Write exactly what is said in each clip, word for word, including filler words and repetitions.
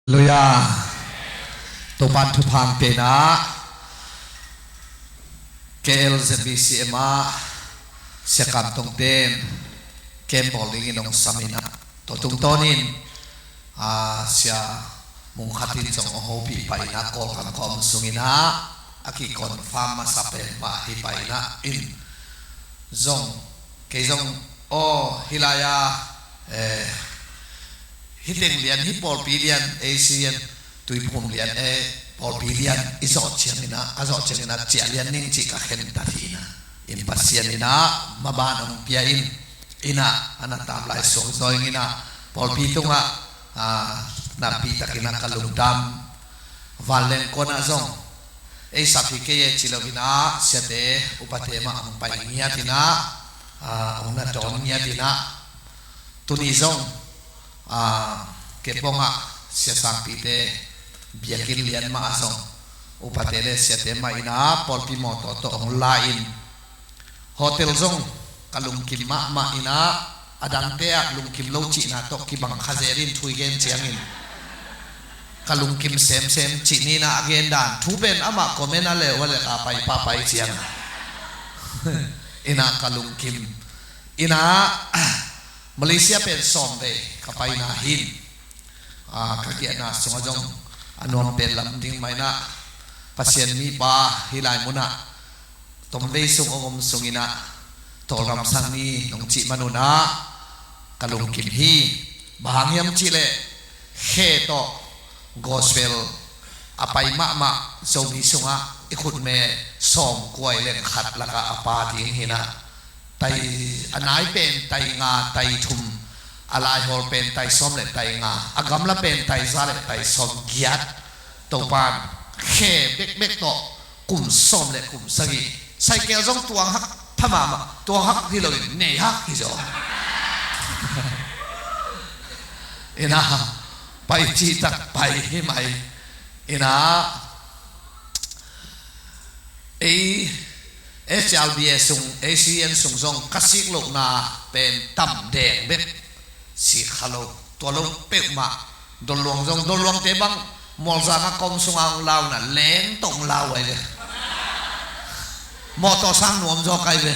Halleluiah. Topan thupha hong pia in ah, K L Z B C M ah Sia Kam Tong ten camp bawl dingin hong sam in ah, tua tungtawnin, ah, Sia Mung Khat in zong hong hopih pah in ah, Kawlgam ka om sungin ah a kiconfirm masa pen mah hi pah in ah, in zong, kei zong, aw, hih lai-a, eh, hih teng lian, hih pawlpi lian, A C N, Tuiphum lian, eh, pawlpi lian i zawh ciangin ah, ka zawh ciangin ah ciah lian ning cih ka khentat hi in ah, in Pasian in ah maban hong pia in, in ah, a na tam lai suak zaw ing in ah, pawlpi tungah, ah, nakpi takin ah ka lungdam. Vanleng kuan ah zong ei sap hi kei e ci lo in ah, siate upate mah hong pai ngiat in ah, ah, hong na dawn ngiat in ah, tuni zong, ah, Kepong ah Sia Sangpite biakinn lian mah ah zong upate le siate mah in ah pawlpi mawtaw tawh hong la in, hotel zong ka lungkim mahmah in ah, a dangte ah lungkim lo cihna tawh kibang kha zel in, thu i gen ciangin ka lungkim semsem cih ni in ah, a gen dan thu pen amah comment a leu a lek a pai pa pai ciang in ah ka lungkim in ah, Malaysia pen sawm vei ka paina hi in, ah, ka giahna sungah zong a nuam pen lam ding mah in ah, Pasian mipa hih lai munah tomvei sung hong om sungin ah, Tawlgam sang ni nong cih manun ah ka lungkim hi. Bang hang hiam cih leh, khe tawh gospel a pai mahmah Zomi sungah i khutme sawmkua i leng khat lakah a pa ding hi in ah, tai, a nai pen tai nga, tai thum, a laihawl pen tai sawm le tai nga, a gamla pen tai za le tai sawm giat, Topan khe bekbek tawh kum sawm le kum sagih. Cycle zong tuang hak pha mahmah, tuang hak hi loin nei hak hi zaw. In ah, pai cih tak pai hi mai. In ah, ei, S L B A sung, A C N sung zong ka sik lohna pen tam deng bek, sik kha lo, tua lo peuhmah. Dolluang zong, Dolluangte bang Mualzang a kom sungah hong lau na, leng tawh hong lau ai ve. Mawtaw sang nuam zaw kai ve.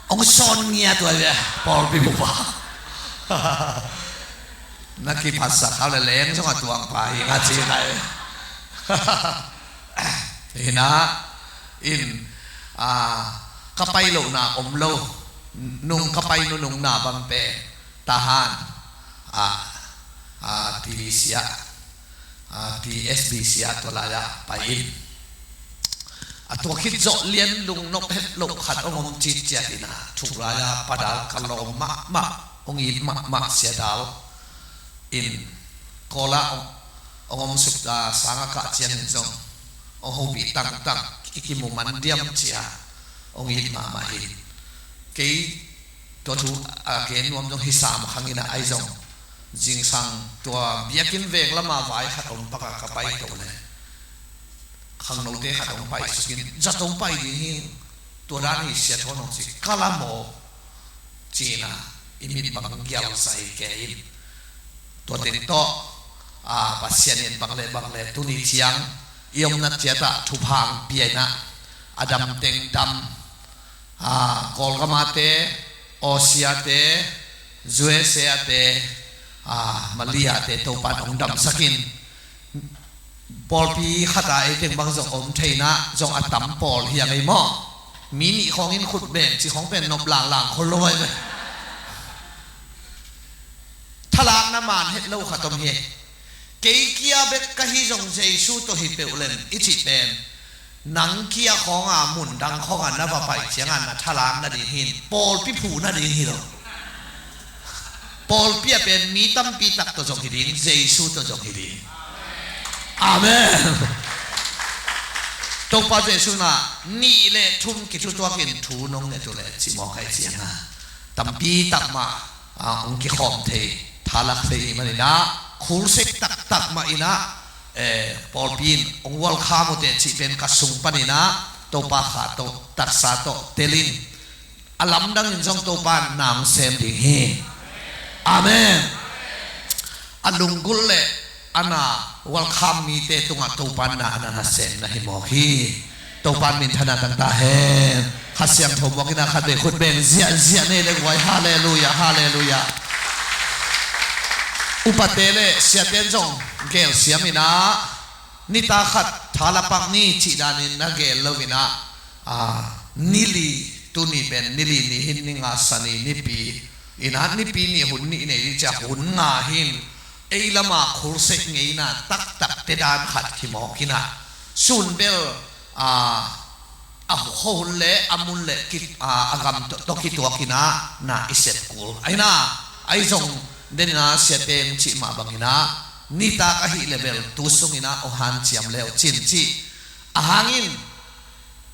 Hong sawn ngiat ai ve, pawlpi bupa. Na kiphatsak kha le leng zong a tuang pa hi nga ci kai ve. Hi in ah, in, ah, ka pai lohna om lo, nung ka pai nunungna bang pen Tahan, ah, ah, T V C ah, ah, T S B C ah tua lai-ah pai in. A tua khit zawh lian lungnop het loh khat hong om citciat in ah, thuk lai-ah Padal ka lawm mahmah, hong it mahmah Sia Dal in, Kawl ah hong, hong om suk, ah, sang a kah ciangin zong hong hopih tangtang, i kimu man diam ci-a hong it mahmah hi. Kei tua thu a gen nuam zong hi sam khang in ah, ahi zong zingsang tua biakinn veng lamah vai khat om pak a ka pai to le, khangnote khat hong pai sukin, zat hong pai ding hi, tua dan hi Sia Thawn hong ci, ka la maw ci in ah, i mit bang gial zai kei in. Tua teng tawh, ah, Pasian in bang le bang le tuni ciang i omna ciat ah thupha hong pia in ah, a dam teng dam, ah, Kawlgam ah te, Aussie ah te, U S A ah te, ah, Malaysia ah te Topan hong damsak in, pawlpi khat ah ei teng bang zong om thei in ah, zong a tam pawl hi a ngei maw? Mi nih khawng in khut beng cih khawng pen nop langlang khol lo ai ve. Thalakna man het lo khat om hi. Kei kia bek ka hi zong Jesu tawh hi peuh leng i cih pen, nang kia khawng a, mun dang khawng a na va pai ciang a na thalak nading hi in, pawlpi phu nading hi lo. Pawlpi ah pen mi tampi tak tawh zong hi ding, Jesu tawh zong hi ding. Amen. Topa Jesu in ah nih le thum kithutuak in thu nong nget uh leh ci mawk ai ciang a, tampi tak mah, ah, hong kikhawm thei, thalak thei i hih manin ah, khul sek taktak mah in ah, eh, pawlpi in hong welcome uh teh cih pen ka sung panin ah, Topa kha tawh, taksa tawh tel in, a lamdang in zong Topa in na hong sem ding hi. Amen. A lunggulh le a na welcome mite tungah Topa na a na nasem na hi mawk hi. Topa minthanna tangta hen. Kha Siangtho mawk ina khat vei khut beng ziahziah nei le guai. Halleluia, halleluia. Upate le siaten zong gelsiam ina nita khat tha la pak ni cih danin na gel lo ina, a, nili, tuni pen nili ni hin ni nga sani nipi ina nipi ni hun ni nei ding cia hun nga hin ei lama khulsek ngeina taktak te dan khat hi mawk ina sun bel, a, a hun le a mun le ki, a, a gam tawh kituak ina na i sep kul a ina ai zong den ina siaten cih mah bang ina nitak ahih le bel tu sung ina ong hanciam leu cin cih a hangin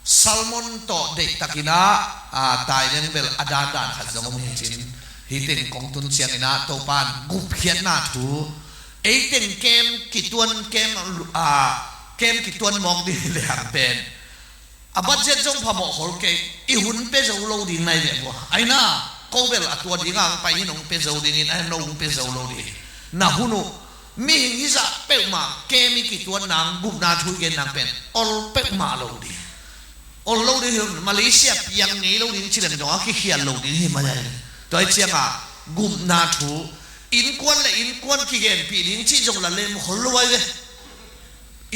Salmon tawh deihtak ina, a, tai leng bel a dandan khat zong om hi cin. Hih teng kong tun ciang ina Topan gupkhiatna thu ei teng kem kituan kem, a, kem kituan mawk ding hi le hang pen a budget zong phamawh khol kei, i hun pe zo lo ding nai ve vua. A ina ko bel a tua ding ang pai hin ong pe zo ding in a no ong pe zo lo ding. Na hun uh mihing hizah peuhmah kem i kituan nang gupna thu i gen nang pen ol peuhmah lo ding. Ol lo ding hi, Malaysia piang ngei lo ding ci lem dong a kikhial lo ding hi mai ai. Tua i cianga gupna thu innkuan le innkuan kigenpih ding cih zong la lem khol lo ai ve.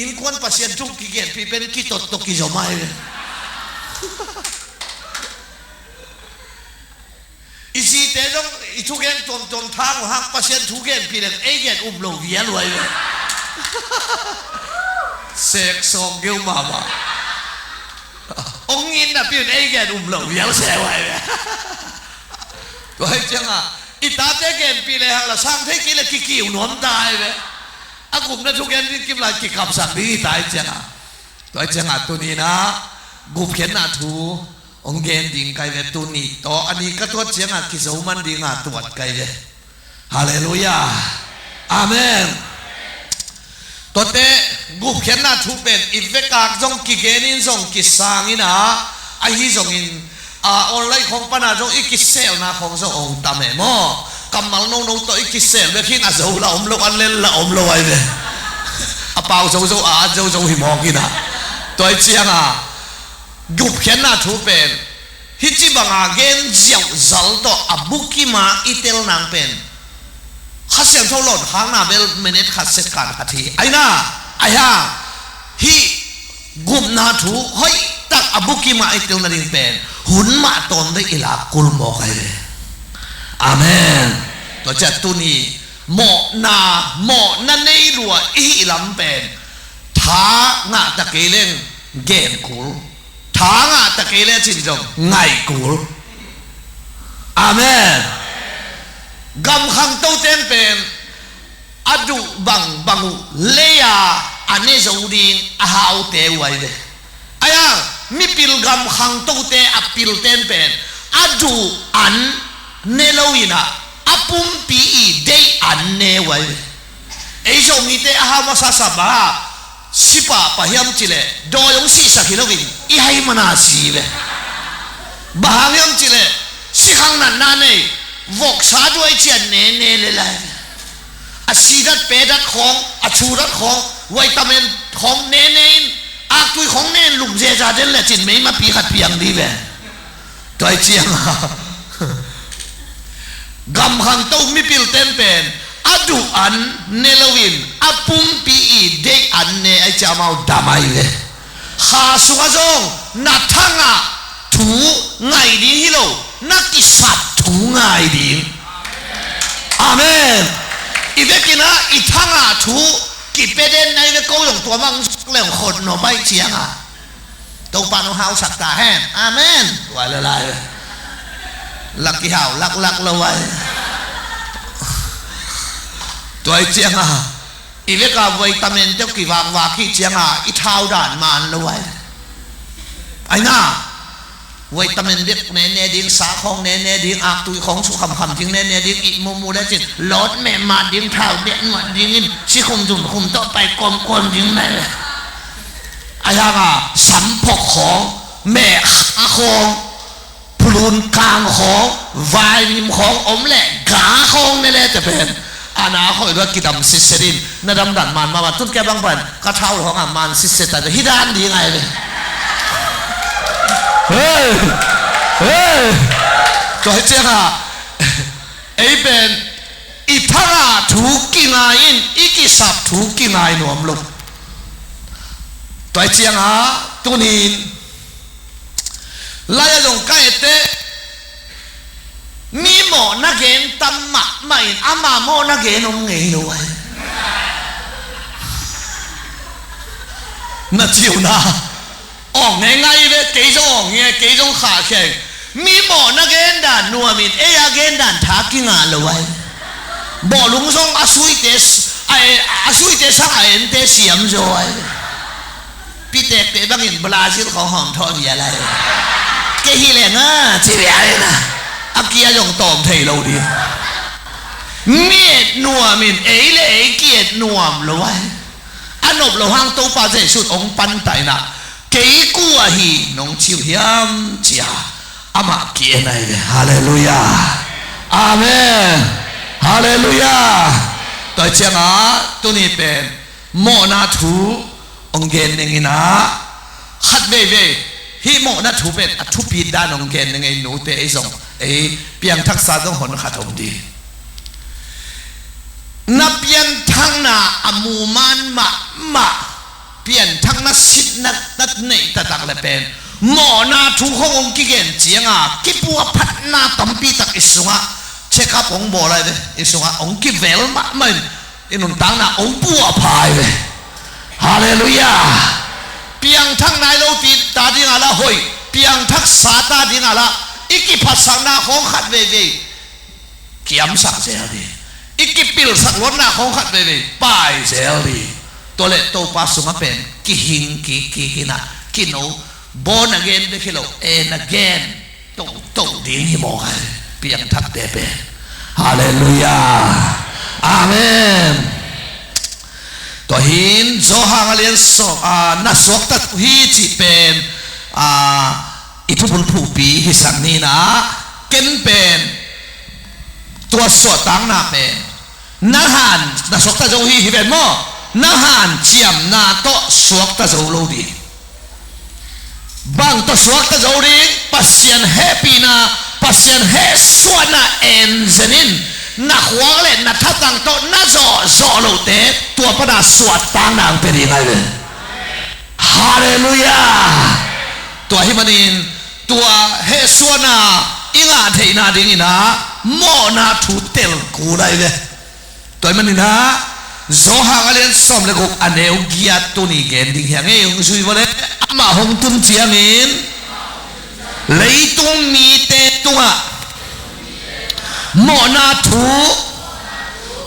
Innkuan Pasian thu kigenpih pen kitot tawh kizom ai ve. I zite zong i thugen tuamtuam thang uh hang Pasian thugenpih leng ei gen um lo vial uh ai ve. Sek sawng geu mahmah. Ong ngin napi un ei gen um lo vial se uh ai ve. Tua hi cianga i tate genpih le hang la sang thei kei le kikiu nuam ta ai ve. A gupna thugen ding kim lai kikapsak ding hi ta hi cianga. Tua hi cianga tuni ina gupkhiatna thu ong gen ding kai ve tuni tawh a ni ka tuat cianga kizo man dinga tuat kai ve. Halleluia. Amen. Tuate gupkhiatna thu pen i vekak zong kigenin zong kisangina ahi zongin, a, online khong pana zong i kiselna khong zong ong tam e maw? Kammal nono tawh i kisel bek hin a zo la om lo a lel la om lo ai ve. A pau zozo a at zozo hi mawk ina. Tua i cianga gupkhiatna thu pen hih ci banga gen ziauh zal tawh a bukima i tel nang pen Kha Siangtho lawn khakna bel minute khat second khat hi a ina. Ai ha hih gupna thu hoih tak a bukima i tel nading pen hun mah tawm dei i lak kul mawk ai ve. Amen. Tua ciah tuni mawhna mawhna nei lua i hih lam pen tha ngah ta kei leng gen kul. Tha ngah ta kei le cin zong ngaih kul. Amen. Gam khangto ten pen a duh bangbang uh lei-a a ne zo ding a haute uh ai ve. Ai-a mipil gam khangtote a pil ten pen a duh an ne lo ina a pumpi i deih an ne uh ai ve. Ei Zomite a hau masa sap a sipa pa hiam cileh dawi hong sihsak hi loin i hai mana si ve. Bang hang hiam cileh sikhang natna nei voksa duai cian nene le lai ve. A sidat pedat khawng a thudat khawng vitamin khawng nene in aktui khawng nen lum zeza den le cin meimapi khat piang di ve. Tua i cianga gam khangto mipil ten pen a duh an ne loin a pumpi i deih an ne ai ciamau dam ai ve. Kha sungah zong na thangah thu ngai ding hi lo, na kisap thu ngai ding. Amen. I vekinah i thangah thu kipia den nai ve ko zong tua mang leng khot no bai cianga Topa nong hausak ta hen. Amen. Tua le lai la kihau laklak lo ai. Tua i cianga i veka vitamin teuh kivakvak hi cianga i thau dan man lo ai. Aina vitamin bek nene ding, sa khawng nene ding, aktui khawng su khamkham ding nene ding, i mumu le cin lawt mehmah ding, thau bek nuat dingin sikhum zunkhum tawh pai kawmkawm ding nai le. Ai hanga samphok khawng, meh a khawng, phulun kang khawng, vainim khawng om le ga khawng ne le te pen a A na khoi lua kidam sitset in, na damdan man mahmah, tun kia bang pan ka thau lo hong a man sitset ta, hi dan ding ai ve. Hey! Hey! Tua hi ciang a, ei pen i thanga thu kingai in, i kisap thu kingai nuam lo. Tua hi ciang a, tunin lai a zong ka ete, mi mawhna gen tam mahmah in ama mawhna gen om ngei lo ai. Na ciu na awng ngei ngai ve, kei zong awng nge, kei zong khahkhia. Mi mawhna gen dan nuam in ei a gen dan tha kingah lo ai. Bawlung zong a suite, a, a suite sang a ente siam zaw ai. Pitekte bangin Brazil khong hawm thawh vial lai. Kei hi leng a ci vial in a, a kia zong tawm thei lo ding. Mi et nuam in ei le ei ki-et nuam lo ai. A nop lo hang Topa Jesuh hong pantah in a, kei kua hi nong ci uh hiam ci a, amah ki-en ai ve. Halleluiah. Amen. Halleluiah. Tua hi ciang a, tuni pen mawhna thu hong gen ning in a, khat veivei hih mawhna thu pen a thupi dan hong gen ning ei, nute ei zong, ei piangthaksa zong hon khat om ding. Na pianthakna a muman mahmah, pianthakna sitna na neih taktak le pen mawhna thu khong hong kigen ciang a, kipuah phatna tampi tak i sungah check up hong bawl ai ve, i sungah hong kivel mahmah in, i nuntakna hong puahpha ai ve. Halleluiah. Piangthak nai lo ti ta ding a la hoih, piangthaksa ta ding a la, i kiphatsakna khong khat veivei kiamsak zel ding, i kipilsak luatna khong khat veivei pai zel ding. Tua leh Topa sungah pen kihing kik kik in a, kino, born again bek hi lo, en again tohtoh ding hi mawk ai, piangthakte pen. Halleluiah. Amen. Tua hin Johan a lian sawm, a, na suakta uh hi cih pen, a, i thubul phuhpi hisak ni in a, ken pen tua suahtakna pen nang han na suakta zo hi, hi ven maw? Nang hanciamna tawh suakta zo lo ding. Bang tawh suakta zo ding? Pasian hehpihna, Pasian hehsuahna en zen in, na khuak le na thatang tawh na zawhzawh lohte tua pana suahtakna ang pia ding ai ve. Halleluiah. Tua hi manin tua hehsuahna i ngah theihna ding in a, mawhna thu tel kul ai ve. Tua hi manin a, Johan a lian sawm le guk a neu giat tuni gen ding hi a, ngei hong zui vua le, amah hong tun ciangin leitung mite tungah mawhna thu,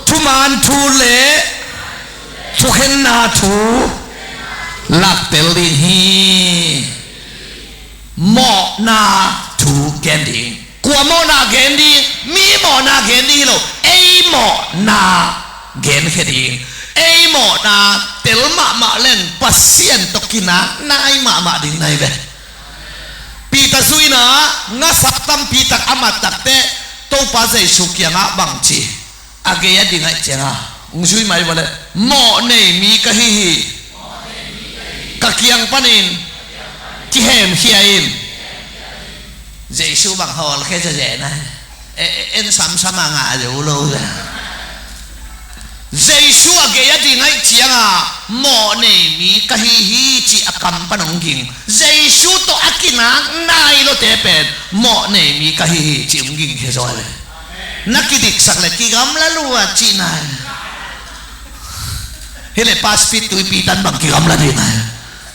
thuman thu le thukhenna thu laktel ding hi. Mawhna thu gen ding. Kua mawhna gen ding? Mi mawhna gen ding hi lo, ei mawhna genkhia ding. Ei mawhna tel mahmah leng Pasian tawh kinak nai mahmah ding nai ve. Peter zui in a, ngasak tampi tak a mat takteh Topa Jesuh kiangah bang ci? A gei a ding ahih ciangin hong zui mai vua le, mawh nei mi ka hi hi. Ka kiang panin kihemkhia in. Jesuh bang hawlkhia zahzah na, e, e, en samsam a ngah zo lo. Jesuh a gei a ding ahih ciangin mawh nei mi ka hi hi cih a kam pan hong ging. Jesuh tawh a kinak nai lote pen mawh nei mi ka hi hi cih hong gingkhia zaw le. Na kidiksak le kigamla lua cihna. Hi le pastor tuipi tan bang kigamla ding ai.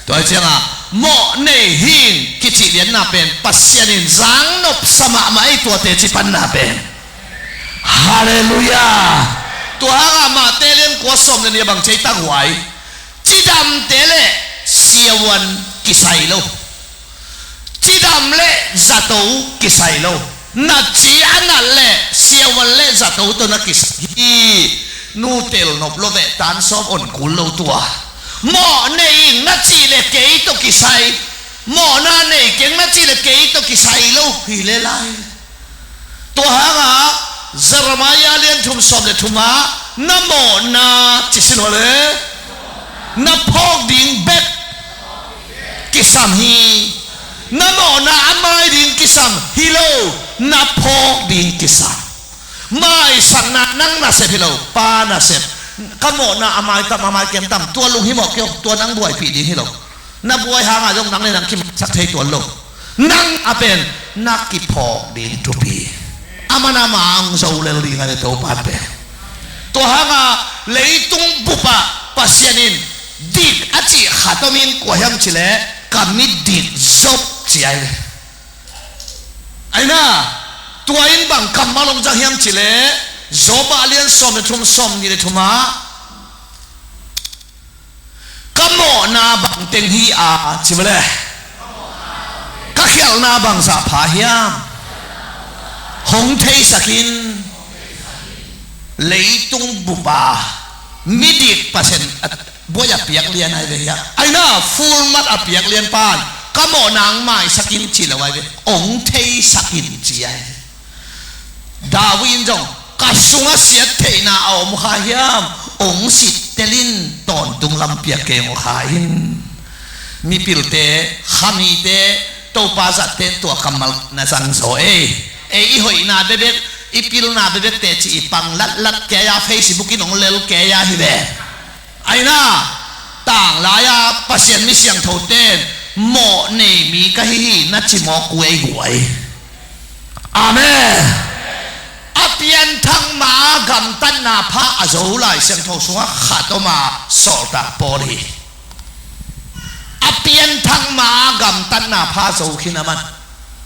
Tua hi ciangin mawh nei hing kici lianna pen Pasian in zang nopsa mahmah ei, tua teci panna pen. Halleluiah. Tua hangin Mate lian kua sawm le nih a bang ci ei, takhuai. Cidamte le siavuan kisai lo. Cidam le zato kisai lo. Na ci a nat le siavuan le zato tawh na kisai hi. Nu tel nop lo veh, tan sawm on kul lo tua. Mawh nei ing na cih le kei tawh kisai. Mawhna nei keng na cih le kei tawh kisai lo hi le lai. Tua hangin Jeremiah lian thum sawm le thum ah, na mawhna ci sin hua le, na phawk ding bek kisam hi. Na mawhna a mai ding kisam hi lo, na phawk ding kisam. Maisakna nang nasep hi lo, Pa nasep. Ka mawhna a mai tam, a mai kem tam, tua lunghimawh kei aw, tua nang buaipih ding hi lo. Na buai hangah zong nang le nang kimaisak thei tuan lo. Nang a pen na kiphawk ding thupi. Aman amah hong zo lel ding a le Topa'n pen. Tua hangah leitung bupah Pasian in dik a cih khat om in, kua hiam cih leh ka mi dik Job ci ai ve. Aina, tua in bang kammal hong zang hiam cih leh, Job ah lian sawm le thum, sawm nih le thum ah, ka mawhna bang teng hi a, ci ve le. Ka khialhna bangzah pha hiam? Hong theisak in. Leitung bupa midik Pasian a buai a piak lian ai ve hia. Aina, full mat a piak lian pan ka mawhna hong maisak in ci lo ai ve. Hong theisak in ci ai ve. David in zong, ka sungah siat theihna a om kha hiam? Hong sittel in, tawntung lam piak kei hong kha in. Mipilte, khamite, Topa zatte in tua kammal na zang zaw ei. Ei i hoihna bebek, i pilna bebek teci i pang latlat kei a, Facebook in hong lel kei a hi ve. Aina, tanglai-a Pasian mi siangthote in mawh nei mi ka hi hi na ci mawk uh ei guai. Amen. A pianthak ma-a gamtatna pha a zo Lai Siangtho sungah khat om a, sawltak Paul hi. A pianthak ma-a gamtatna pha zo khin a man.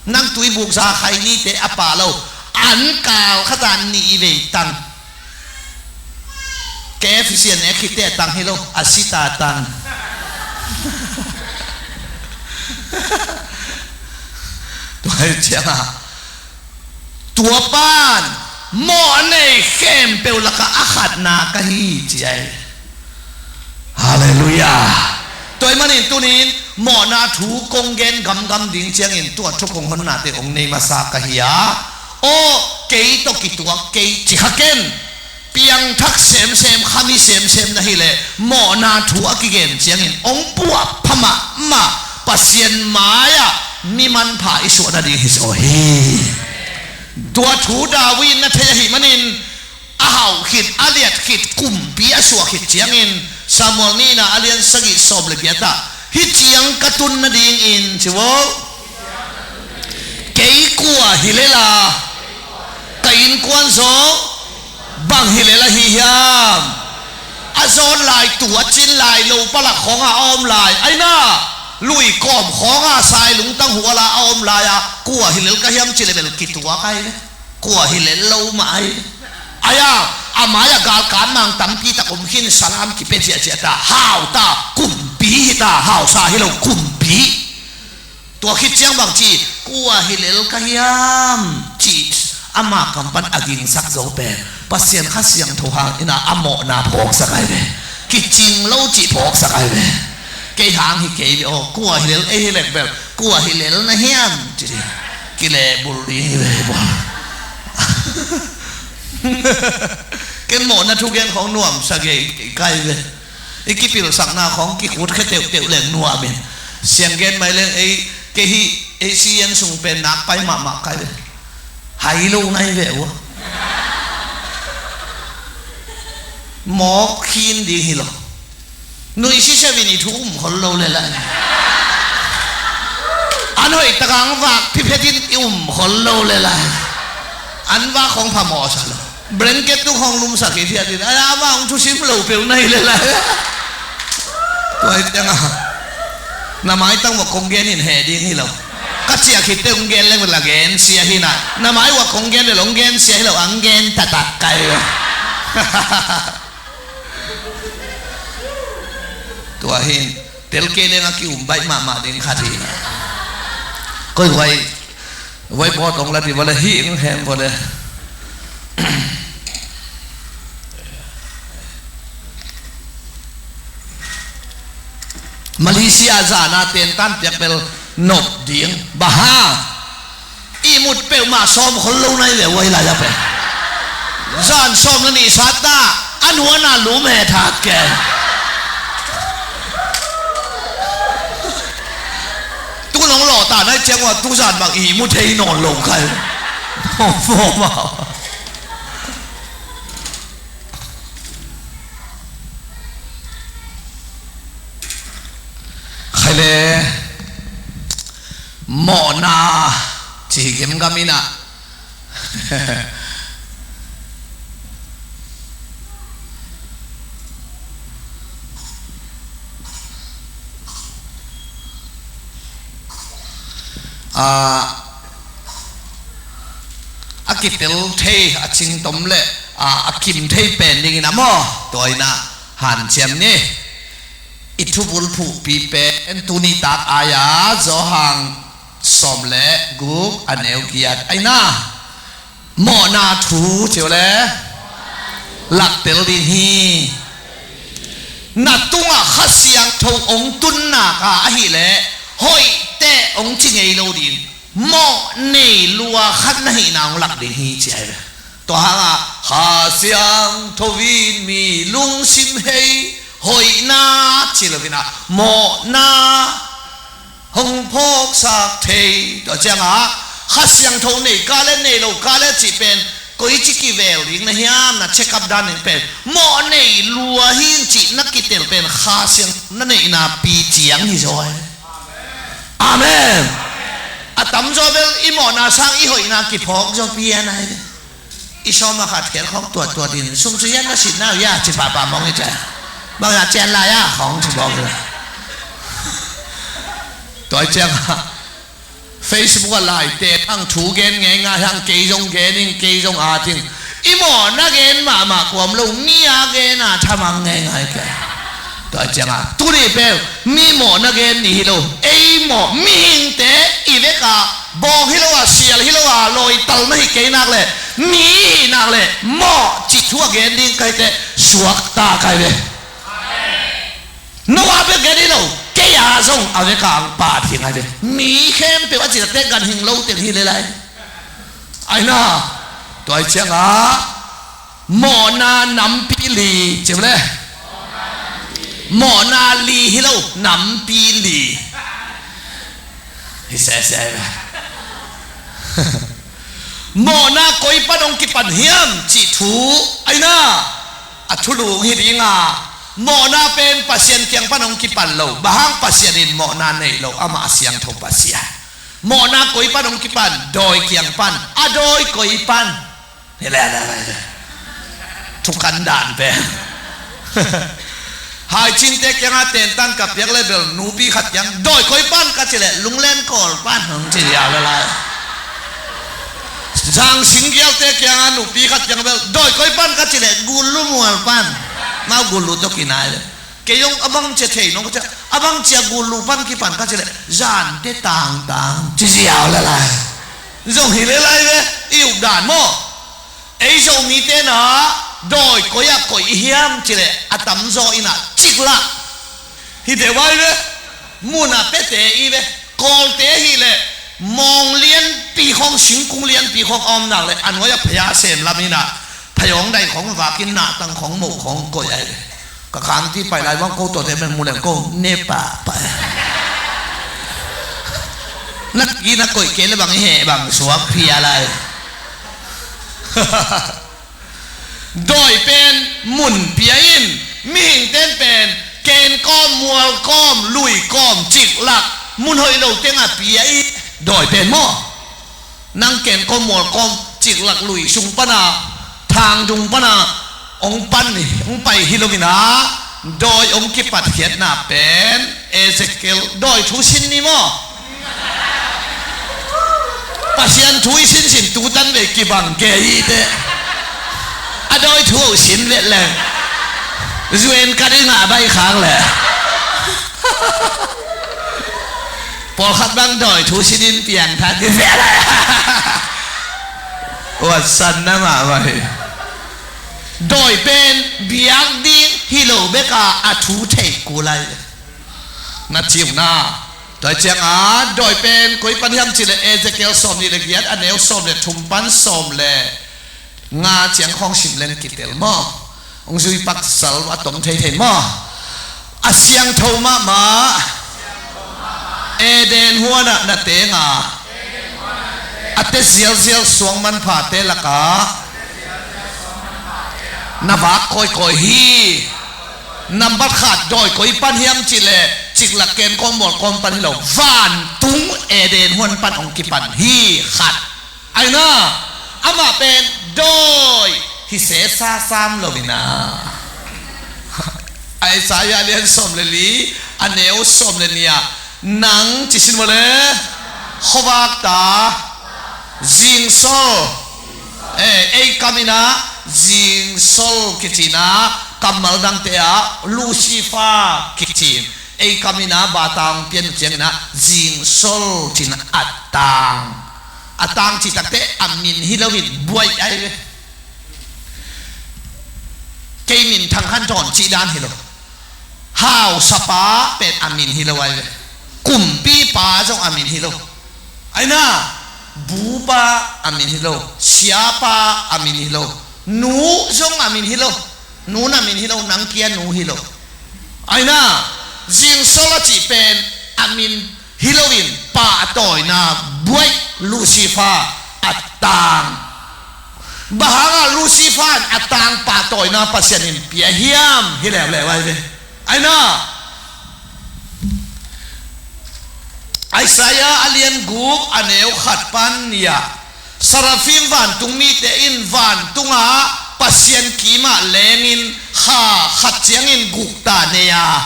Nang tuibuk za khai nite a pha lo. An kal khat a nih vei tang. K F C a nek khit teh tang hi lo, a sita tang. Tua hi ciangah, tua pan mawh a nei khempeuh lakah a khatna ka hi ci ai. Halleluiah. Tua ahih manin tunin mawhna thu kong gen gamgam ding ciangin tua thu kong honnate hong nei masa ka hi a. Aw, kei tawh kituak kei ci kha ken. Piangthak semsem, khami semsem na hi leh mawhna thu a kigen ciangin hong puah pha mahmah, Pasian mai-ah mi manpha i suah nading hi zaw hi. Tua thu David in na thei ahih manin, a hauh khit, a liat khit, kumpi a suah khit ciangin Samuel nihna a lian sagih sawm le giat ah, hih ciang ka tun nadingin ci vo. Kei kua hi lel a, ka innkuan zong bang hi lel ahi hiam? A zawn lai, tu a cin lai, lo palak khawngah a om lai, aina, lui kawm khawngah sai lungtang huala a om lai-a, kua hi lel ka hiam ci le bel kituak ai ve. Kua hi lel lo mah ai. Ai-a, a mai-ah galkap mang tampi tak om khin, salam kipia ciahciah ta, hau ta, kumpi hi ta, hausa hi lo, kumpi. Tua khit ciang bang ci, kua hi lel ka hiam ci, ama kam pan a gingsak zo pen Pasian Kha Siangtho hang in a, a mawhna phawksak ai ve. Kicing lo cih phawksak ai ve. Kei hang hi kei ve aw, kua hi lel, ei hi lek bel, kua hi lel na hiam ci ding. Kilehbulh ding hi ve bel. Ken mawhna thugen khawng nuamsa kei, kai ve. I kipilsakna khawng kikhut khia teuhteuh leng nuam in. Siang gen mai leng ei, kei hih, ei sian sung pen nak pai mahmah kai ve. Hai lo nai ve ua. Mawk khin ding hi lo. Nuih sisiavin i thu um khol lo le lai. An hoih takang vak phiphetin i um khol lo le lai. An vak khawng phamawh sa lo. Blanket tu khawng lumsak hi thiatin. Ai, a vak hong thusim lo peuh na hi le lai. Tua hi tiang a. Na maitang vak kong gen in he ding hi lo. Ka ciah khit teh hong gen leng la gen sia hi na. Na mai vak kong gen le long gen sia hi lo, ang gen taktak kai lo. Tua hin, tel kei leng a ki-um baih mahmah ding khat hi. Koi vai, vai bawt ong la di vale, hi ing hem vale. Malaysia zana tentan piak bel nop ding. Baha. Ihmut peuhmah sawm khol lo nai ve uai lai a pe. Zan sawm na nih sat ta, a nuan a lum he that ke. Tu nong lawh ta nai ciang ua tu zan bang i mu thei nawn lo kai. Hong fo ma. Khai le mawhna ci gemgam in ah. Ah, a kitel thei, a cingtom le, ah, a kim thei pen dingin a maw, tua in ah hanciam ni. I thubul phuhpi pen tuni tak ai-a Johan sawm le guk a neu giat ai na. Mawhna thu ci uh le laktel ding hi. Na tungah Kha Siangtho hong tun nak a ahih leh hoih teh hong ci ngei lo ding. Mawh nei lua khat na hihna hong lak ding hi ci ai ve. Tua hangah Kha Siangtho in mi lungsim hei hoihna ci lo in ah mawhna hong phawksak thei. Tua ciangah Kha Siangtho nei ka le nei lo ka le cih pen koici kivel ding na hiam, na check up dan ding pen mawh nei lua hi cih na kitel pen Kha Siangtho na neihna pi ciang hi zaw. Amen. A tamzaw bel i mawhna sang i hoihna kiphawk zaw pian ai. I sawm a khat khel khawng tuattuat in sum cu yan na sitna uh ya ci pahpah mawng i ca. Bang ya cian lai a khawng ci bawk hi. Tua ciang a Facebook a laite hang thu gen ngeingai hang kei zong gen in kei zong at in. I mawhna gen mahmah kuam lo mi a gen a thamang ngeingai ke. Tua ciang a tuni pen mi mawhna gen ni hi lo. Ei mawh mihingte i vek a bawng hi lo a, sial hi lo a, lawital na hi kei nak le, mi hi nak le mawh cih thu a gen ding kai te suakta kai ve. Noah bek gen hi lo, kei a zong a vek a ang pah ding ai ve. Mi khempeuh a cih tek ganhing lo teng hi le lai. Ai na, tua ciang a mawhna nampi li ci uh le. Mawhna li hi lo, nampi li. Hi sese. Mawhna koi pan hong kipan hiam cih thu ai na. A thulu hi ding a, mawhna pen Pasian kiang pan hong kipan lo. Bang hang? Pasian in mawhna nei lo, amah a siangtho Pasian. Mawhna koi pan hong kipan? Dawi kiang pan. A dawi koi pan? Hi le, le, le, le. Thukan dan pen. Haicingte kiangah tentan ka piak le bel nupi khat kiang dawi koi pan ka ci le lunglen kawl pan hong ci liau le lai. Zang singgialte kiangah nupi khat kiang bel dawi koi pan ka ci le gullu mual pan. Mau gullu tawh kinai le. Kei zong a bang cia thei nong ka cia, a bang cia gullu pan kipan ka ci le zante tangtang ci ziau le lai. Zong hi le lai ve, i uk dan maw? Ei Zomite na dawi koi ah koih i hiam ci le a tamzaw in ah ciklak. Hi deuh ai ve, mun a pete i ve, Kawlte hi le mawng lianpi khawng, singkung lianpi khawng a om nak le a nuai a phaya sem lam in ah phayawng dai khawng vakin nahtang khawng moh khawng koih ai ve. Ka khangti paih lai bang ko tuate men mu leng ko ne pah pah. Na ki na koih kei le bang i heh bang suak phia lai. Dawi pen mun pia in, mihing ten pen ken kawm, mual kawm, lui kawm, ciklak, mun hoih lo teng a pia i dawi pen maw? Nang ken kawm, mual kawm, ciklak, lui sung pana, thang dung pana hong pan, hong pai hi lo in ah, dawi hong kipatkhiatna pen Ezekiel dawi thu sin ni maw? Pasian thu i sinsin tutan vei kibang kei hi teh. A dawi thu sin vet leng zuen ka ding a bai khang le. Pawlkhat bang dawi thu sinin piang tha ki sia lai. Watsan na mahmah hi. Dawi pen biak ding hi lo bek a, a thu thei kul lai. Na ciu na. Tua ciang a dawi pen koi pan hiam ci le Ezekiel sawm nih le giat a neu sawm le thum pan sawm le Nga ciang khawng sim leng kitel maw? Hong zui pak sal a tom thei thei maw? A siangtho mahmah Eden huanah na teng a, a te zialzial suang manphate lakah na vak kawikawi hi. Nambat khat dawi koi pan hiam cih leh ciklak ken kawm bawl kawm pan hi lo, vantung Eden huan pan hong kipan hi. Khat. Aina, amah pen dawi hi sesa sam lo ina. Isaiah lian sawm le li, a neu sawm le nih ah, nang ci sin maw le, khuavak ta, zingsol, eh, ei kam ina zingsol kici ina, kammal dangte ah Lucifer kici, ei kam ina batang pian ciang ina zingsol ci ina a tang. A tang cih takte a min hi loin buaih ai ve. Kei min Thang Khan Thawn cih dan hi lo. Hausapa pen a min hi lo ai ve. Kumpipa zong a min hi lo. Aina, bupa a min hi lo. Siapa a min hi lo. Nu zong a min hi lo. Nu na min hi lo, nang kia nu hi lo. Aina, zingsol a cih pen a min hi loin pahtawina buaih Lucifer a tang. Bang hangah Lucifer in a tang pahtawina Pasian in pia hiam? Hi leuleu ai ve. Aina, Isaiah a lian guk a neu khat pan nih ah, Seraphim vantung mite in vantungah Pasian kimah lengin kha khat ciangin gukta nei a,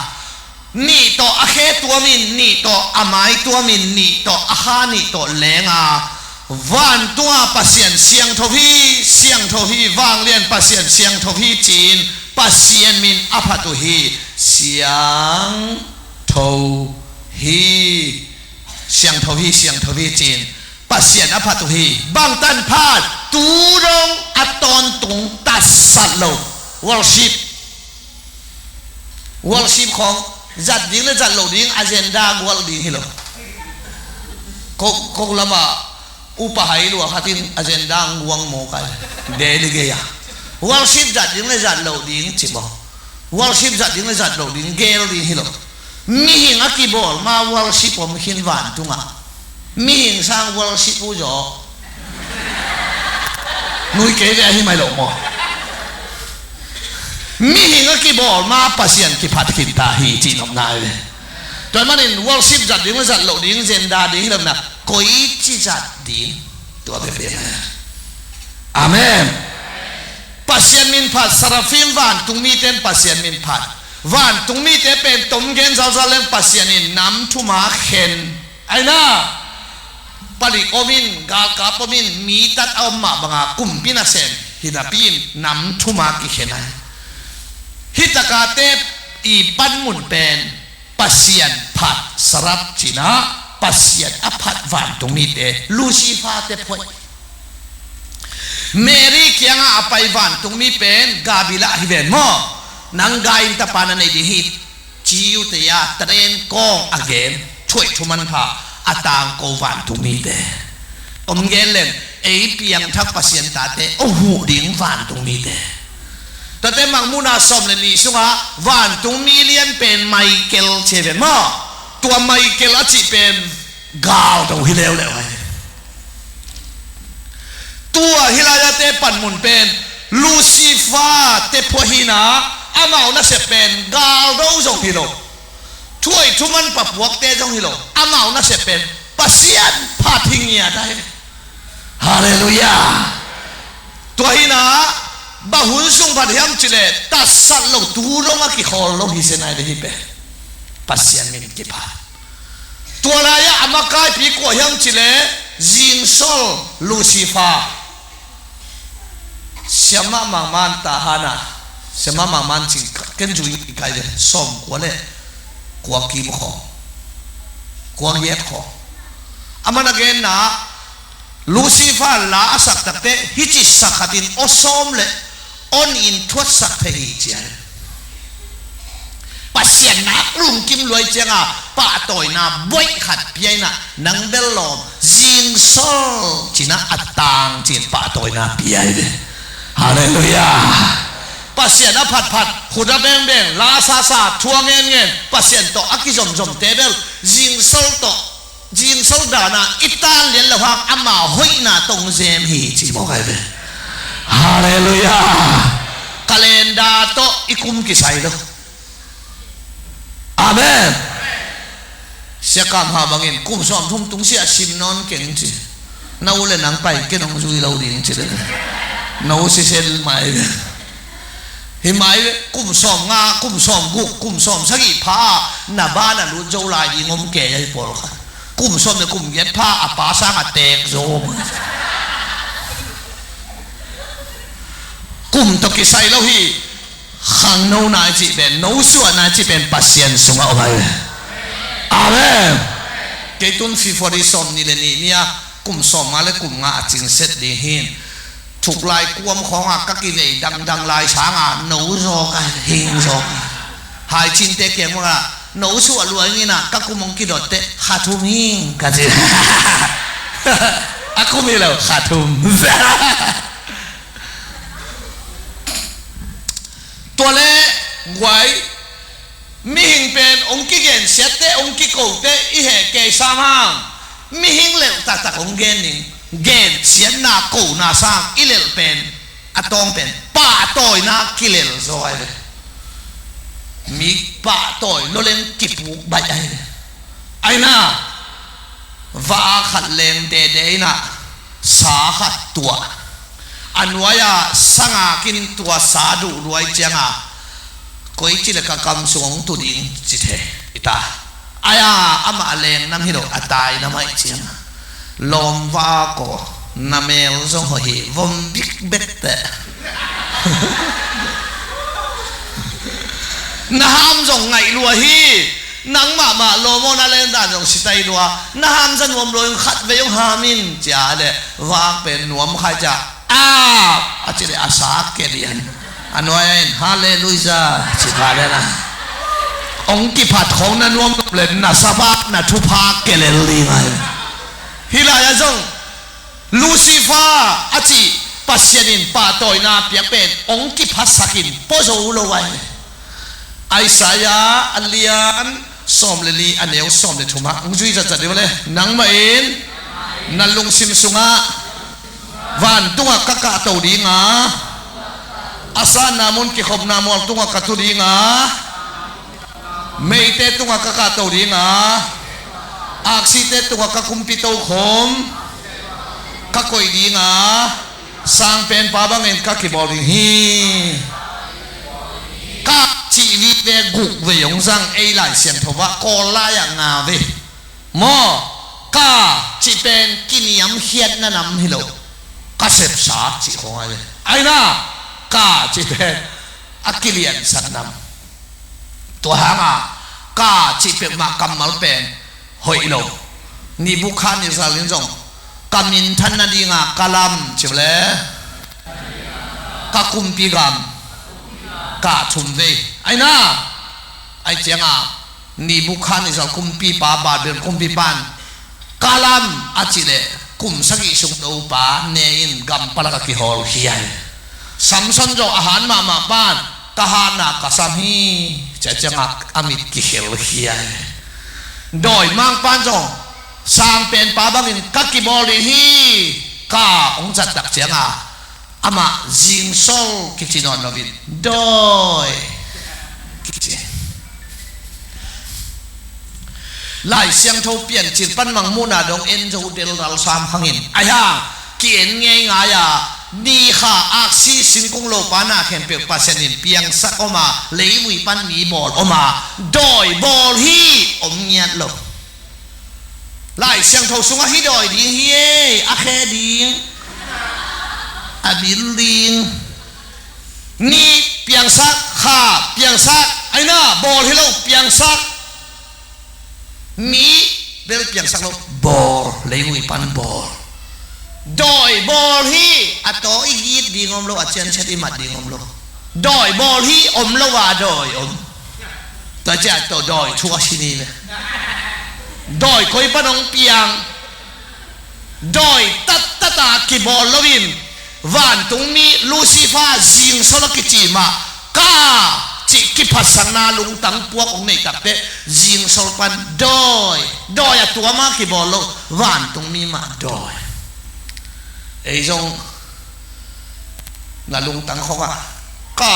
nih tawh a khe tuamin, nih tawh a mai tuamin, nih tawh a kha nih tawh leng a, vantungah Pasian siangtho hi, siangtho hi, vanglian Pasian siangtho hi ci-in Pasian min a phat uh hi. Siangtho hi, siangtho hi, siangtho hi ci-in Pasian a phat uh hi. Bangtan phat? Tu dong a tawntung tatsat lo. Worship. Worship khawng zat ding le zat loh ding agenda gual ding hi lo. Kok, kok lamah upa hai lua khat in agenda nguang mawk ai. Daily gei a. Worship zat ding le zat loh ding ci maw? Worship zat ding le zat loh ding gel ding hi lo. Mihing a kibawl ma worship om khin vantungah. Mihing sang worship uh zaw. Nui kei ve ahi mai lo maw? Mihing a kibawl ma Pasian kiphat khinta hi cih nopna ahi ve. Tua manin worship zat ding le zat loh ding agenda ding hi lo na, koici zat ding. Tua bek bek. Amen. Pasian min phat, Seraphim vantung mite in Pasian min phat. Vantung mite pen tom gen zalzal leng Pasian in nam thuma khen. Aina, palik om in, galkap om in, mi tat a om mah banga kumpi nasem hi napi in nam thuma kikhen ai. Hih taka te i panmun pen Pasian phat, Seraph ci-in ah Pasian a phat vantung mite, Lucifer te phuai. Mary kiangah a pai vantung mi pen Gabriel ahi ven maw? Nang gai in tapa na nei ding hi ci uh, tua train kawng a gen, thuaih thuman pha a tangko vantung mite. Om gen leng ei piangthak Pasian tate a huh ding vantung mite. Tate Mangmuhna sawm le nih sungah vantung mi lian pen Michael ci ven maw? Tua Michael a cih pen galdo hi leuleu ai. Tua hih lai-ate panmun pen Lucifer te phuai hi-in ah, amau nasep pen galdo zong hi lo. Thuaih thuman pha puakte zong hi lo. Amau nasep pen Pasian phat hi ngiat ai. Halleluiah. Tua hi-in ah, bang hun sung phat hiam cih leh tatsat lo, tu dong a kikhawl lo hi zen ai ve hih pen. Pasian min kiphat. Tua lai-ah a makaipi kua hiam cih leh zingsol Lucifer. Siamah Mangman Tahan a, Siamah Mangman cing ken zui i kai ve, sawm kua le kua kim khaw, kua giat khaw. Aman a genna, Lucifer la a sak takte hih ci sak khatin aw sawm le aw nih in thuatsak thei hi ci ai. Pasian nak lungkim luai cianga pahtawina buaih khat pia-in ah, nang bel lawm, zingsol ci-in ah a tang ci-in pahtawina pia ai ve. Halleluiah. Pasian a phatphat, khut a bengbeng, la sasa, thu a ngenngen, Pasian tawh a kizomzomte bel zingsol tawh, zingsol dana i tan lian loh hang ama hoihna tawh hong zem hi ci mawk ahi ve. Halleluiah. Calendar tawh i kum kisai lo. Amen. Sia Kam Ha bangin kum sawmthum tung sia sim nawn keng ci. Na u le nang pai kei nong zui lo ding ci le. Na u sisel mai ve. Hi mai ve, kum sawmnga, kum sawmguk, kum sawmsagih pha a na ba na lut zo lai ding om kei a hi pawlkhat. Kum sawm le kum giat pha a pa sang a teek zo om. Kum tawh kisai lo hi. Khangno nai cih pen, no suah nai cih pen Pasian sungah om ahi. Amen. Kei tun February sawm nih le nih ni-a kum sawm nga le kum nga a cin set ding hin. Thuklai kuam khawngah ka kivei dangdang lai sangah no zawk a hing zawk a. Hai cinte kiang mah no suah luai ngina ka kum hong kidot teh kha thum hing ka ci. A kum hi lo kha thum. Tua le guai mihing pen hong kigensiatte hong kikote i heh kei sam hang. Mihing lelh taktak hong gen ning. Gensiatna kona sang i lelh pen a tawng pen pahtawina kilel zaw ahi ve. Mi pahtawi loleng kipuk baih ahi ve. Aina va khat leng dede ina sa khat tuah. A nuai-a sangak in tua sa duh luai cianga koici le ka kam sung hong tu ding ci the i ta. Aia amah a leng nam hi lo a tai nam aih cianga lawmva ko na mel zong hoih hi vom bikbek teh. Na ham zong ngaih lua hi. Nang mahmah lawm aw na leng dan zong sitai lua. Na ham za nuam lua in khat vei hong ham in cia le vak pen nuam khai cia. A a ci le a sa ke lian a nuai in halleluiah ci kha le na. Hong kiphat khong na nuam le na sa vak na thupha ke lel ding ahi. Hi lai a zong Lucifer a cih Pasian in pahtawina piak pen hong kiphatsak in pua zo lo ahi. Isaiah a lian sawm le li a neu sawm le thum ah hong zui zatzat dih le nangmah in na lungsim sungah vantungah ka kahto dinga a sanna mun kikhopna mual tungah ka tu dinga meite tungah ka kahto dinga aksite tungah ka kumpi tokhom ka koih dinga sangpenpa bangin ka kibawl ding hi. Ka cih vive guk vei hong zang ei Lai Siangtho ah Kawl lai-ah nga vei. Maw ka cih pen kiniamkhiatna nam hi lo. Ka sepsa cih khong ahi ve. Aina ka cih pen a kiliansak nam. Tua hanga ka cih peuhmah kammal pen hoih lo. Nebukhadnezzar in zong ka minthan nadinga ka lam ci le ka kumpi gam ka thum vei. Aina ai cianga Nebukhadnezzar kumpipa Babylon kumpipan ka lam a cih leh kum sagih sung dopa ne in gam palak a kihawlkhia hi. Samson zong a han mahmah pan ka hanna ka sam hi. Cia cianga a mit kikhelkhia hi. Dawi mangpan zong sangpenpa bangin ka kibawl ding hi. Ka hong zattak cianga amah zingsol kici nawn loin dawi kici. Lai Siangtho Piancil pan mangmuhna dong en zo delral sam khangin ahi hang ki-en ngeingai a ni kha aksi singkung lopa na khempeuh Pasian in piangsak om a leivui pan mi bawl om a dawi bawl hi om ngiat lo. Lai Siangtho sungah hih dawi ding hi ei a khe ding a bil ding. Ni piangsak kha piangsak aina bawl hi lo piangsak. Mi bel piangsak lo bawl leivui pan bawl. Dawi bawl hi a taw i git ding om lo a cianciat i mat ding om lo. Dawi bawl hi om lo a dawi om. Tua ciah tawh dawi thu a si ni ve. Dawi koi pan hong piang. Dawi tattata kibawl loin Vantungmi Lucifer zingsol a kici mah, ka cih kiphatsakna lungtang puak hong neih takteh, zingsol pan dawi, dawi a tuam a kibawl lo, vantungmi mah dawi. Ei zong na lungtang khawngah ka,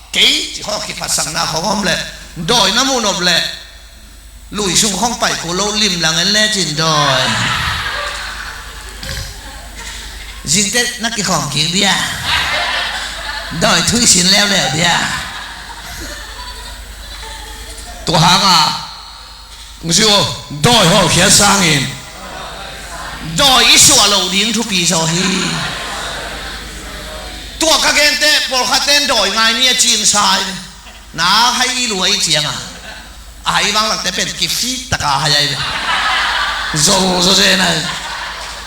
kei cih khawng kiphatsakna khawng om leh, dawi na muh nop leh, lui sung khawng pai kul lo, limlang en lecin dawi. Zingte na kikhawm kik dia, dawi thuih sin leuleu dia. Tua hanga, hong ci uh, dawi hawlkhiat sangin dawi i suah loh ding thupi zaw hi. Tua ka genteh pawlkhatte in dawi ngai ni a cingsa hi. Na hai i lua i cianga, a hai bang lakte pen kifit taka hai ai ve. Zol zaw zen ai.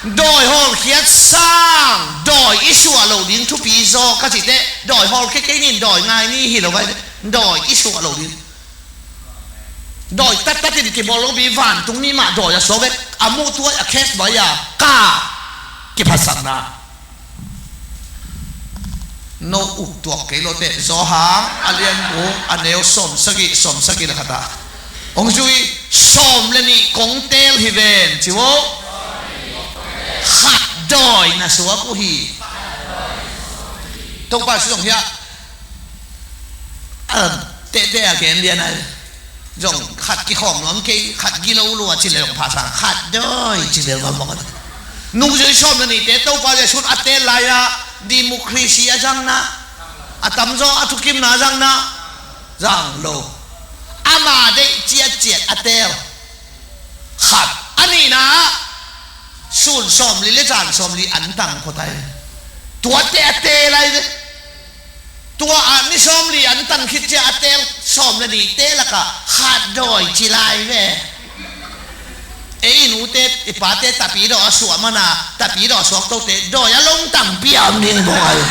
Dawi hawlkhiat sang dawi i suah loh ding thupi zaw ka cihte, dawi hawlkhia kei nin dawi ngai ni hi lo ai ve. Dawi i suah loh ding. Dawi taktak in kibawl lo mi, vantungmi mah dawi a suak ve. A muh tuai a khek mai a ka kiphatsakna. No uk tuak kei lote, Johan a lian guk a neu sawmsagih, sawmsagih le khat ah hong zui, sawm le nih kong teel hi ven ci vo. Khat dawi na suak uh hi. Topa Jesu zong hiah a tehteh a gen lian ai. Zong khat kikhawm nuam kei, khat gilo lua ci le zong pha sang, khat dawi ci le zong mawk a. Nungzui sawm le nihte Topa Jesuh a teel lai-a democracy a zangna, a tamzaw a thukimna a zangna, zang lo. Ama deih ciatciat a teel. Khat. A nihna ah sun sawmli le zan sawmli an tang khawtai. Tuate a teel lai ve. Tua ah ni sawmli an tan khit ciang a teel sawm le nihte lakah khat dawi ci lai ve. Ei i nute i pate tapidaw a suah mana, tapidaw a suak tote dawi a lomtang pia om ding bawng ai.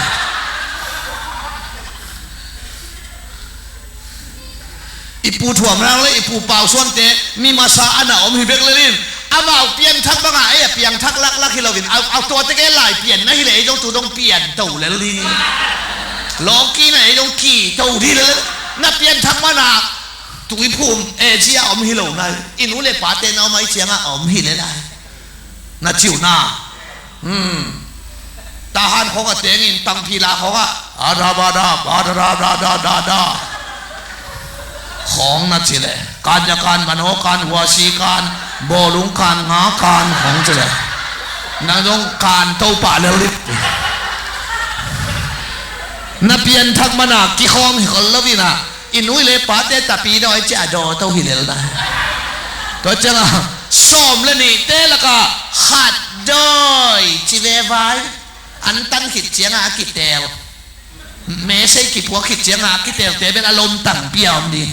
I Pu Thuam Rang le i Pu Pau Suante mi masa a na om hi bek lelin, amau pianthak bangah ei a piangthak laklak hi loin, a, a tuate ke lai pian na hi le ei zong tu dong pian to lel ding. Lawki na ei zong ki to ding lel. Na pianthak mana Tuiphum e zia om hi lo nai. I nu le pate na om ai ciangah a om hi le lai. Na ciu na. Hmm. Tahan khawng a tengin tangphila khawngah a da ba da ba da da da da da da. Khawng na ci le kan ya kan mano kan huasi kan bawlung kan nga kan khawng ci le. Nang zong kan to pah lel lik. Na pianthak mana kikhawm hi khol lo ina. I nu i le pate tapidawi ci a dawi to hi lel na. Tua ciangah sawm le nihte lakah khat dawi ci ve vai. An tan khit ciangah a kiteel. Mesei kipuak khit ciangah a kiteelte bel a lomtang pia om ding.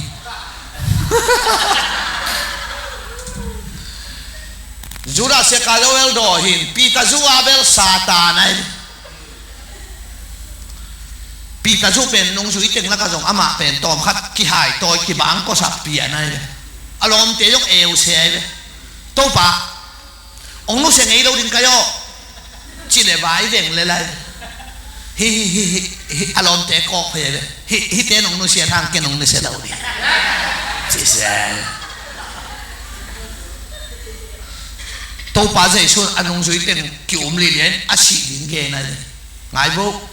Judas Iskariot bel dawi hin, Peter zu a bel Satan ai. Peter zu pen nungzui teng lakah zong amah pen tawmkhat kihai tawi kibang kawsak pian ai ve. A lawmte zong eu se ai ve. Topa, hong nusia ngei lo ding kai aw. Ci le vai veng le lai. Hi hi hi hi hi, a lawmte kawk phei ai ve. Hi hi, ten hong nusia thang ken hong nusia lo ding. Ci se. Topa Jesuh a nungzui teng ki-um lilian a sih ding gen ai ve. Ngai vo.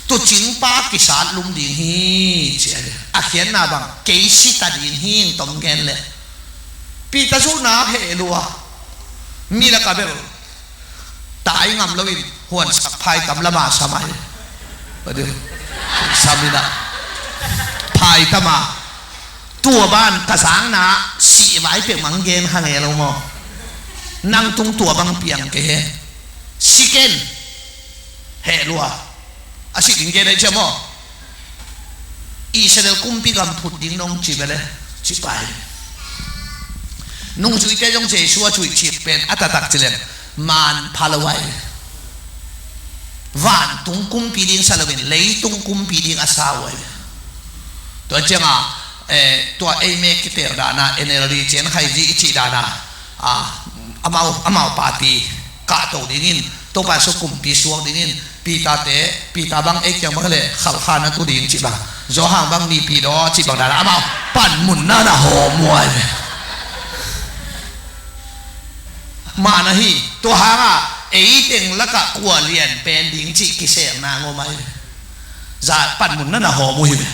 Tuucingpa kisat lum ding hi ci a, a khiatna bang kei si ta ding hi, ing tom gen le. Peter zu nak heh lua. Mi laka bel tai ngam loin huansak phaitam lama samai. Sam ina phaitama. Tua ban ka zangna sih vai pek mang gen kha nge lo maw? Nang tung tua bang piang kei he. Si ken. Heh lua. A si ding gen ahi cia maw? Israel kumpi gam phut ding nong ci bele ci pai. Nungzuite zong Jesu a cuih cik pen a taktak ci leng man pha lo ai. Vantung kumpi ding sa loin leitung kumpi ding a sa uh ai. Tua cianga, eh, tua ei mek kiteel dana, N L D cian khaizih i cih dana, ah, amau, amau party kahto dingin, Topa Jesu kumpi suak dingin, Peter te, Peter bang ei kiang bang le khalkha na tu ding cih bang, Johan bang mipi daw cih bang dan a amau panmun na na hawm uh ai ve. Mah na hi, tua hangah ei teng lakah kua lian pen ding cih kisekna ngawm ai ve. Za panmun na na hawm uh hi ve.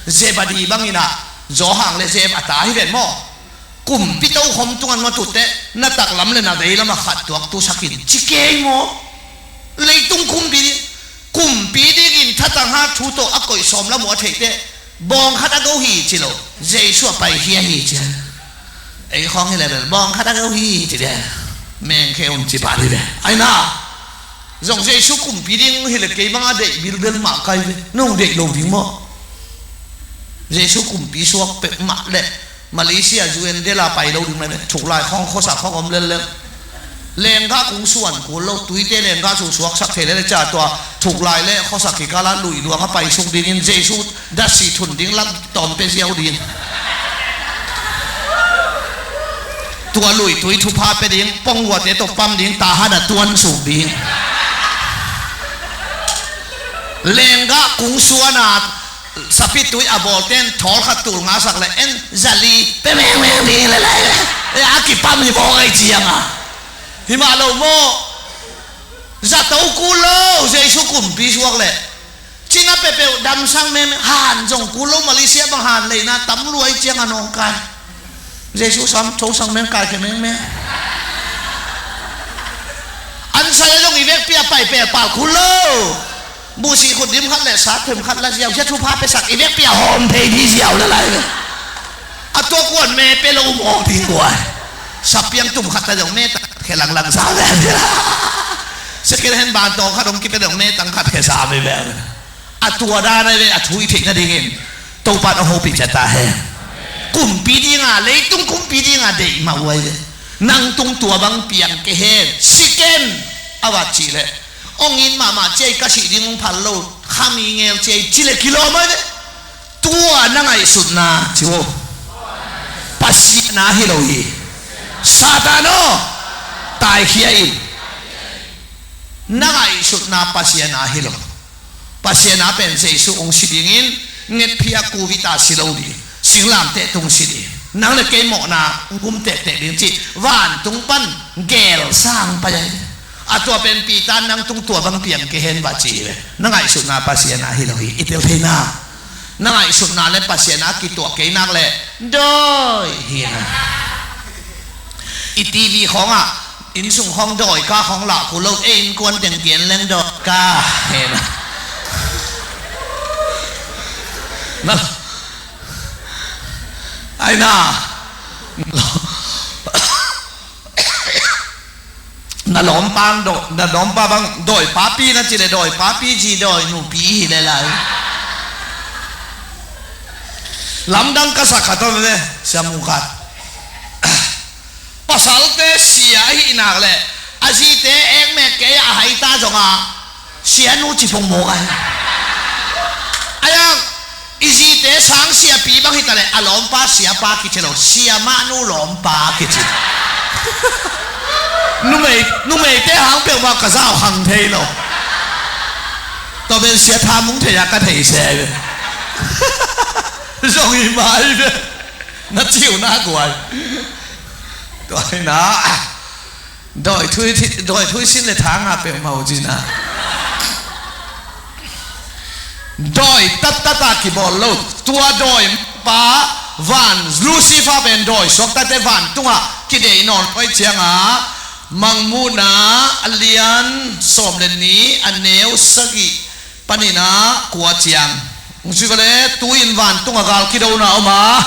Zebadi bangin ah, Johan le Zeb a ta hi ven maw. Kumpi tokhom tungah na tutte, na taklam le na veilam a khat tuak tusakin ci kei maw? Leitung kumpi ding, kumpi dingin thatang ha thu tawh a koih sawm lam uh a theihte, bawng khat a go hi ci lo, Jesu a paikhia hi ci. Ei khawng hi le bel bawng khat a go hi ci dia, mengkhe un ci pah hi ve. Ai na, zong Jesu kumpi ding hi le kei bang a deih bilbel mah kai ve, nong deih lo ding maw? Jesu kumpi suak pek mah le Malaysia U N dela pai lo ding le, thuklai khawng khuasak khawng om lel lel. Lenggah kung suan kul lo, tuite lenggah su suaksak thei lel ca tua thuklai le khuasak kikala lui luang a pai suk dingin Jesu dasi thun ding lam tawm pe ziau ding. Tua lui tui thupha pe ding, pongguate tawh pam ding, tahan a tuan suk ding. Lenggah kung suan a sapitui a bawlten thawl khat tul nga sak le en zali pe mengmeng ding le lai le a kipam hi bawk ai cianga. Hi mah lo maw? Zato kul lo, Jesu kumpi suak le cina pepeuh damsang mengmeng, han zong kul lo, Malaysia bang han leina tam luai cianga nawngkai. Jesu sam thosang meng kaikhe mengmeng. An sai a zong i vekpi a pai pelpal kul lo. Buhsi khut dim khat le sa them khat la ziau sia thupha pesak i vekpi a hawm thei di ziau la lai. A tua kuan me pe lo mawk ding kuai. Sapiang tum khat ta zong me ta khe langlang sa le. Second hand ban tawng khat hong kipe zong me tang khat khe sa me ve. A tua dan ai ve, a thu i theih nadingin Topa in a hopih ciat ta hen. Kumpi dinga, leitung kumpi dinga deih mah uh ai ve. Nang tung tua bang piang kei hen, si ken, a va cih leh, hong it mahmah ciai ka sih ding hong phal lo, khami ngel ciai ci leh kilawm ai ve. Tua na ngaihsutna ci uh, Pasian a hi lo hi. Satan aw, taikhia in. Na ngaihsutna Pasian a hi lo. Pasian a pen Jesu hong si dingin, ngetphi a covid a si lo ding, singlamteh tung si ding, nang le kei mawhna hong gum tektek ding cih vantung pan gelsang pai ahi. A tua pen Peter nang tung tua bang piang kei hen va ci hi ve. Na ngaihsutna Pasian a hi lo hi. I tel theina, na ngaihsutna le Pasian a kituak kei nak le dawi hi na. I T V khawngah, innsung khawng dawi ka khawng lah kul lo, ei innkuan teng pian leng dawi ka hen. Na, ai na, na lawmpa bang dawi, na lawmpa bang dawi papi na ci le dawi papi ci dawi nupi hi le lai. Lamdang ka sak khat om ve, siamu khat. Pasalte sia ahih nak leh a zite ekmek kei a hai ta zongah sianu ci pongmawk ahi. Ayang i zite sang siapi bang hita leh a lawmpa siapa kici lo, siamahnu lawmpa kici. Numei, numeite hang peuhmah ka zau khang thei lo. Tua pen sia thamung thei a ka thei se ve. Zong i mai ve. Na ciu na guai. Tua hi na. Dawi thui, dawi thui sin le thang a peuhmah uh cina. Dawi tattat a kibawl lo. Tua dawi pa van Lucifer pen dawi suaktate vantungah kideih nawn paih ciangah Mangmuhna a lian sawm le nih a neu sagih panin ah kua ciang. Hong ci vale, tu-in vantung a gal kidona om a.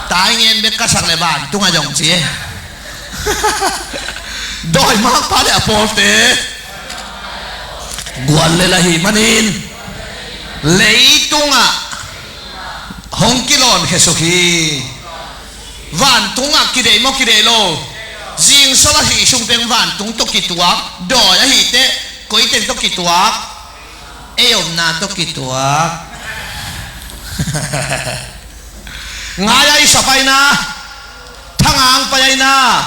Tai ngen bek ka sak le vantung a zong ci e. Dawi makpa le a pawlte guan le la hi manin leitungah hong kilawn khesuk hi. Vantungah kideih maw kideih lo? Zingsol ahi sung teng vantung tawh kituak, dawi ahi teh koi teng tawh kituak? Ei omna tawh kituak. Ngai a i sa paina, thangang pai aina.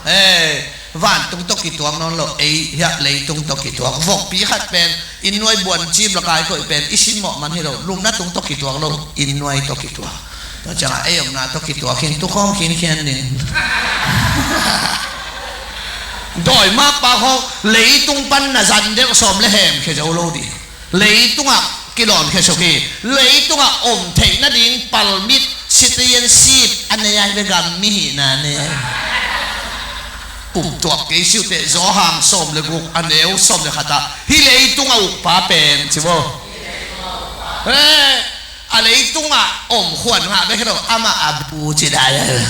Eh, Vantung tawh kituak nawn lo, ei hiah leitung tawh kituak. Vokpi khat pen inn nuai buan cim lakai koih pen i simmawh man hi lo, lupna tung tawh kituak lo, inn nuai tawh kituak. Tua ciangah ei omna tawh kituak khin, tukhawm khinkhian ding. Dawi makpa khawng leitung pan na zan deuh sawm le hem khia zo lo ding. Leitungah kilawn khia suk hi. Leitungah om theih nading palmit, citizenship a nei ai ve, gam mihihna nei ai. Pumtuak kei siuhteh, Zawhang sawm le guk a neu sawm le khatah, hih leitung a ukpa pen ci vo. He, a leitungah om khuan ngah bek hi lo, amah a bu ci dai ai.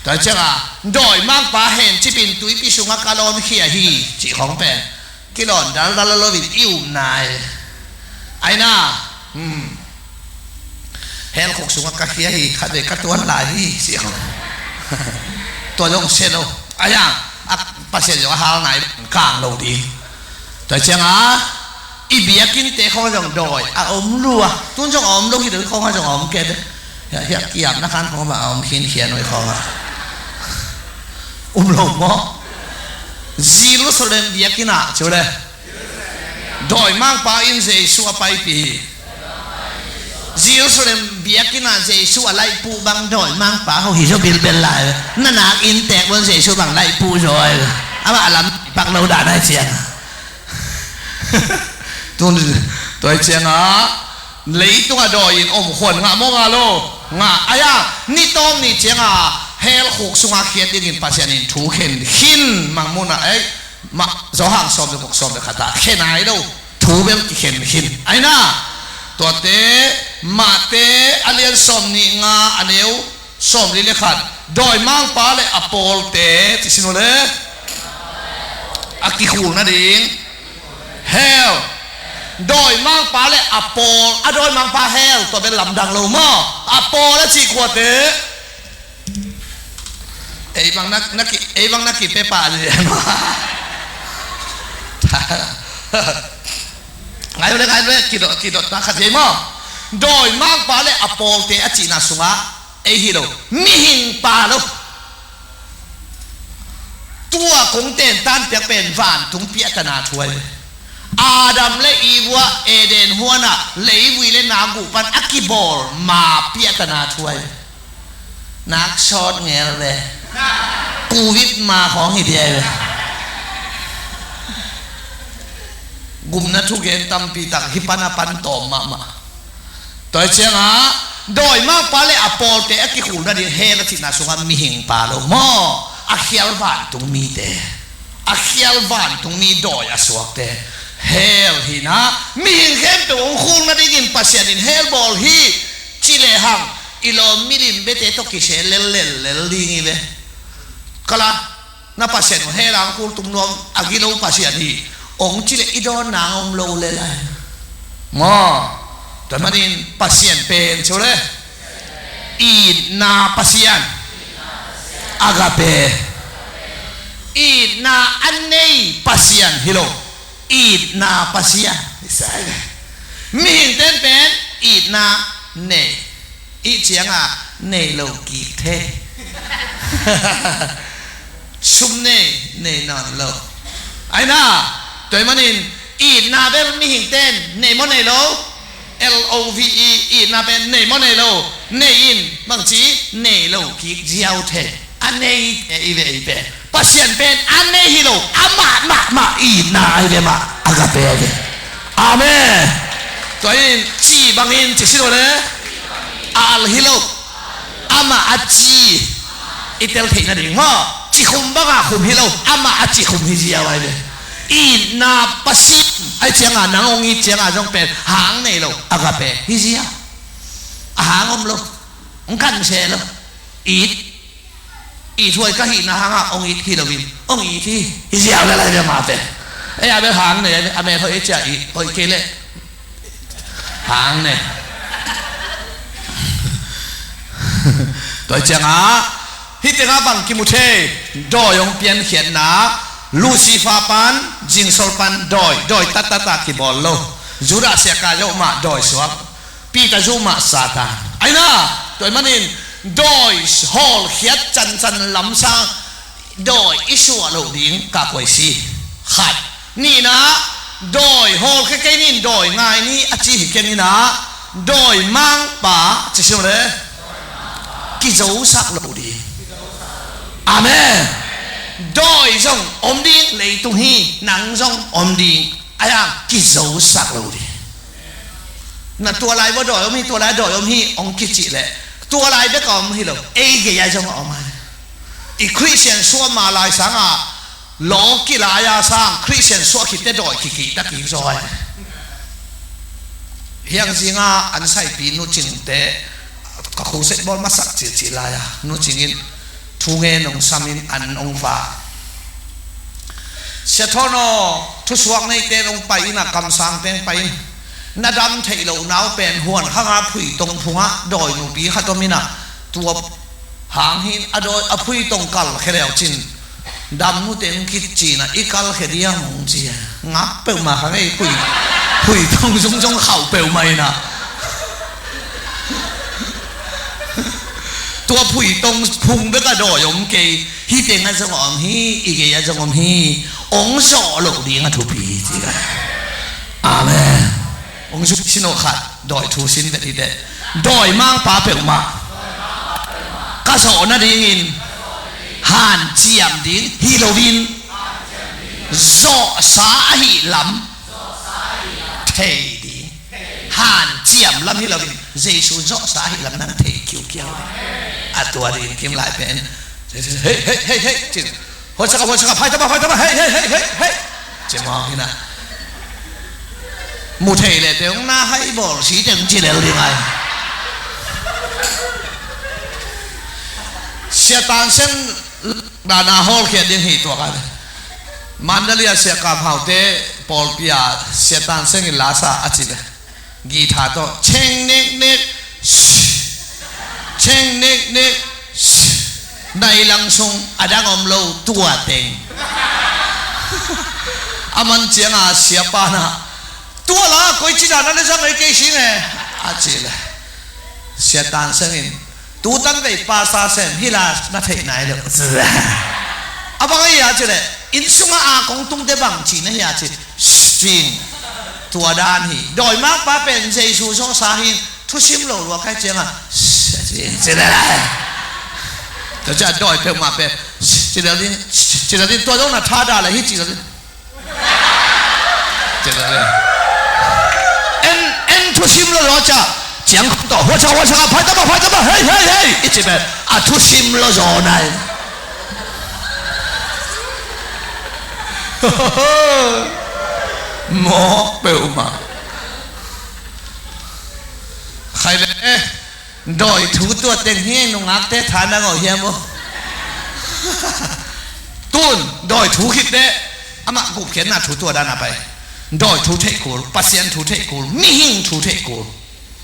Tua ciangah dawi makpa hen cipin tuipi sungah ka lawn khia hi cih khawng pen kilawn daldal lo in i upna ai. Aina, hmm. Hell khuk sungah ka khia hi, khatvei ka tuan lai hi, si ang. Tua zong sia lo. Ai ang, a Pasian zong a hal nai kang lo ding. Tua ciangah i biakinnte khawng zong dawi a om lua. Tun zong a om lo hi, dawi khawng a zong a om kei de. Hiah, hiah kiamna khan khawng mah a om khinkhian uh hi khawng ah. Um lo maw? Jerusalem biakinn ah cu le. Dawi mangpa in Jesu a paipih hi. Jerusalem biakinn ah Jesu a laihpuh bang dawi mangpa ho hi zaw bilbel lai. Na nak inn teek luan Jesu bang laihpuh zaw. Amah a lam pak lo dan ai ciang. Tun, tua ai ciangah, leitungah dawi in om khuan ngah maw, ngah lo? Ngah. Ai-a, ni tawm ni ciangah hell khuk sungah khiat dingin Pasian in thu khen khin, Mangmuhna, ei, mah, Zawhang sawm le guk, sawm le khatah khen ai lo, thu bel kikhen khin. Aina, tuate, Mate a lian sawm nih nga a neu sawm li le khat, dawi mangpa le a pawlte, ci sin uh le, a kikhul nading. Hell. Dawi mangpa le a pawl, a dawi mangpa hell, tua bel lamdang lo maw? A pawl a cih kuate. Ei bang na, na ki, ei bang na ki pepa le. Ngai le, ngai le, kidot, kidot na khat ei maw? Dawi mangpa le a pawlte a cihna sungah ei hi lo, mihing pa lo. Tua kong tentan piak pen vantung piahtana thu ai ve. Adam le Eva Eden huanah leivui le nak guh pan a kibawl ma piahtana thu ai ve. Nak sawt ngel ve. Covid ma khawng hi dia ai ve. Gumna thugen tampi tak hi pan a pan tawm mahmah. Tua ai ciangah dawi mangpa le a pawlte a kikhul nading hell a cihna sungah mihing pa lo maw? A khial vantung mite, a khial vantung mi dawi a suakte hell hinah mihing khempeuh hong khul nadingin Pasian in hell bawl hi. Ci lehang i lawm milim bete tawh kisel lellel lel ding hi ve. Kala na Pasian uh hell ah hong khul tung nuam a gilo Pasian hi. Ong ci le i dawnna om lo le lai. Maw, tua manin Pasian pen cu le itna Pasian. Agape. Itna a nei Pasian hi lo. Itna Pasian. Mihing ten pen itna nei. Ih ciangah nei lo kik thei. Sum nei, nei nawn lo. Aina, tua manin itna bel mihing ten nei maw nei lo? L O V E, itna pen nei maw nei lo? Nei in, bangci, nei lo kik ziau thei. A nei, e, i ve, i ve. Pasian pen a nei hi lo, amah mahmah itna ai ve mah, agape ai ve. Amen. Tua in ci bangin ci si lo le, a al hi lo, amah a ci i tel theih nading maw? Ci khum banga khum hi lo, amah a ci khum hi ziau ai ve. Itna Pasian ai cianga, nang hong it cianga zong pen hang nei lo, agape hi ziau. A hang om lo, hong kan se lo. It, it huai ka hihna hangah hong it hi loin hong it hi. Hi ziau le lai le mah pen. Ei a bel hang nei a, a met hoih ei cia it hoih kei leh hang nei. Tua ciangah hih tengah bang kimu thei? Dawi hong piankhiatna, Lucifer pan, zingsol pan dawi, dawi tattata kibawl lo. Judah siaka zoh mah dawi suak. Peter zu mah Satan. Aina, tua manin dawi hawlkhiat cancan lamsang dawi i suah loh ding ka koi si. Khat. Nihna, dawi hawlkhia kei nin dawi ngai ni a ci hi kei nina, dawi mangpa ci si le kizosak loh ding. Amen. Dawi zong om ding, leitung hi, nang zong om ding. Ayang kizosak loh ding. Na tua lai bawh dawi om hi, tua lai dawi om hi hong kicih leh tua lai bek a om hi lo, ei gei a zong a om a. I Khristian suah ma lai sangah law kilai a sang Khristian suah khitte dawi kikihta kik zaw a. Hiang zinga an saipi Nu Cingte ka khuset bawl masak cilcil lai a, Nu Cingin thu ngen hong samin an hong va. Sia Thawn aw, thusuak neite hong pai in a, kamsangte hong pai in. Na dam theih loh nau pen huan khanga phuitong phungah dawi nupi khat om in a, tua hang hin a dawi a phuitong kalkhia leu cin dam nute hong kicin a, i kalkhia diam hong ci a. Ngak peuhmah kha ngei, phui, phuitong zungzong khauh peuhmah in a. Tua phuitong phung bek a dawi om kei. Hih teng a zong om hi, i gei a zong om hi. Hong zawh loh ding a thupi hi ci ka. Amen. Hong zuk sin aw khat, dawi thu sin vet hi teh. Dawi mangpa peuhmah ka zawh nadingin hanciam ding hi loin, zawhsa ahih lam thei ding. Hanciam lam hi loin, Jesu zawhsa ahih lam nang thei kiukiau ding. A tua ding kim lai pen. Hei, hei, hei, hei, cin. Huatsaka, huatsaka, phaitama, phaitama, hei, hei, hei, hei, hei. Cimawh hi na. Mu thei le teng na hai bawl si teng ci lel ding ai. Sia Tan Seng dana hawlkhiat ding hi tua ka. Mandalay a Sia Kam Haute pawlpi a Sia Tan Seng in lasa a ci ve. Guitar tawh, cheng nek nek, shh, cheng nek nek, shh, nai lang sung a dang om lo tua teng. A man cianga siapa na, tua la koi ci dan a le zang ei kei sing e, a ci le. Sia Tan Seng in, tu tan vei pasa sem hi la na theih nai lo. A bang a hi a ci le, inn sunga a kong tungte bang ci na hi a ci. Sing. Tua dan hi. Dawi mangpa pen Jesu zawhsa hi. Thusim lo lua kai cianga. Sing. Ci le lai. Tua cia dawi peuhmah pen. Ci le din. Ci le din tua dong na tha da le hi ci le din. Ci le din. En, en thusim lo lua cia. Ciang khong tawh. Huatsaka, huatsaka, phaitama, phaitama. Hei, hei, hei. I ci pen. A thusim lo zaw nai. Mawk peuhmah. Khai le, eh, dawi thu tua teng hi, nungakte tha na ngawh hiam aw? Tun, dawi thu khit teh, amah gupkhiatna thu tua dan a pai. Dawi thu theih kul, Pasian thu theih kul, mihing thu theih kul.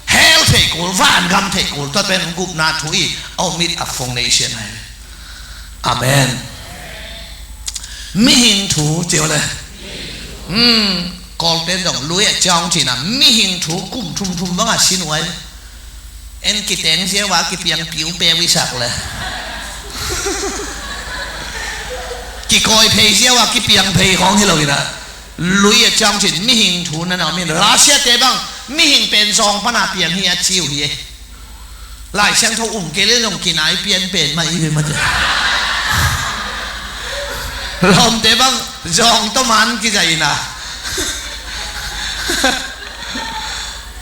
Hell theih kul, vangam theih kul, tua pen gupna thu i a om it a foundation ahi. Amen. Mihing thu, ci uh le. Hmm, Kawlte'n zong lui a ciang cihna, mihing thu kum thumthum bang a sin uh ahi. En kiteng ziau a kipiang piu pe wisak le. Kikawi phei ziau a kipiang phei khawng hi lo in a. Lui a ciang cin mihing thu na na min. Russia te bang mihing pen zawng pana piang hi a ci uh hi e. Lai Siangtho um kei le zong kinai pian pen mah i ve mate. Lawmte bang zawng tawh man kizaina.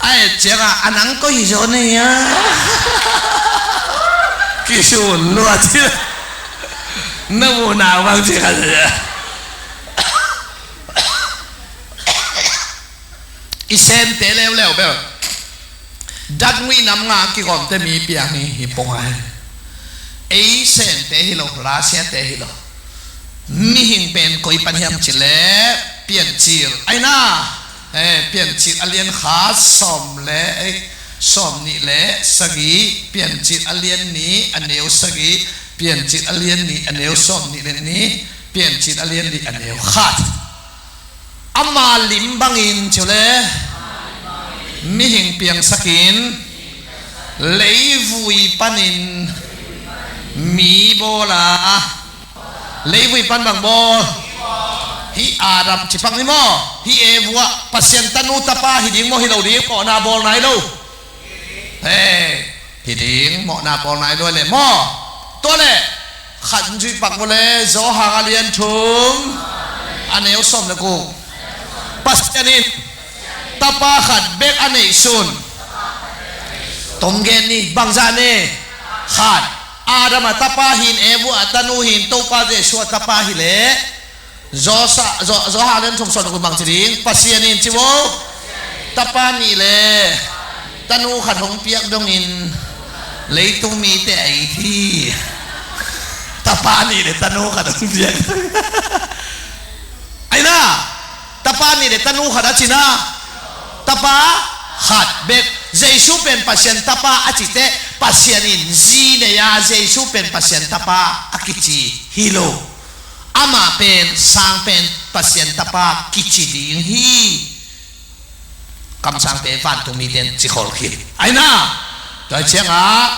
A et cianga a nang koi hi zaw nei a. Kisun lua ci. Na muhna bang ci kha. I Sente leuleu bel. Datngui nam nga kigawmte mi piang hi, hi pong ahi. Ei Sente hi lo, Russia te hi lo. Mihing pen koi pan hiam ci le Piancil. Aina, eh, Piancil a lian khat sawm le, eh, sawm nih le sagih, Piancil a lian nih a neu sagih, Piancil a lian nih a neu sawm nih le nih, Piancil a lian nih a neu khat. Ama lim bangin ci uh le mihing piangsakin leivui panin mi bawla Leivui pan bang bawl? Hih Adam ci pang hi maw? Hih Eva ah Pasian tanu tapa hi ding maw, hi lo ding? Mawhna bawl nai lo. He, hi ding, mawhna bawl nai lo le maw? Tua le khat zui pak bawl le, Johan a lian thum, a neu sawm le guk. Pasian in tapa khat bek a neihsun. Tong gen ni, bangzah ni? Khat. Adam a tapa hi in, Eva a tanu hi in, Topa Jesu a tapa hi leh. Josa-, Jo-, Johan a lian thum sawm le guk bang ci ding? Pasian in ci vo. Tapa nih le tanu khat hong piak dongin leitung mite a it hi. Tapa nih le tanu khat hong piak. Aina, tapa nih le tanu khat a cina, tapa khat bek. Jesu pen Pasian tapa a cite, Pasian in zi nei a, Jesu pen Pasian tapa a kici hi lo. Amah pen, sang pen Pasian tapa kici ding hi. Kamsangte vantung mite in ci khol khin. Aina, tua ciangah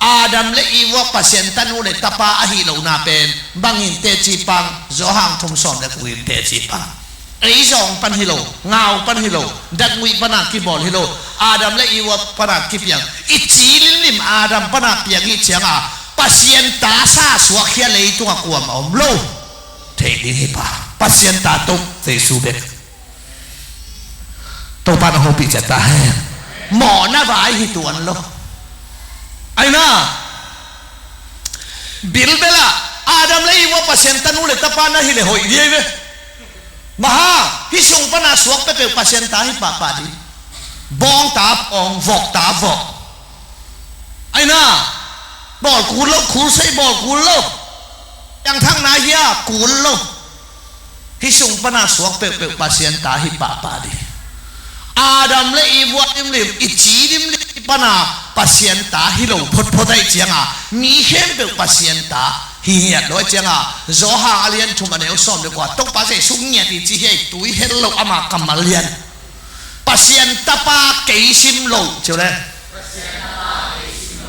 Adam le Eva Pasian tanu le tapa ahi lohna pen bangin teci pang? Johan thum sawm le guk in teci pang. Ei zawng pan hi lo, ngau pan hi lo, datnguih pana kibawl hi lo, Adam le Eva pana kipiang. I ci limlim Adam pana piang i ciangah Pasian ta sa suak hi a, leitungah kuamah om lo. Thei ding hi pa. Pasian ta tuk, Jesu bek. Topa na hopih ciat ta hen. Mawhna vai hi tuan lo. Aina, Bilbel ah Adam le Eva Pasian tanu le tapa na hi le hoih diai ve. Maha, hih sung pana suak peuhpeuh Pasian ta hi pahpah ding. Bawng ta bawng, vok ta vok. Aina, bawl kul lo, kul sei bawl kul lo. Piangthakna hi a, kul lo. Hih sung pana suak peuhpeuh Pasian ta hi pahpah ding. Adam le Eva limlim, i ci limlim pana Pasian ta hi lo photphot ahih ciangah mi khempeuh Pasian ta hi ngiat lo ahih ciangah Johan a lian thum a neu sawm le kua, Topa Jesu ngiat i ci hi a, i tui hel lo ama kammal lian. Pasian tapa kei sim lo, ci uh le.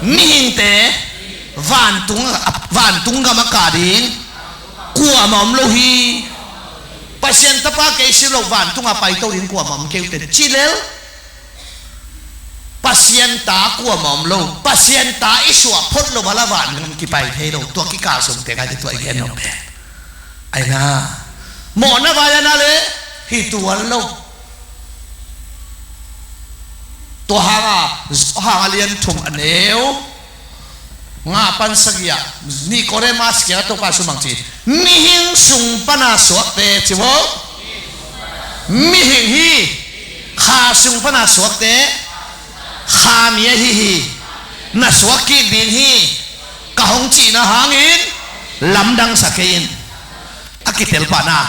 Mihingte vantung, vantung gam a kah ding kuamah om lo hi. Pasian tapa kei sim lo vantung a paito ding kuamah om kei uh teh ci lel. Pasian ta kuamah om lo. Pasian ta i suah phot lo bala vangam kipai thei lo. Tua kikal sungte kai te tua i gen lo pen. Aina, mawhna vai a na le hi tuan lo. Tua hanga, Johan a lian thum a neu nga pan sagih ah Nikodemas kiangah Topa sumang ci. Mihing sung pana suakte ci vo. Mihing hi. Kha sung pana suakte kha mi ahi hi. Na suak kik ding hi. Ka hong cihna hangin lamdang sa kei in. A kitel pahna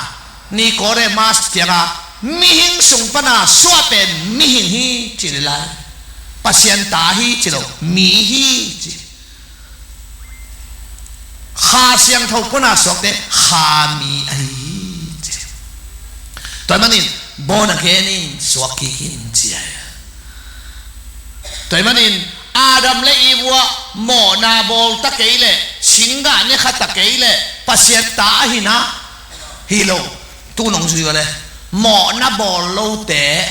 Nikodemas kiangah mihing sung pana suah pen mihing hi ci le lai. Pasian ta hi ci lo, mi hi ci. Kha Siangtho pana suakte kha mi ahi hi ci. Tua manin born again in suak kik in ci ahi. Tua manin Adam le Eve uh ah mawhna bawl ta kei leh, singgah ne kha ta kei leh Pasian ta ahi na? Hi lo. Tu nong zui uh leh mawhna bawl lote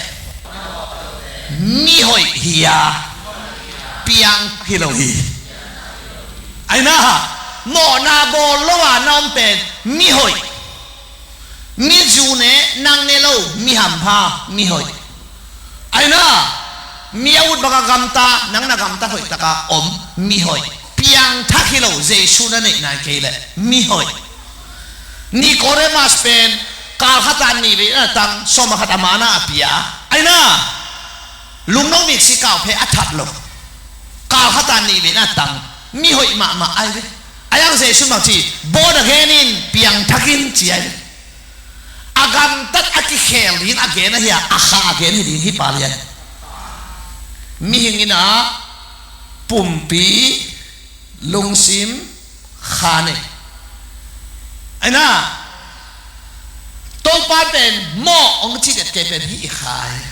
mihoih hi a, piang hi lo hi. Aina, mawhna bawl lo a na om pen mihoih. Mi zu ne, nang ne lo, mi hampha, mihoih. Aina, mi a ut bang a gamta, nang na gamta hoih taka om, mihoih. Piangthak hi lo, Jesu na neih nai kei leh mihoih. Nikodemas pen kal khat a nih vei na tang, sawm a khat a mana a pia. Aina, lungno miksi kau phe a that lo. Kal khat a nih vei na tang, mihoih mahmah ai ve. A yang Jesu bang ci, born again in, piangthak in ci ai ve. A gamtat a kikhel ding a gen ahi a, a kha a gen hi ding hi pa lian. Mihing in a pumpi, lungsim, kha nei. Aina, Topa pen mawh hong ci det kei pen hih i kha hi.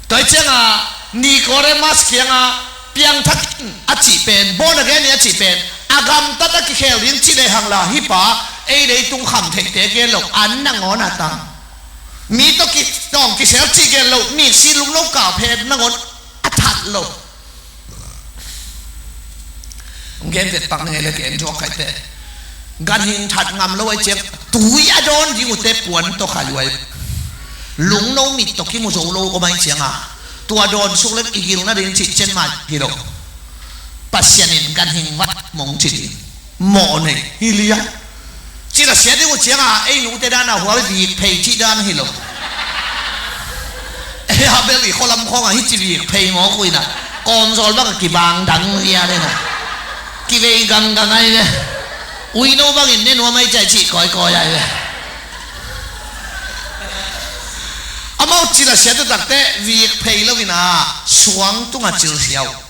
Tua hi ciangah Nikodemas kiangah piangthak in a cih pen, born again in a cih pen, A gamtat a kikhel ding ci lehang la, hih pa ei leitung kham theihte gen lo, an nangawn a tang. Mi tawh ki, tawng kisel cih gen lo, miksi lungno kau phet nangawn a that lo. Gen vet pak na ngei le ki en thuak khaite. Ganhing that ngam lo ai ciang, tui a dawn ding uhte puan tawh khai uh ai. Lungno mit tawh kimu zo lo om ai cianga, tua dawn suk le i gil nading cih cen mah hi lo. Pasian in ganhing vat mong ci ding. Mawh nei hi liang. Ci la sia ding uh cianga, ei nute dana hual vik phei cih dan hi lo. Ei a bel i khualam khawnga hih ci vik phei mawk uh ina, kawmzawl bang a kibang dang zia dena. Kivei ganggang ai ve. Uino bangin ne nuam ai ciai cih kawikawi ai ve. Amau ci la sia tu takte vik phei lo ina, suang tunga cil sia uh.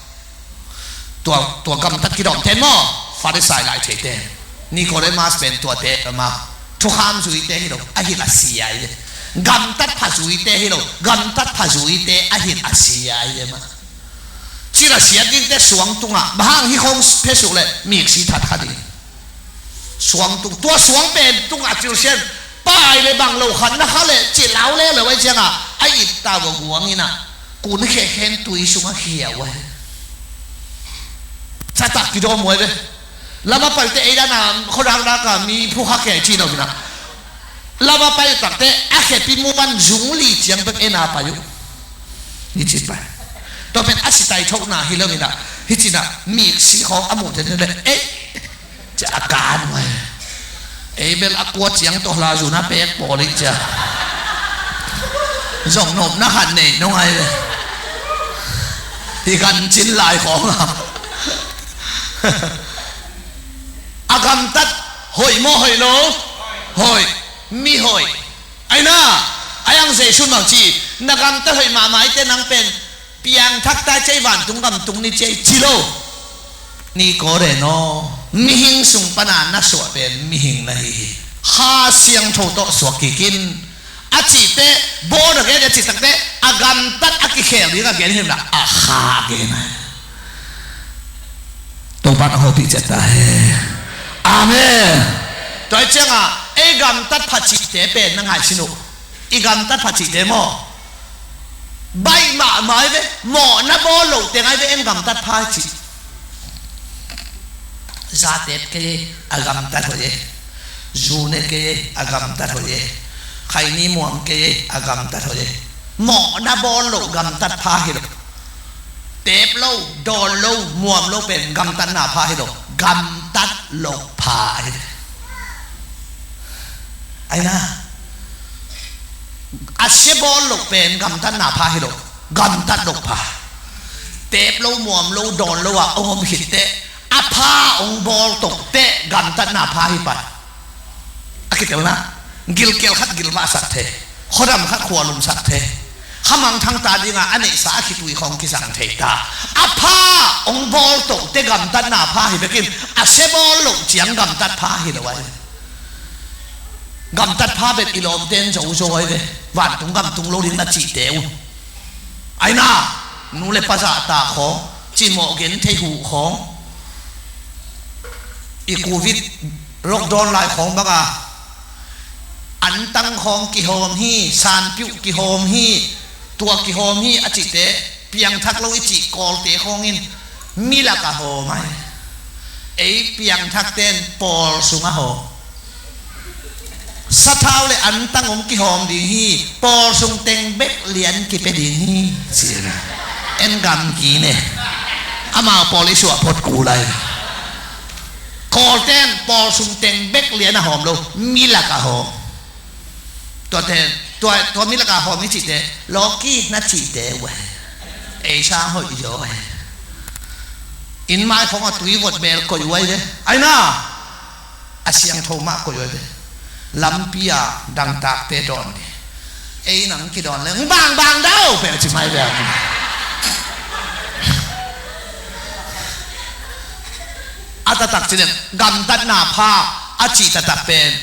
Tua, tua gamtat kidawm ten maw, Farisai lai theite. Nikodemas pen tuate ama, thukham zuite hi lo, a hilh a sia ai ve. Gamtat pha zuite hi lo, gamtat pha zuite a hilh a sia ai ve ma. Ci la sia dingte suang tunga, bang hang hih khawng phesuk le miksi that kha ding. Suang tung, tua suang pen tunga cil sian, pai le bang lo khat na kha le, ci lau le lo ai cianga, a it ta va guang ina, kun khekhen tui sunga khia uh ai. Catak kidawm uh ai ve. Lama paite ei dana khuadang daka mi phukha kei ci lo ina. Lama pai takte a khepi muan zung li ciang bek ei na pai uh. Hi ci pai. Tua pen a sitai thokna hi lo ina. Hi cina miksi khawng a muh tete le ei. Cia a kan uh ai. Ei bel a kua ciang tawh hla zuna pek pawl ih cia. Zong nopna khat nei nong ai ve. Hi kan cin lai khawng a. A gamtat hoih maw hoih lo? Hoih. Mi hoih. Aina, a yang Jesu'n bang ci, na gamtat hoih mahmah ite nang pen piangthak ta cei vantung gam tung ni cei ci lo. Nikodemus, mihing sung pana na suah pen mihing na hi hi. Kha Siangtho tawh suak kikin a cihte, born again a cih takte, a gamtat a kikhel ding a gen himna, a kha a gen a. Topa na hopih ciat ta he. Amen. Tua hi cianga ei gamtat pha cihte pen na ngaihsun uh. I gamtat pha cihte maw? Baih mahmah ai ve, mawhna bawl loh teng ai ve, en gamtat pha cih. Zatep kei a gamtat hoih e. Zune kei a gamtat hoih e. Khaini muam kei a gamtat hoih e. Mawhna bawl loh gamtat pha hi lo. Tep lo, dawn lo, muam lo pen gamtatna pha hi lo. Gamtat loh pha hi lo. Aina. A sia bawl loh pen gamtatna pha hi lo. Gamtat loh pha. Tep lo, muam lo, dawn lo a ong om khitte, a pha ong bawl tokte gamtatna pha hi pai. A kitelna, gilkial khat gilvahsak thei, khuadam khat khualumsak thei, khamangthang ta dinga a neihsa a khitui khawng kisang thei ta. A pha ong bawl tokte gamtatna pha hi bekin, a sia bawl loh ciang gamtat pha hi lo ai. Gamtat pha bet i lawmte in zo zaw ai ve. Vantung gam tung lo ding na cihte uh. Aina, nu le pa zahtak khawng, cimawh gen thei huh khawng, i covid lockdown lai khawng banga, antang khawng kihawm hi, sanpiuh kihawm hi, tua kihawm hi a cihte, piangthak lo i cih Kawlte khawngin milak a hawm ai. Ei piangthakte in pawl sung a hawm. Sathau le antang hong kihawm ding hi, pawl sung teng bek lian kipia ding hi, ci na. En gam ki ne. Amau pawl i suah phot kul ai. Kawlte in pawl sung teng bek lian a hawm lo, milak a hawm. Tuate, tua, tua milak a hawm i cihte, lawki na cihte uh e. Ei sang hoih zaw e. Inn mai khawng a tui vot bel koih uh ai ve. Aina, a siangtho mah koih uh ai ve. Lampi a dangtakte dawn ni. Ei nang kidawn le, bangbang dau, peuh ci mai ve. A taktak ci den, gamtatna pha a cih taktak pen,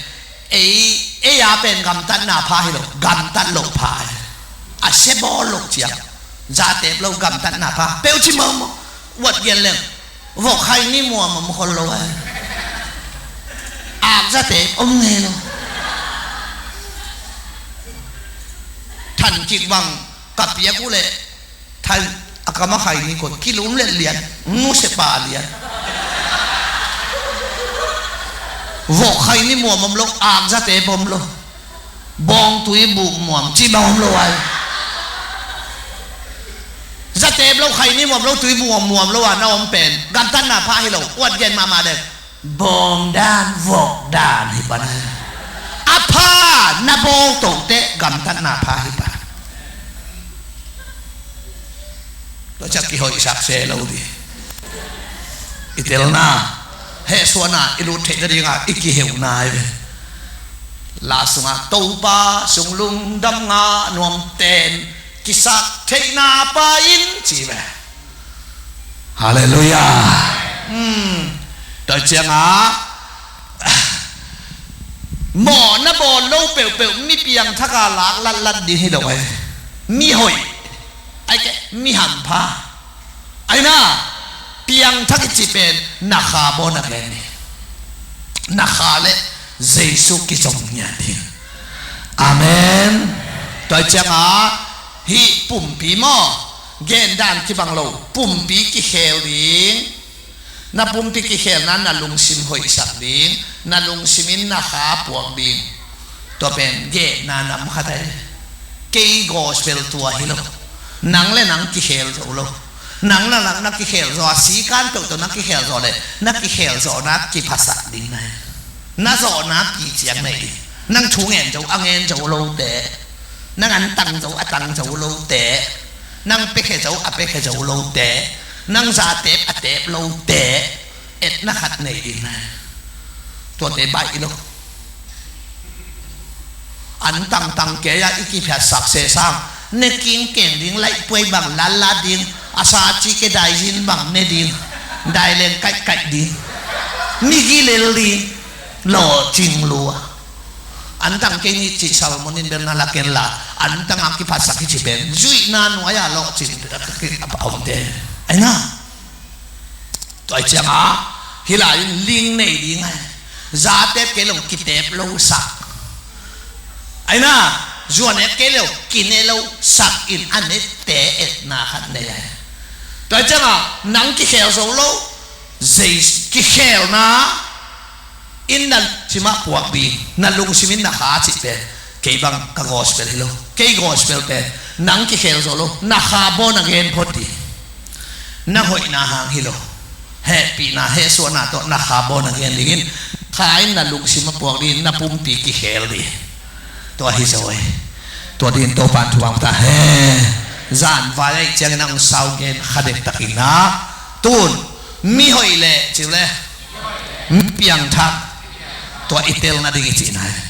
ei, ei a pen gamtatna pha hi lo, gamtat loh pha hi. A sia bawl loh ciang, zatep lo gamtatna pha, peuh ci mawkmawk, uat gen leng. Vok khaini muam om khol lo ai. Akzate om ngei lo. Than kik bang ka piak uh leh than a kama khaini ko kilum let lian, nuse pa lian. Vok khaini muam om lo, akzate om lo. Bawng tui buh muam ci bang om lo ai. Zatep lo, khaini muam lo, tui buh muam lo a na om pen gamtatna pha hi lo. Uat gen mahmah dek. Bawng dan, vok dan hi pan ai. A pha na bawl toh teh gamtatna pha hi pan. Tua ciang kihoihsak se lo ding. I telna, hehsuahna i lut theih nadingah i kiheuhna hi ve. La sungah Topa sung lungdam ngah nuam ten kisak theihna pa in ci ve. Halleluiah. Hmm. Tua ciangah mawhna bawl lo peuhpeuh mi piangthak a lak latlat ding hi lo ai. Mi hoih, ai ke, mi hampha. Ai na, piangthak i cih pen na kha bawl na gen hi. Na kha le Jesu kizom ngiat ding. Amen. Tua ciangah hih pumpi maw, gen dan kibang lo, pumpi kikhel ding. Na pumpi kikhelna na lungsim hoihsak ding, na lungsim in na kha puak ding. Tua pen genna nam khat ai. Kei gospel tua hi lo. Nang le nang kikhel zo lo. Nang le nang na kikhel zo a, sikan peuh tawh na kikhel zo le, na kikhel zawhna kiphasak ding na hi. Na zawhna pi ciang nei ding. Nang thu ngen zo a ngen zo lo te. Nang an tang zo a tang zo lo te. Nang piakhia zo a piakhia zo lo te. Nang za tep a tep lo te. Etna khat nei ding na. Tuate baih lo. An tangtang kei a i kiphiatsak se sang, ne kingkeng ding, laihpuai bang latlat ding, a sa ci ke daizin bang ne ding, daileng kaihkaih ding, migi lel ding, lawhcing lua. An tang kei ni cih Solomon in bel na lak en la, an tang a kiphatsak hi ci pen zuihna nuai a lawhcing a om te. Ai na. Tua ciangah hih lai-in ling nei ding ai. Zatep kei lo kitep lo sak. Ai na, zuan et kei lo kine lo sak in a nette etna khat nei ai. Tua ciangah nang kikhel zo lo, Jesu kikhelna in na lungsim ah puak ding, na lungsim in na kha cih pen kei bang ka gospel hi lo. Kei gospel pen nang kikhel zo lo, na kha bawl na gen phot ding. Na hoihna hang hi lo. Hehpihna, hehsuahna tawh na kha bawl na gen dingin, kha in na lungsim a puak ding, na pumpi kikhel ding. Tua hi zo ei. Tua dingin Topan thupha ta hen. Zanvai ahih ciangin a hong sau gen kha dektakin na. Tun mi hoih leh ci uh leh mi piangthak, tua i tel nading i cihna hi.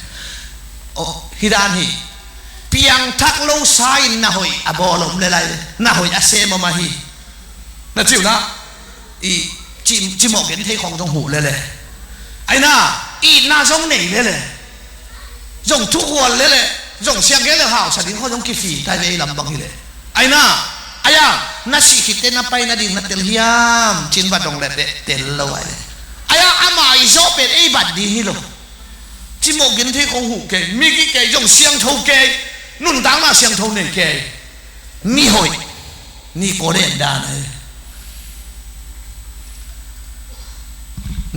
Hi dan hi. Piangthak lo sa in na hoih a bawl om le lai, na hoih a sem om ahi. Na ci uh na, i ci, cimawh genthei khawng zong huh lele. Ai na, itna zong nei lele. Zong thukhual lele. Zong siang gen le hausa ding khawng zong kifi tai ve, i lam bang hi le. Ai na, ai a, na sih khit teh na pai nading na tel hiam, ci-in va dong le beh tel lo ai le. Ai a, ama i zawh pen ei bat ding hi lo. Cimawh genthei khawng huh kei, migi kei, zong siangtho kei, nuntakna siangtho nei kei. Mi hoih. Nikodem dan ahi.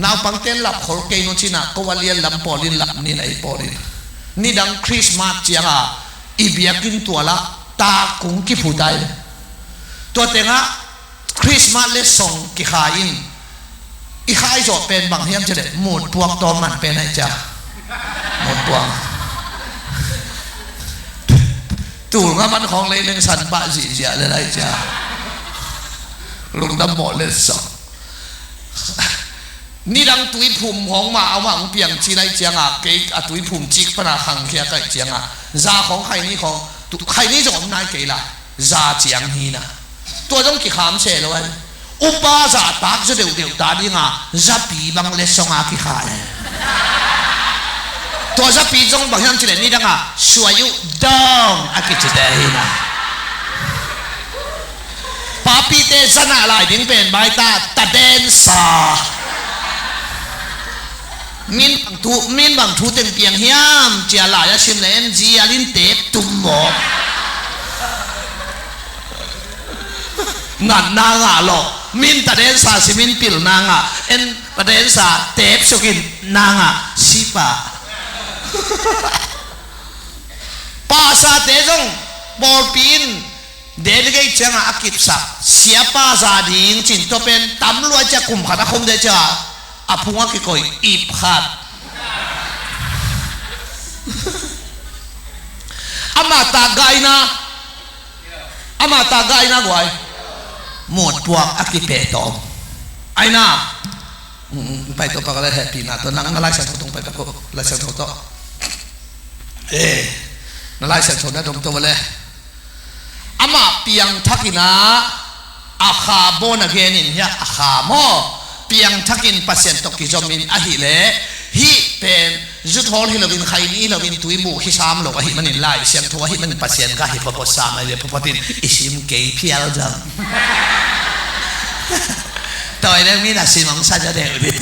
Naupangte in lap khol kei nung ci-in ah, ko a lian lam pawl in lap ni, na ei pawl in. Nidang Christmas ciangah i biakinn tualah tak kung kiphu tai. Tua tengah Christmas letsong kikhai in, i khai zawh pen bang hiam cih leh mutpuak tawm man pen ahi cia. Mutpuak. Tul nga man khawng lei leng san pah zihziah le lai cia. Lungdam mawh letsong. Nidang tuiphum khawng mah a mah hong piang ci lai ciangah, kei a tuiphum cik pana khangkhia kaih ciangah, za khawng khaini khawng, tu-, khaini zong om nai kei la, za ciang hi na. Tua zong kikham se lo ai. Upa zahtak zaw deuhdeuh ta dinga zapi bang letsong a kikha e. Tua zapi zong bang hiam cih leh nidanga suai uh dong a kicite hi na. Papite zana lai ding pen baita, tate densa. Min bang thu, min bang thu teng piang hiam, cia lai a sim le en zial in tep tum maw. Natna ngah lo. Min ta densa simin pilna ngah. En ta densa tep sukin na ngah. Sipa. Pasate zong pawlpi in delegate ciangah a kipsak siapa za ding cin tua pen tam luai ciah kum khat a khom deh ciah a phung a kikoih ip khat. Amah tak gaina, amah tak gaina guai mutpuak a kipeh tawm. Aina. Pai tawh pak le hehpihna tawh nang na Lai Siangtho tawh pai pak ko, Lai Siangtho tawh. Eh, na Lai Siangtho na dong tawh le. Amah piangthak in ah, a kha born again in hiah a kha maw. Piangthak in Pasian tawh kizom in ahih leh, hih pen zuthawl hi loin, khaini hi loin, tuibuh hi sam lo ahih manin, Lai Siangtho ahih manin Pasian gah hi phawtphawt sam ahi ve, phawtphawt in i sim kei phial zang. Tawi deng mi na sim ang sa ja deuh dih.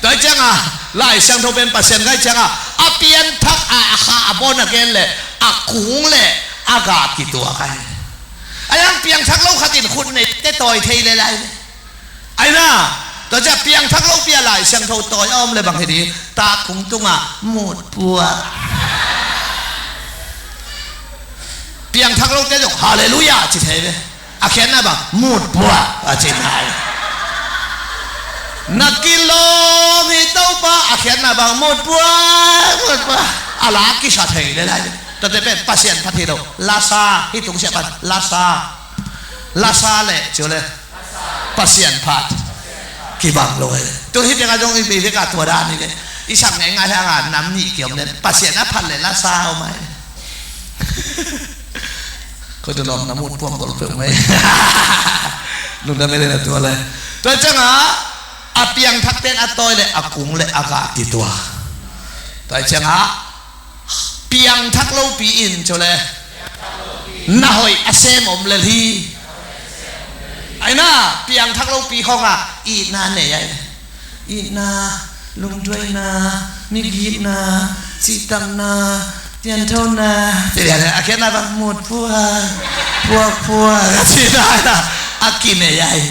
Tawi ciangah Lai Siangtho pen Pasian gah ciangah a pianthak a, a kha a born again le a kung le a gah kituak ahi. A yang piangthak lo khat in khut nei te tawi thei le lai le. Aina, tua ciah piangthak lo pi a Lai Siangtho tawi a om le bang hi ding, tak kung tungah mutpuak. Piangthak lo te zong Halleluiah ci thei ve. A khiatna bang mutpuak a ci nai. Na kilawm hi Topa, a khiatna bang mutpuak, mutpuak. A la kisa thei le lai ve. Tua te pen Pasian phat hi lo. Lasa, hih tung siah pan lasa. Lasa le, ciu le. Pasian phat kibang lo e. Tu hih tengah zong i bei vekah tua dan hi le. I sak ngeingai hangah nam nih kiom le Pasian a phat le lasa om ai. Ko tu lawm na mutpuak gol peuh mai. Lungdam e le na tua le. Tua ciangah a piangthak ten a tawi le a kung le a gah kituak. Tua ciangah piangthak lopi in ciu le na hoih a sem om lel hi. Aina, piangthak lopi khawngah itna nei ai. Itna, lungduaina, migitna, cihtakna, tianthona. Tia a khiatna bang mutpuak, puakpuak a cihna a kinei ai.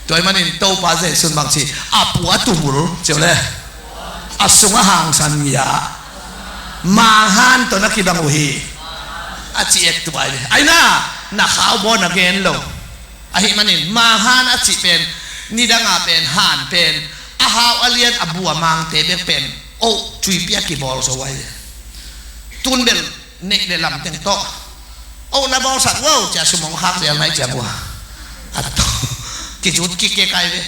Tua ahih manin Topa Jesuh in bang ci, a pua a tumul ciu le a sungah hangsan ngia manghan tawh na kibang uh hi. A ci et tua hi. Aina, na khau born again lo. Ahih manin manghan a cih pen nidangah pen han pen a hau a lian a bu a mangte bek pen oh cuipi a kibawl zo ahi. Tun bel neih le lam teng tawh. Oh, na bawlsak wow, cia sumong khak zel nai ciang ua. A to. Kizut kik kek ai ve.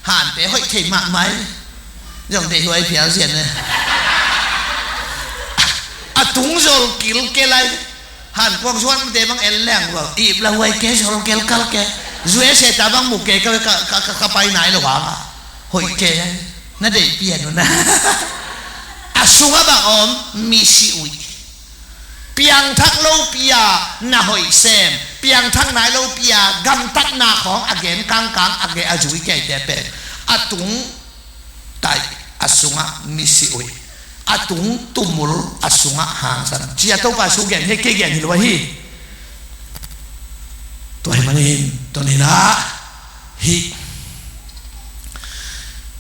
Hante hoih thei mahmah ai. Zong deih huai phial zian ne. A tung zol kil ke lai. Han kuang zuan mate bang en leng wow. Ip la huai ke zol kel kal ke. Zue se ta bang mu ke ka, ka, ka, ka pai nai lo hang a. Hoih ke ai. Na deih pian un a. A sungah bang om misi uih. Piangthak lopi a na hoih sem, piangthak nai lopi a gamtatna khawng a gen kangkang a ge a zui keite pen a tung tai a sungah misi uih, a tung tumul a sungah hangsan. Cia Topa su gen hi, kei gen hi lo ahi. Tua ahih manin tuni-in ah hih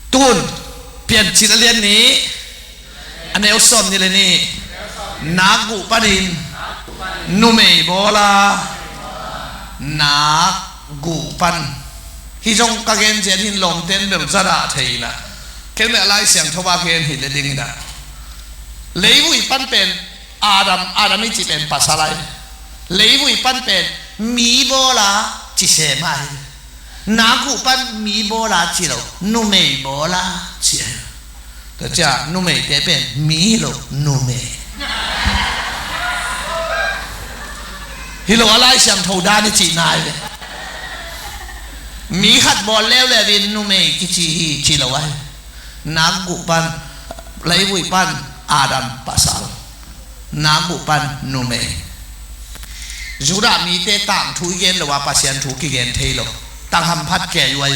tun Piancil a lian nih, a neu sawm nih le nih, nak guh panin numei bawl a, nak guh pan. Hih zong ka gen ciat hin lawmten bel za dah thei in ah, ken bel a Lai Siangtho a gen hi le ding in ah, leivui pan pen Adam, Adam i cih pen pasal ahi. Leivui pan pen mi bawl a ci sem ahi. Nak guh pan mi bawl a ci lo, numei bawl a ci ahi. Tua ciah numeite pen mi hi lo, numei. Hi lo a Lai Siangtho dan i cihna ahi ve. Mi khat bawl leuleu in numei kici hi ci lo ahi. Nak guh pan, leivui pan Adam pasal, nak guh pan numei. Judah mite tangthu i gen lo a, Pasian thu kigen thei lo. Tang hamphat kei uh ai.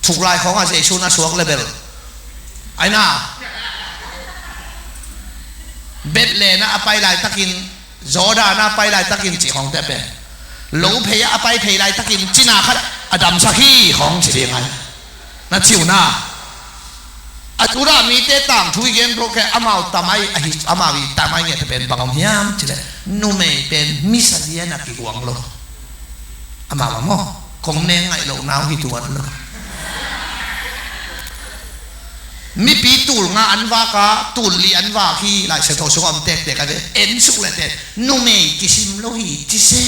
Thuklai khawngah Jesu na suak le bel, ai na, Bethlehem ah a pai laitakin, Jordan ah a pai laitakin cih khawngte pen, lo phei ah a pai phei laitakin cina khat a damsak hi khawng ci ding ai. Na ci uh na. A Judah mite tangthu i gen proke amau tamai ahi, amau i tamai ngiate pen bang om hiam cileh, numei pen misa lian a kiguang lo. Amau a maw, kong neng ngaih loh nau hi tuan lo. Mipi tul nga an vak a, tul li an vak hi, Lai Siangtho sungah om tektek a ve. En suk leh tek, numei kisim lo hi ci se.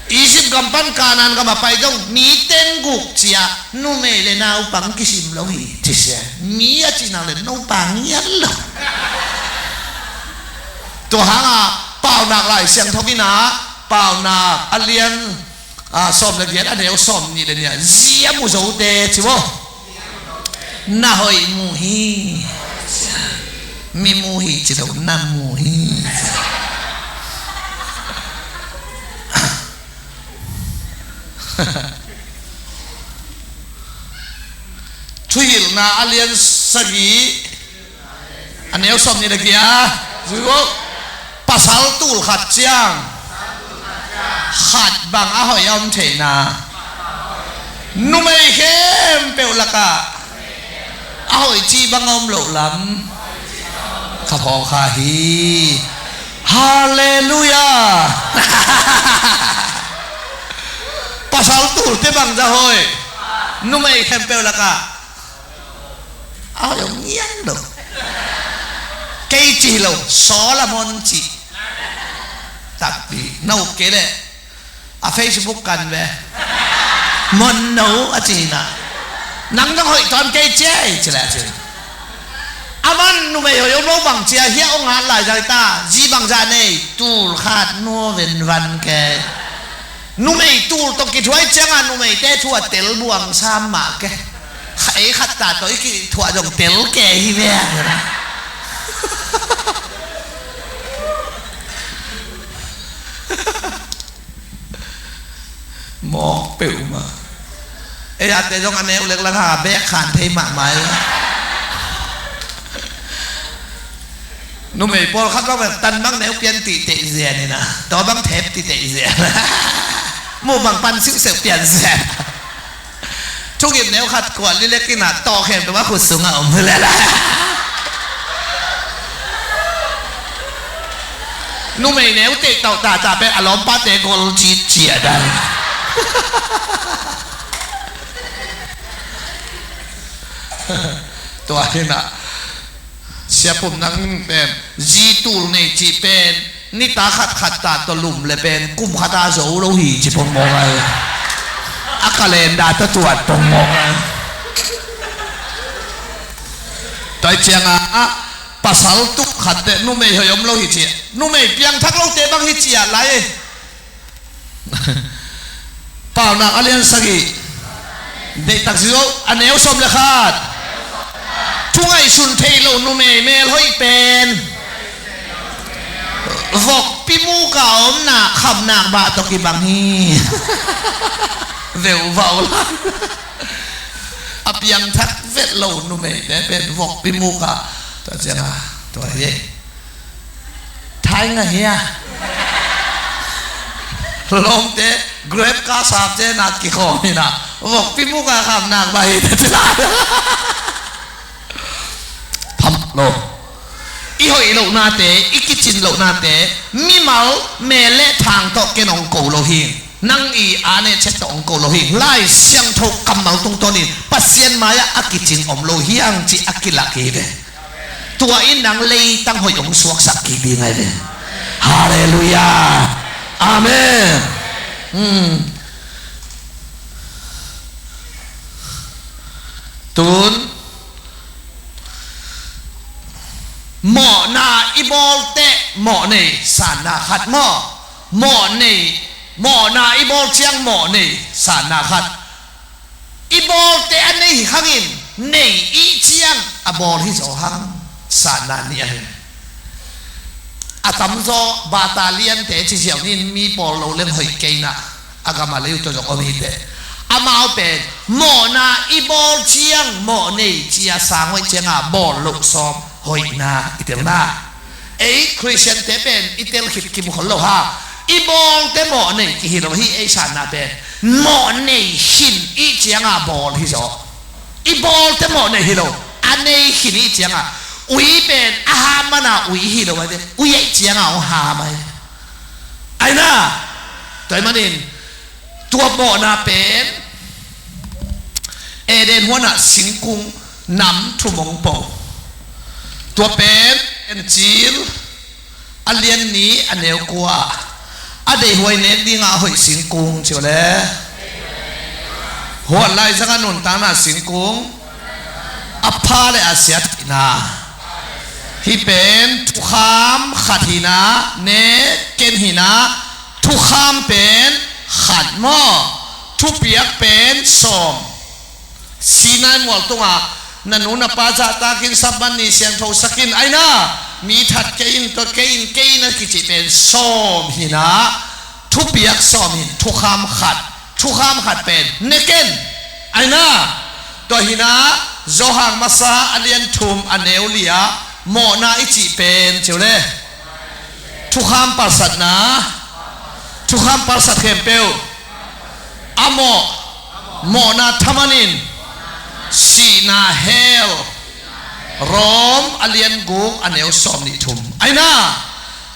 Egypt gam pan Kanaan gam a pai dong mi teng guk cia, numei le naupang kisim lo hi ci se. Mi a cihna le naupang ngiat lo. Tua hanga Paunak Lai Siangtho in ah, Paunak a lian, a, sawm le giat, a neu sawm nih le nih ah, zi a mu zote ci maw? Na hoih mu hi. Mi mu hi ci lo, na mu hi. Thuhilhna a lian sagih, a neu sawm nih le giat, zui ko. Pasal tul khat ciang khat bang a hoih a om theihna. Numei khempeuh lakah a hoih cih bang a om loh lam kha phawk kha hi. Halleluiah. Pasal tulte bangzah hoih? Numei khempeuh lakah a hoih om ngian lo. Kei ci hi lo, Solomon ci takpi. Na up kei leh a Facebook kan ve. Mon no a ci hi na. Nang dong hoih tawn kei ci ei ci leh a ci. Aman numei hoih om lo bang cia hiah ong hat lai zai ta, zi bangzah nei, tul khat nuaven van kei. Numei tul tawh kithuai cianga numeite thu a tel buang sam mah ke. Kha ei khat ta tawh i kithuah zong tel ke hi ve. Mawk peuhmah. Ei ate zong a neu lek lak ha bek khan thei mahmah ei. Numei pawlkhat bang bang tan bang neu pian tih teih zian ina, tua bang thep tih teih zian. Mu bang pan siuhseuh pian zian. Thugim neu khat kuat lilek ina tawh khem tua khut sungah om hi leh la. Numei neu teih tauh tata pen a lawmpate gol cit ciah dan. Tua hi na. Siapum nang pen zi tul nei cih pen nita khat khat ta tawh lum le pen kum khat a zo lo hi ci pongmawk ai. A calendar tawh tuat pongmawk ai. Tua ciangah pasal tul khat teh numei hoih om lo hi ci. Numei piangthak lote bang hi ciah lai. Paunak a lian sagih, deihtak zio, a neu sawm le khat. Thu ngaihsun thei lo numei mel hoih pen vokpi muka omna khamnak bah tawh kibang hi. Veuvau lai. A piangthak vet lo numeite pen vokpi muka. Tua cianga tua hi. Thai ngah hia? Lawmte Grab ka sapte na kikhawm hina. Vokpi muka khamnak bah hi ta cila. Pham lo. I hoih lohnate, i kicin lohnate mimal mel le thang tawh ken hong ko lo hi. Nang i a ne chet tawh hong ko lo hi. Lai Siangtho kammal tungtawnin Pasian mai-ah a kicin om lo hiang cih a kilak hi ve. Tua in nang leitang hoih hong suaksak kik ding ahi ve. Halleluiah. Amen. Hmm. Tun mawhna i bawl teh mawh nei sanna khat maw? Mawh nei, mawhna i bawl ciang mawh nei sanna khat. I bawlte a nei hi khangin nei i ciang a bawl hi zaw hang sanna nih ahi. a tamzaw battalion te ci ziau ni in, mi pawl lo leng hoih kei na, a gam a lei uh tawh zong om hi teh. Amau pen mawhna i bawl ciang mawh nei ci a sang hoih cianga bawl loh sawm hoihna i telna. Ei Khristian te pen i tel khit kimu khol lo ha. I bawlte mawh nei kihi lo hi. Ei sanna pen mawh nei khin i cianga bawl hi zaw. I bawlte mawh nei hi lo, a nei khin i cianga ui pen a ham mana ui hi lo a, ui a i cianga hong ham a hi. Aina, tua ahih manin tua mawhna pen Eden huanah singkung nam thum hong po. Tua pen Encil a lian nih a neu kua, a deihhuai nek dingah a hoih singkung ci uh le. Huat laizang a nuntakna singkung, a pha le a sia theihna. Hih pen thukham khat hi na, ne ken hi na, thukham pen khat maw, thupiak pen sawm. Sinai mual tungah na nu na pa zahtakin Sabbath ni siangthosak in, aina, mi that kei in, tua kei in, kei in a kicih pen sawm hi na, thupiak sawm hi in, thukham khat, thukham khat pen ne ken, aina, tua hi na, Johan masa a lian thum a neu li ah mawhna i cih pen ci uh le. Thukham palsatna, thukham palsat khempeuh a mawh, mawhna thaman in, sihna hell. Rom a lian guk a neu sawm nih thum. Aina,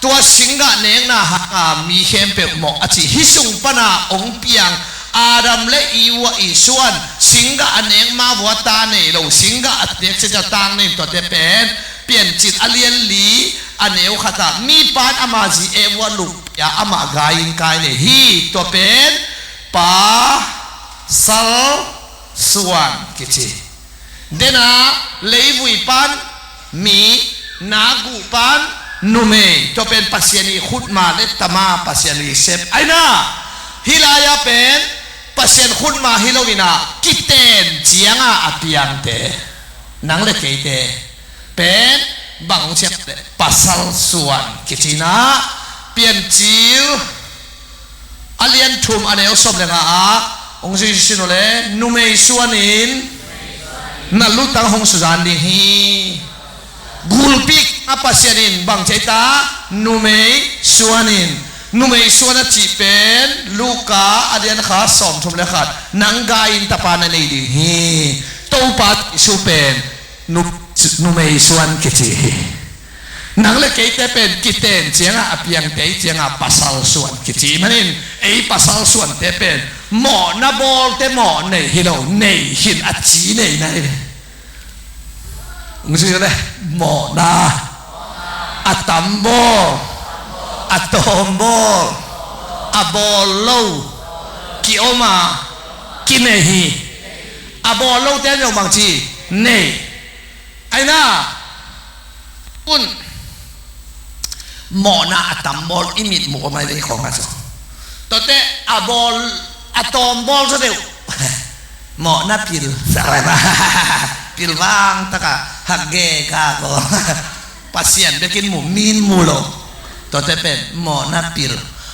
tua singgah nekna hanga mi khempeuh mawh a ci. Hih sung pana hong piang Adam le Eve uh a i suan, singgah a nek ma vua ta nei lo, singgah a nek cia tang nei, tuate pen Piancil a lian li a neu khatah, mi pan ama zi Eve uh a lup pia, amah gai in kai nei hi. Tua pen pasal suan kici. Dena leivui pan mi, na guh pan numei, tua pen Pasian i khutma le tama, Pasian i sep. Aina, hih lai-a pen Pasian khutma hi lo ina, kiten cianga a piangte, nang le keite pen bang hong ciam le pasal suan kici ina, Piancil a lian thum a neu sawm le nga ah hong zui sin uh le, numei suan in na lutang hong suzan ding hi. Gulpi a Pasian in bang ci ta, numei suan in. Numei suan a cih pen Luka a lian khat sawm thum le khat, nang gai in tapa na nei ding hi. Topa Jesu pen nu-, numei suan kici hi. Nang le keite pen kiten cianga a piangte cianga pasal suan kici manin, ei pasal suante pen mawhna bawlte mawh nei hi lo, nei khin a ci nei na hi. Hong ci le, mawhna a tam bawl, a tawm bawl, a bawl lo, kiom a, kinei hi. A bawl lote zong bang ci, nei. Aina, un, mawhna a tam bawl i mit mu om ai dei khong a so. Tuate a bawl, a tawm bawl so deuh. Mawhna pil. Pil vang taka hak ge ka ko. Pasian bekin mu, min mu lo. Tuate pen mawhna pil.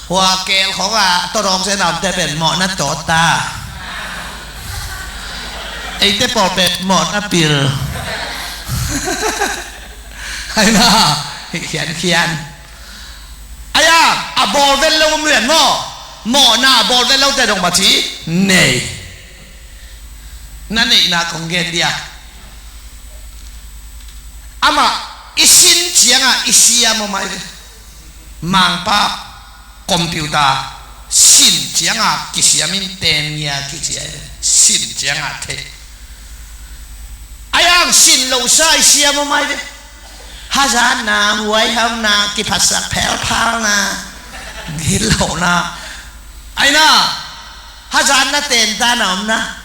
Hua kel khong a tawdawk se namte pen mawhna tawta. Eite pawl pen mawhna pil. Aina, hi khiankhian. Aia, a bawl vel lo om lian maw? Mawhna a bawl vel lote dong bang ci, nei. Na neihna kong gen dia. Amah i sin cianga i siam om ai ve. Mangpa computer sin cianga kisiam in, tenia kici ai ve. Sin cianga thei. Ai ang sin lo sa i siam om ai ve. Hazatna, huaihamna, kiphatsak phelphalna, gillohna. Aina, hazatna tentana omna.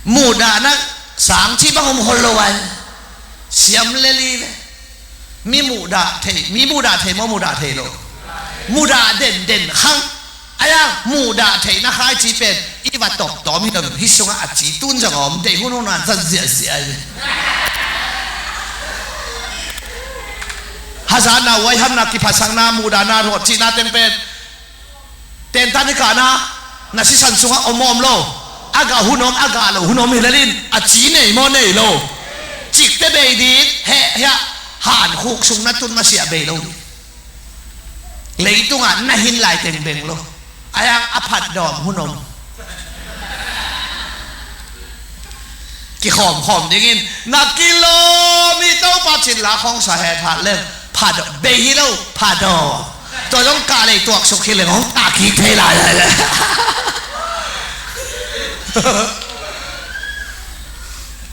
Muhdahna sang ci bang om hol lo ai. Siam le li ve. Mi muhdah thei, mi muhdah thei maw, muhdah thei lo? Muhdah den den khang. Aia, muhdah theihna khai ci pen i va tawm tawm hi lo, hih sungah a ci tun zong a om, deih hun hun a zat ziahziah hi. Hazatna, huaihamna, kiphatsakna, muhdahna, rawh cihna teng pen tenta ni kahna, na sisan sungah om om lo. A gah hun om, a gah lo hun om hi lel in, a ci nei maw nei lo. Cikte bei ding, heh, hiah, hankhuk sung na tun masiah bei lo ding. Leitungah na hin lai teng beng lo. A hiang a phatdawm hun om. Kikhawmkhawm dingin na kilawm hi, Topa cin la khawngsa het hat leng phatdawm, bei hi lo, phatdawm. Tua zong kah lei tuaksuk hi leng hong kah kik thei lai lai le.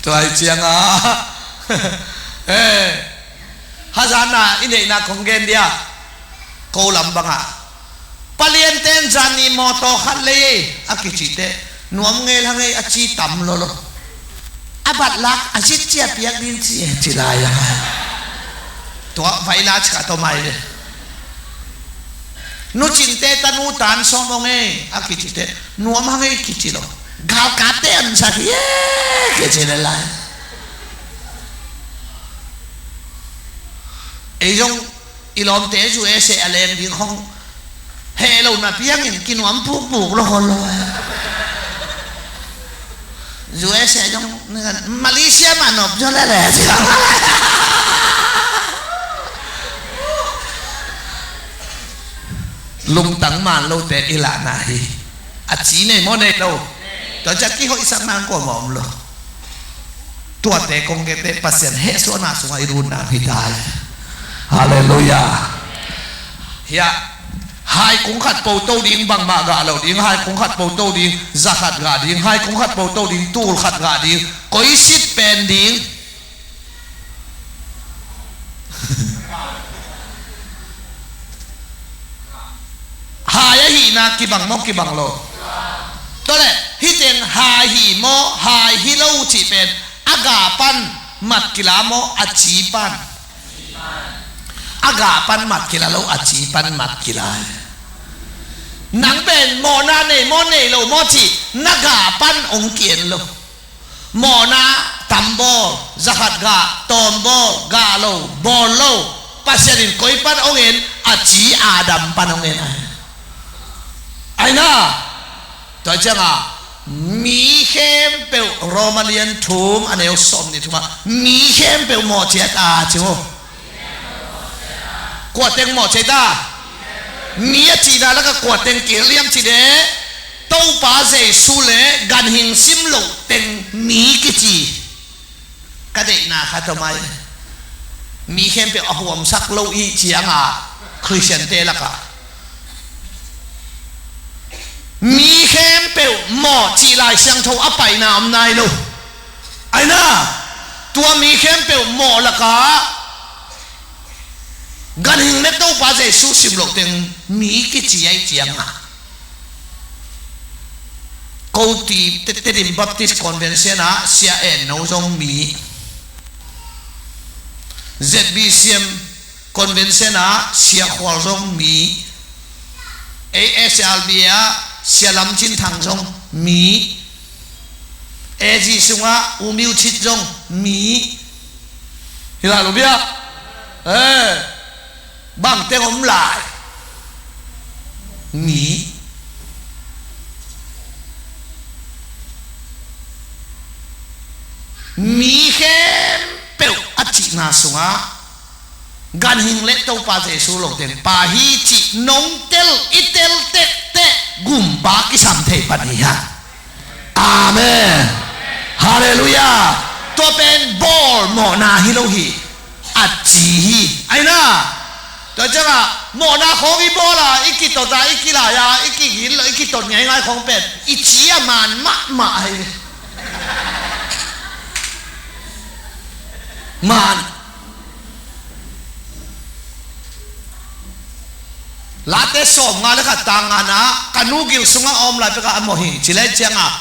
Tua hi ciangah eh, hazatna i neihna kong gen dia. Ko lam bangah palianten zan ni mawtaw khat lei ei a kicite, nuam ngei la ngei a ci tam lolo. A batlak a zit cia piak din ci e ci lai a. Tua vaila cika tawmai le. Nu cinte tanu tan sawm ong ei a kicite, nuam hang ei kici lo. Galkapte ansak hi e kici le lai. Ei zong i lawmte zu e seh a leng ding hong heh lo napi hangin kinuam pukpuk lo hon lo. U S A zong Malaysia mah nop zaw lele. Lungtang man lote i lahna hi. A ci nei maw nei lo? Tua ciang kihoihsak nang kua maw om lo. Tuate kong gete Pasian hehsuahna sungah i run nang hi ta le. Halleluiah. Hiah hai kung khat po to ding, bangmah gah lo ding, hai kung khat po to ding, za khat gah ding, hai kung khat po to ding, tul khat gah ding, koi sit pen ding. Hai a hihna kibang maw kibang lo? Tua le, hih teng hai hi maw hai hi lo cih pen a gah pan mat kila maw a ci pan? A gah pan mat kila lo, a ci pan mat kila. Nang pen mawhna nei maw nei lo maw cih na gah pan hong ki-en lo. Mawhna tam bawl, za khat gah, tawm bawl, gah lo, bawl lo, Pasian in koi pan hong en? A ci Adam pan hong en ahi. Aina, tua ciangah mi khempeuh, Roma lian thum a neu sawm nih thumah mi khempeuh mawh ciat a ci maw? Kua teng mawh ciat a? Mi a cihna lakah kua teng kihel hiam cih leh Topa Jesu le ganhing sim loh teng mi kici. Ka deihna khat om ai. Mi khempeuh a huamsak lo i hih ciangah Khristiante lakah mi khempeuh mawh cih Lai Siangtho a paina om nai lo. Aina, tua mi khempeuh mawh lakah ganhing le Topa Jesu sim loh teng mi kici a hih ciangah Ko ti Te-, Tedim Baptist Convention ah Sia En No zong mi. Z B C M Convention ah Sia Khual zong mi. A S L B ah Sia Lam Cin Thang zong mi. A G sungah U Myo Chit zong mi. Hi lai lo bia. Eh. Bang teng om lai? Mi. Mi khempeuh a cihna sungah ganhing le Topa Jesu lo teng pa hi cih nong tel, i tel tektek gumpa kisam thei pan hi hang. Amen. Halleluiah. Tua pen bawl mawhna hi lo hi. A ci hi. Aina. Tua ciangah mawhna khawng i bawl a, i kitot a, i kilai a, i kigil lo, i kitot ngaingai khawng pen i ci a man mahmah hi. Man. Late sawmnga le khat tang ngana ka nu gil sungah a om lai pekah a mawh hi. Ci le ciangah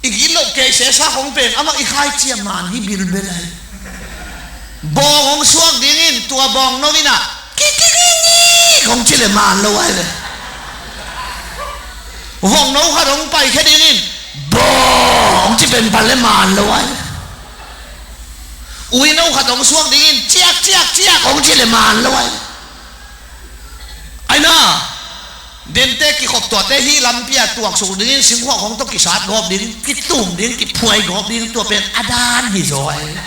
i gil loh kei sesa khong pen amah i khai cia man hi bilbel ahi. Bawng hong suak dingin tua bawng no inah kikikiki khong ci le man lo ahi le. Vong no khat hong paikhia dingin bawng ci pen pan le man lo ahi le. Uino khat hong suak dingin ciak, ciak, ciak hong ci le man lo ai. Ai na, dente kikhop tuate hih lampi ah tuaksuk dingin singkhuak hong tawh kisat gawp ding, kitum ding, kiphuai gawp ding, tua pen a dan hi zaw ai.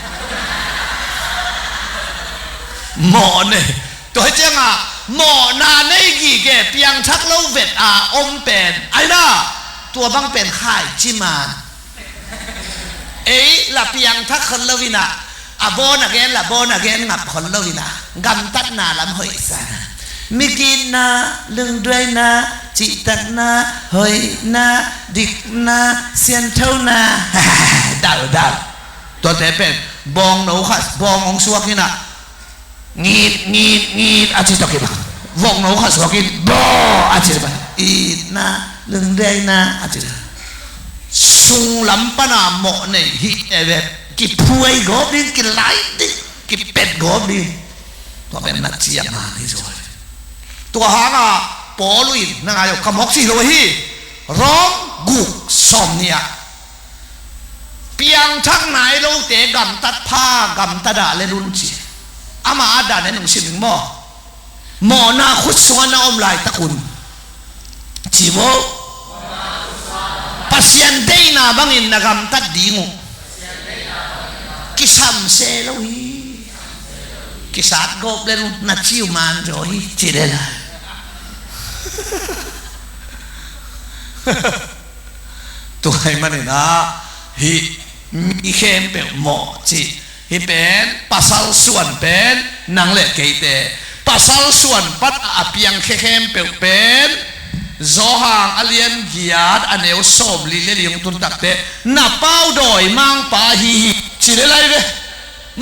Mawh nei. Tua hi ciangah mawhna nei gige piangthak lo vet a om pen ai na, tua bang pen khaici man. Ei la piangthak khol lo inah, a born again la born again ngap khol lo inah, gamtatna lam hoih sana. Migitna, lungduaina, cihtakna, hoihna, dikna, sianthona. Dau, dau. Tuate pen bawngno khat, bawng hong suak inah, ngit, ngit, ngit a ci tawh kibang. Vokno khat suakin baw a ci tawh kibang. Itna, lungdaina a ci tawh. Sunglam pana mawh nei hi e ve. Kiphuai gawp ding, kilai ding, kipet gawp ding. Tua pen na ciang a hi zaw. Tua hanga Paul in na ngai uh, ka mawk ci lo hi. Rom guk sawm nih ah, piangthak nai lote gamtat pha, gamtat ah le lun ci. Ama a dan en hong sim ning maw? Mawhna khut sungah na om laitakun ci maw? Pasian deihna bangin na gamtat ding uh. Kisam se lo hi. Kisat gawp le lun na ci uh man zaw hi ci le lai. Tua hi maninah hih mi khempeuh mawh cih hih pen pasal suan pen nang le keite pasal suan pat a piangkhia khempeuh pen Johan a lian giat a neu sawm li le li hong tuntakte na pau dawi mangpa hi hi ci le lai ve.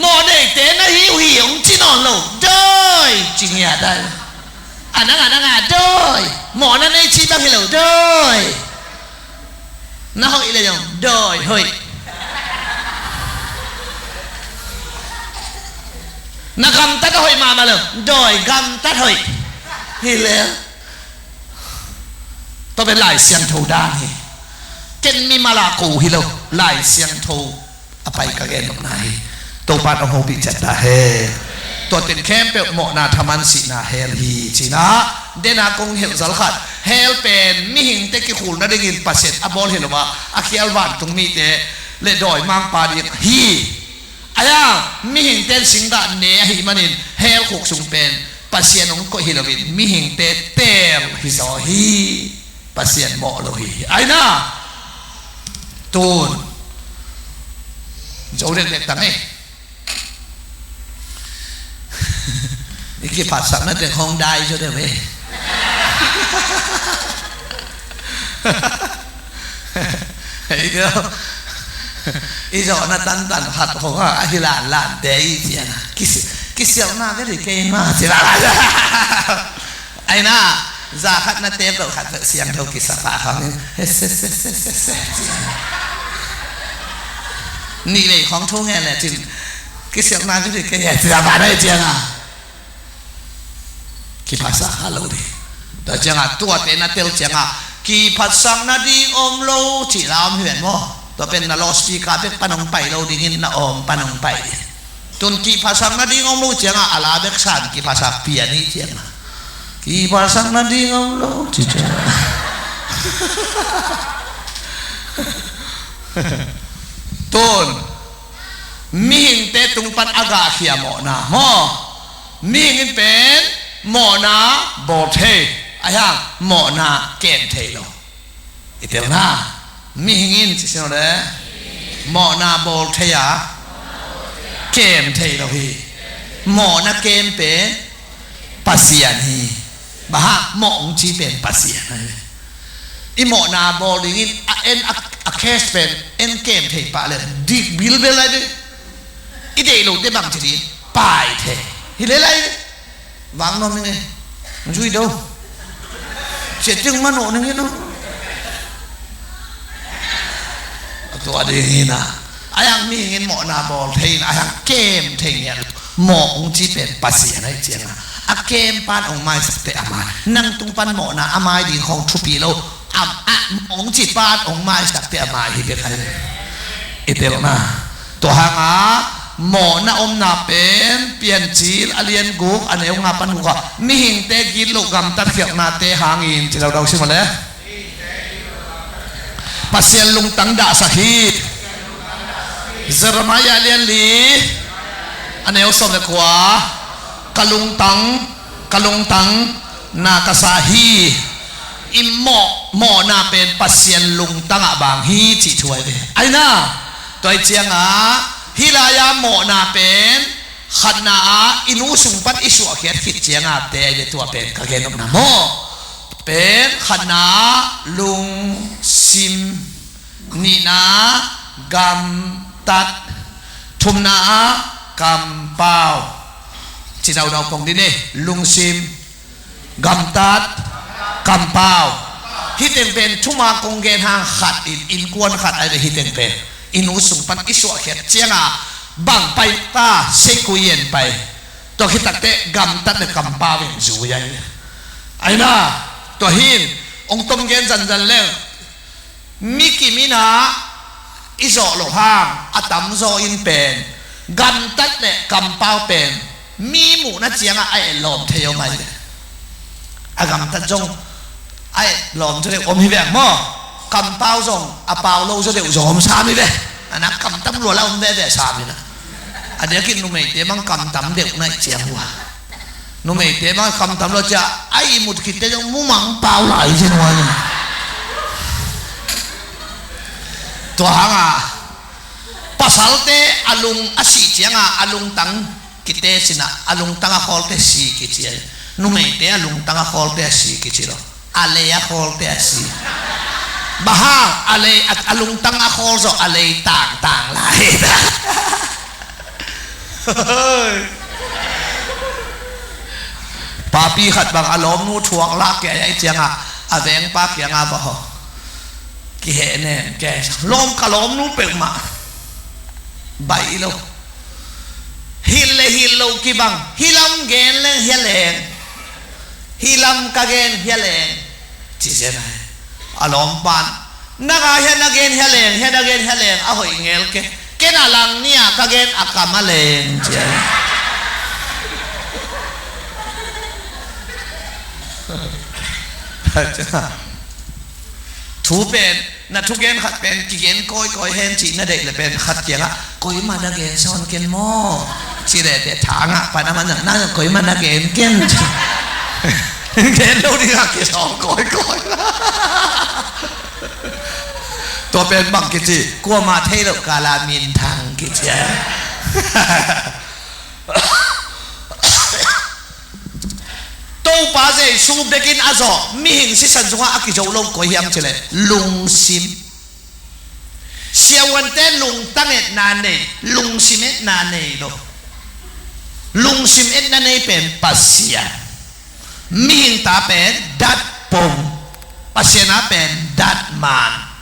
Mawh neite na hi uh hi hong ci nawn lo. Dawi ci ngiat ai. A nang a nang a dawi. Mawhna nei ci bang hi lo dawi. Na hoih le zong dawi hoih. Na gamtat a hoih mahmah lo dawi gamtat hoih. Hi le. Tua pen Lai Siangtho dan hi. Ken mimal a ko hi lo. Lai Siangtho a pai ka gen nopna hi. Topa in hong hopih ciat ta hen. Tua teng khempeuh mawhna thaman sihna hell hi cinah dena kong hilh zal khat. Hell pen mihingte kikhul nadingin Pasian a bawl hi lo a, a khial vantung mite le dawi mangpa ding hi. Aia mihingte in singgah ne ahih manin hell khuk sung pen Pasian hong koih hi loin mihingte teel hi zaw hi. Pasian mawh lo hi. Ai na. Tun zo dek dek tang ei. I kiphatsakna teng hong dai zo deuh ei. Ei deuh. I zawhna tantan khat hong a, a hi lanlante i cianga kisialhna ve ri kei ma ci lala. Aina, za khat na tep loh khat peuh siangtho kisa pah khawng in, he se se se se se. Nih vei khawng thu ngen le cin, kisialhna kisi kei a cia pah na hi cianga kiphatsak kha lo ding. Tua cianga tuate na tel cianga kiphatsak nading om lo cih la om hi ven maw? Tua pen na loudspeaker bek pan hong pai lo dingin na awm pan hong pai ding. Tun kiphasak nading om lo cianga a la bek san kiphasak pian hi cianga kiphasak nading om lo ci cianga. Tun mihingte tung pan a gahkhia mawhna maw? Mihing in pen mawhna bawl thei, a hiang mawhna kem thei lo. I telna mihing in ci sino le mawhna bawl thei a kem thei lo hi. Mawhna kem pen Pasian hi. Baha mawh hong ci pen Pasian hi. I mawhna bawl dingin a en a, a cash pen en kem thei pah le dik bilbel lai ding. I deih lote bang ci ding pai thei hi le lai ding. Vang nuam ning e. Zui do. Sia ting manawh ning e no. A tua ding hi na. A hiang mihing in mawhna bawl thei in a hiang kem thei ngiat. Mawh hong ci pen Pasian ahi cianga a kem pan hong maisakte a mai. Nang tung pan mawhna a mai ding hong thupi lo. A mawh hong ci pan hong maisakte a mai hi bek ahi. I telna. Tua hanga Mawhna omna pen Piancil a lian guk a neu nga pan guk ah, mihingte gitloh gamtat khialhnate hangin ci daudau sim a le. Pasian lungtang dahsak hi. Jeremiah a lian li a neu sawm le kua, ka lungtang, ka lungtang na ka sa hi. I mawh, mawhna pen Pasian lungtang ah bang hi cih thu ahi ve. Aina, tua hi ciangah hih lai-ah mawhna pen khatna ah i nu sung pan i suahkhiat khit ciangah te ahi ve, tua pen ka gen nopna maw. Pen khatna ah lungsim, nihna ah gamtat, thumna ah kampau. Ci daudau pong dih ni, lungsim, gamtat, kampau. Hih teng pen thuma kong gen hang khat in, innkuan khat ahi ve hih teng pen. I nu sung pan i suahkhiat ciangah bang pai ta, seikui en pai. Tua khit takteh gamtat le kampau in zui ahi ve. Aina, tua hi in, ong tom gen zanzan leng. Mi kim in ah i zawh loh hang a tamzaw in pen gamtat le kampau pen mi muhna ciangah a etlawm thei om ahi ve. A gamtat zong a etlawm zaw deuh om hi ve maw. Kampau zong a pau lo zaw deuh zong om sam hi ve. A nak kamtam lua la om veve sam hi na. A diakin numeite mang kamtam deuh naih ciang hua. Numeite bang kamtam lo cia, a ihmut khitte zong mumang pau lai zen huai. Tua hanga pasalte a lung a sih cianga a lungtang kite sina, a lungtang a khawlte si kici ai. Numeite a lungtang a khawlte a si kici lo. A lei a khawlte a si. Bang hang a lei a, a lungtang a khawl zawh a lei tangtang lai. Papi khat bang a lawmnu thuak lak kei ai cianga a vengpa kianga va haw. Kiheh nen kei lawm ka lawmnu peuhmah. Baih lo. Hilh le hilh lo kibang. Hilam gen leng hia leng. Hilam ka gen hia leng. Ci zen ai. A lawmpan. Nang a hia na gen hia leng, hia na gen hia leng, a hoih ngel ke. Ken a lang nia ka gen a kam a leng. Ci ai. Thu pen, na thugen khat pen kigen kawikawi hen cih na deih le pen khat kiangah koima na gen sawn ken maw? Ci leh te thangah pan a man na, na koima na gen ken. Gen lo dingah kisawn kawikawi. Tua pen bang kici, kuama thei loh kala minthang kici a. Topa Jesu bekin a zawh mihing sisan sungah a kizo lo koi hiam cileh lungsim. Siavuante lungtang etna nei, lungsim etna nei lo. Lungsim etna nei pen Pasian. Mihing ta pen datpong. Pasian a pen datman.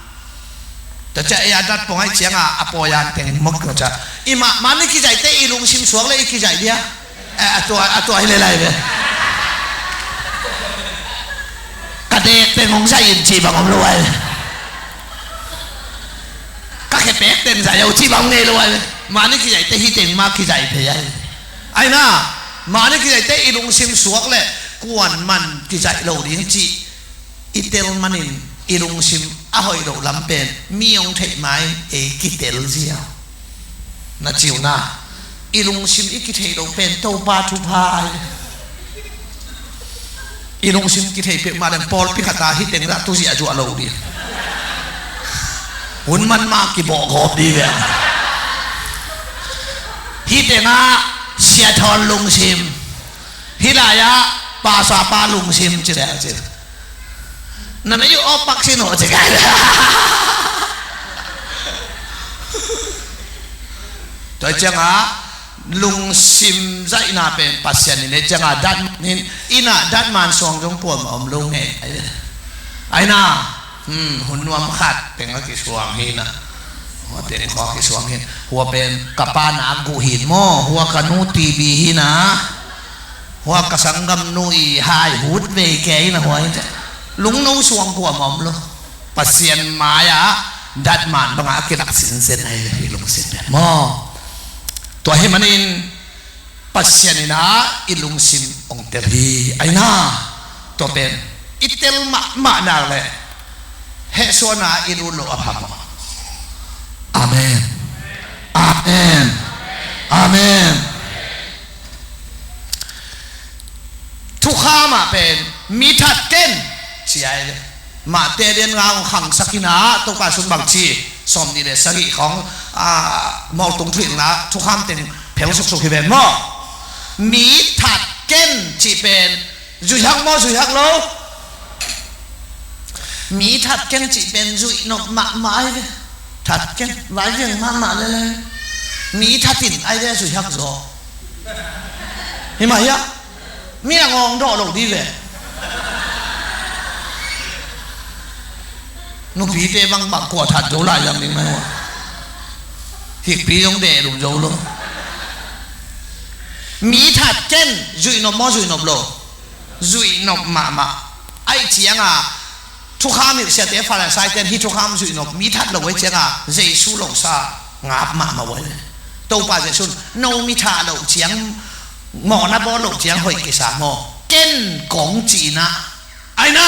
Tua cia ei a datpong ai cianga a pawian teng mok tua cia i mahmah ni kizaihte i lungsim suak le i kizaih dia. Eh, a tua, a tua hi le lai ve. Ka dek teng hong zaih in cih bang om lo ai ve. Ka khepek teng zaih au cih bang ngei lo ai ve. Mahni kizaihte hi teng mah kizaih thei ai. Aina, mahni kizaihte i lungsim suak le kuan man kizaih lo ding cih i tel manin i lungsim a hoih loh lam pen mi hong theih ma-in ei kitel zia. Na ciuna i lungsim i kitheih loh pen Topa thupha ai. I lungsim kitheih peuhmah leng pawlpi khata hih teng zah tuziah zuah lo ding. Hun man mah kibawhgawp ding ve. Hih tengah siathawn lungsim. Hih lai-ah pasapa lungsim ci leh a ci. Na mei uh awkpak sin uh ci kai. Tua ciangah lungsim zaihna pen Pasian in ei ciangah datman in, innah datman suang zong puam a om lo ngei. Aina, hmm, hun nuam khat teng a kisuang hi na. Hua teng khua kisuang hi. Hua pen ka pa na a guh hin maw. Hua ka nu T B hi na. Hua ka sanggamnu i hai hut vei kei na hua hi. Lungno suang kua mawm lo. Pasian mai-ah datman bangah a kilak sinsen ahi hi lungsim pen maw. Tua ahih manin Pasian in ah i lungsim hong tel hi. Aina, tua pen i tel mahmah nak leh hehsuahna in ut loh a phamawh. Amen. Amen. Amen. Thukham ah pen mi that ken ci a hi ve. Matthai lian nga hong khangsak in ah Topa Jesu'n bang ci, sawmnih le sagih khawng, a, mawltung thuhilhna thukham teng phel suksuk hi ve maw. Mi that ken cih pen zuih hak maw, zuih hak lo? Mi that ken cih pen zuih nop mahmah ahi ve. That ken, vai veng mahmah lele. Mi that in ahi ve, zuih hak zaw. Hi mah hiam? Mi a ngawng dawh lo dih ve. Nupite bangbang kua that zo lai zang ding mai ua. Hikpi zong deh lum zo lo. Mi that ken, zuih nop maw, zuih nop lo? Zuih nop mahmah. Ahih ciang a thukham hilh siate Farisai ten hih thukham zuih nop, mi that lo ahih ciang a Jesu lo sa ngap mahmah uh ahi ve. Topa Jesu'n no mi that loh ciang, mawhna bawl loh ciang hoih kisa maw? Ken kong ci in ah, aina,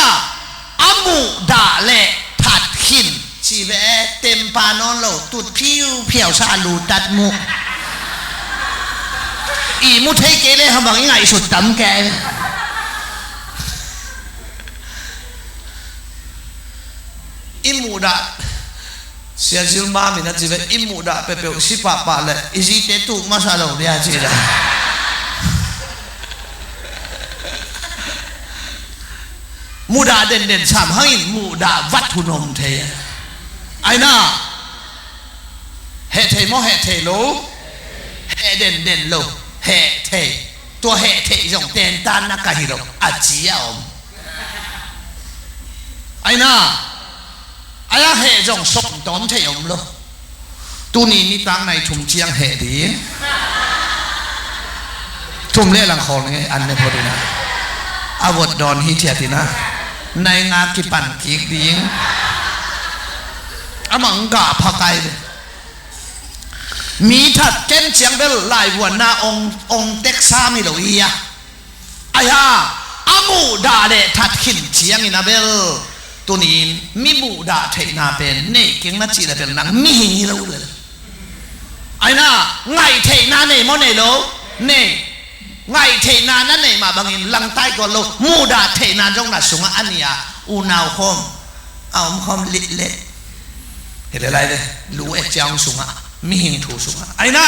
a muhdah leh that khin ci ve. Tempa nawn lo, tut phiuphiau sa a lu tat muh. I mu thei kei leh ha bang i ngaihsut tam kei. I muhdah, Sia Zilma min a ci ve, i muhdah peuhpeuh si pahpah leh i zite tuk masa lo dia ci dah. Muhdah denden sam hangin muhdah vat hun om thei. Aina, heh thei maw, heh thei lo? Heh denden lo, heh thei. Tua heh thei zong tentanna ka hi lo a ci a om. Aina, a heh zong sawm tawm thei om lo. Tuni nitak nai thum ciang heh ding. Thum le lang khawl ning ei, an ne phot in ah. A vot dawn hithiat in ah. Nai nga kipan kik ding. A mang gah pha kai ve. Mi that ken ciang bel laivuanna ong, ong tek sam hi lo hi a. Aia, a muhdah leh that khin ciangin a bel, tuni-in mi muhdah theihna pen nei keng na cih leh bel nang mihing hi lo lel. Aina, ngaih theihna nei maw nei lo? Nei. Ngaih theihna na neih mah bangin langtai tuan lo, muhdah theihna zong na sungah a nih a, unau khawm, a om khawm lihleh. Hi leh lai ve, lu et ciang sungah, mihing thu sungah. Aina,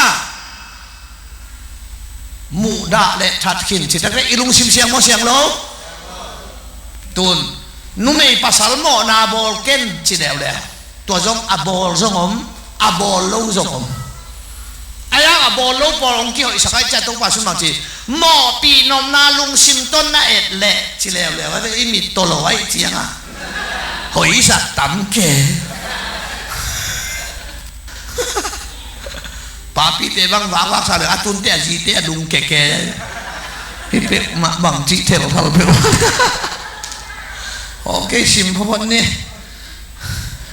muhdah leh that khin cih tak leh i lungsim siang maw siang lo? Tun, numei pasal mawhna bawl ken ci leuleu. Tua zong a bawl zong om, a bawl lo zong om. Aia a bawl lo pawl hong kihoihsak ahih ciang Topa Jesu'n bang ci, mawhpih nopna lungsim tawh na et leh ci leuleu. A ve i mit tawh lo ahih ciang a hoihsak tam kei. Papite bang vakvak sa leh a tunte a zite a lung keke. Hi peuhmah bang cih thelthal peuh. Ok, sim phawt ni.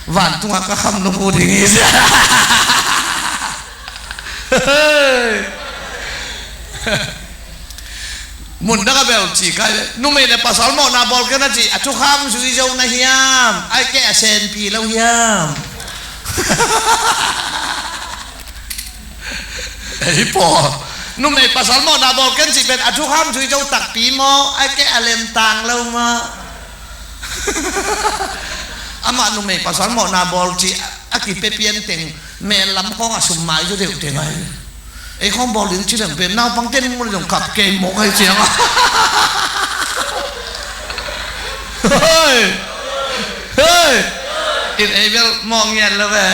Vantungah ka kham nung uh ding hi. Mundaka bel ci kai leh, numei leh pasal mawhna bawl ken a ci, a thukham zui zo na hiam? Ai kei a senpi lo hiam? Ei pawl, numei pasal mawhna bawl ken cih pen a thukham zui zo takpi maw? Ai kei a lemtang lo maw? Amah numei pasal mawhna bawl cih a kipia pian teng, mel lam khawng a sum mai zaw deuh teng ahi. Ei khawng bawl ding ci leng pen naupang ten mun zong kap kei mawk ahi ciang a. Hei! Hei! In ei bel mawh ngiat lo ve.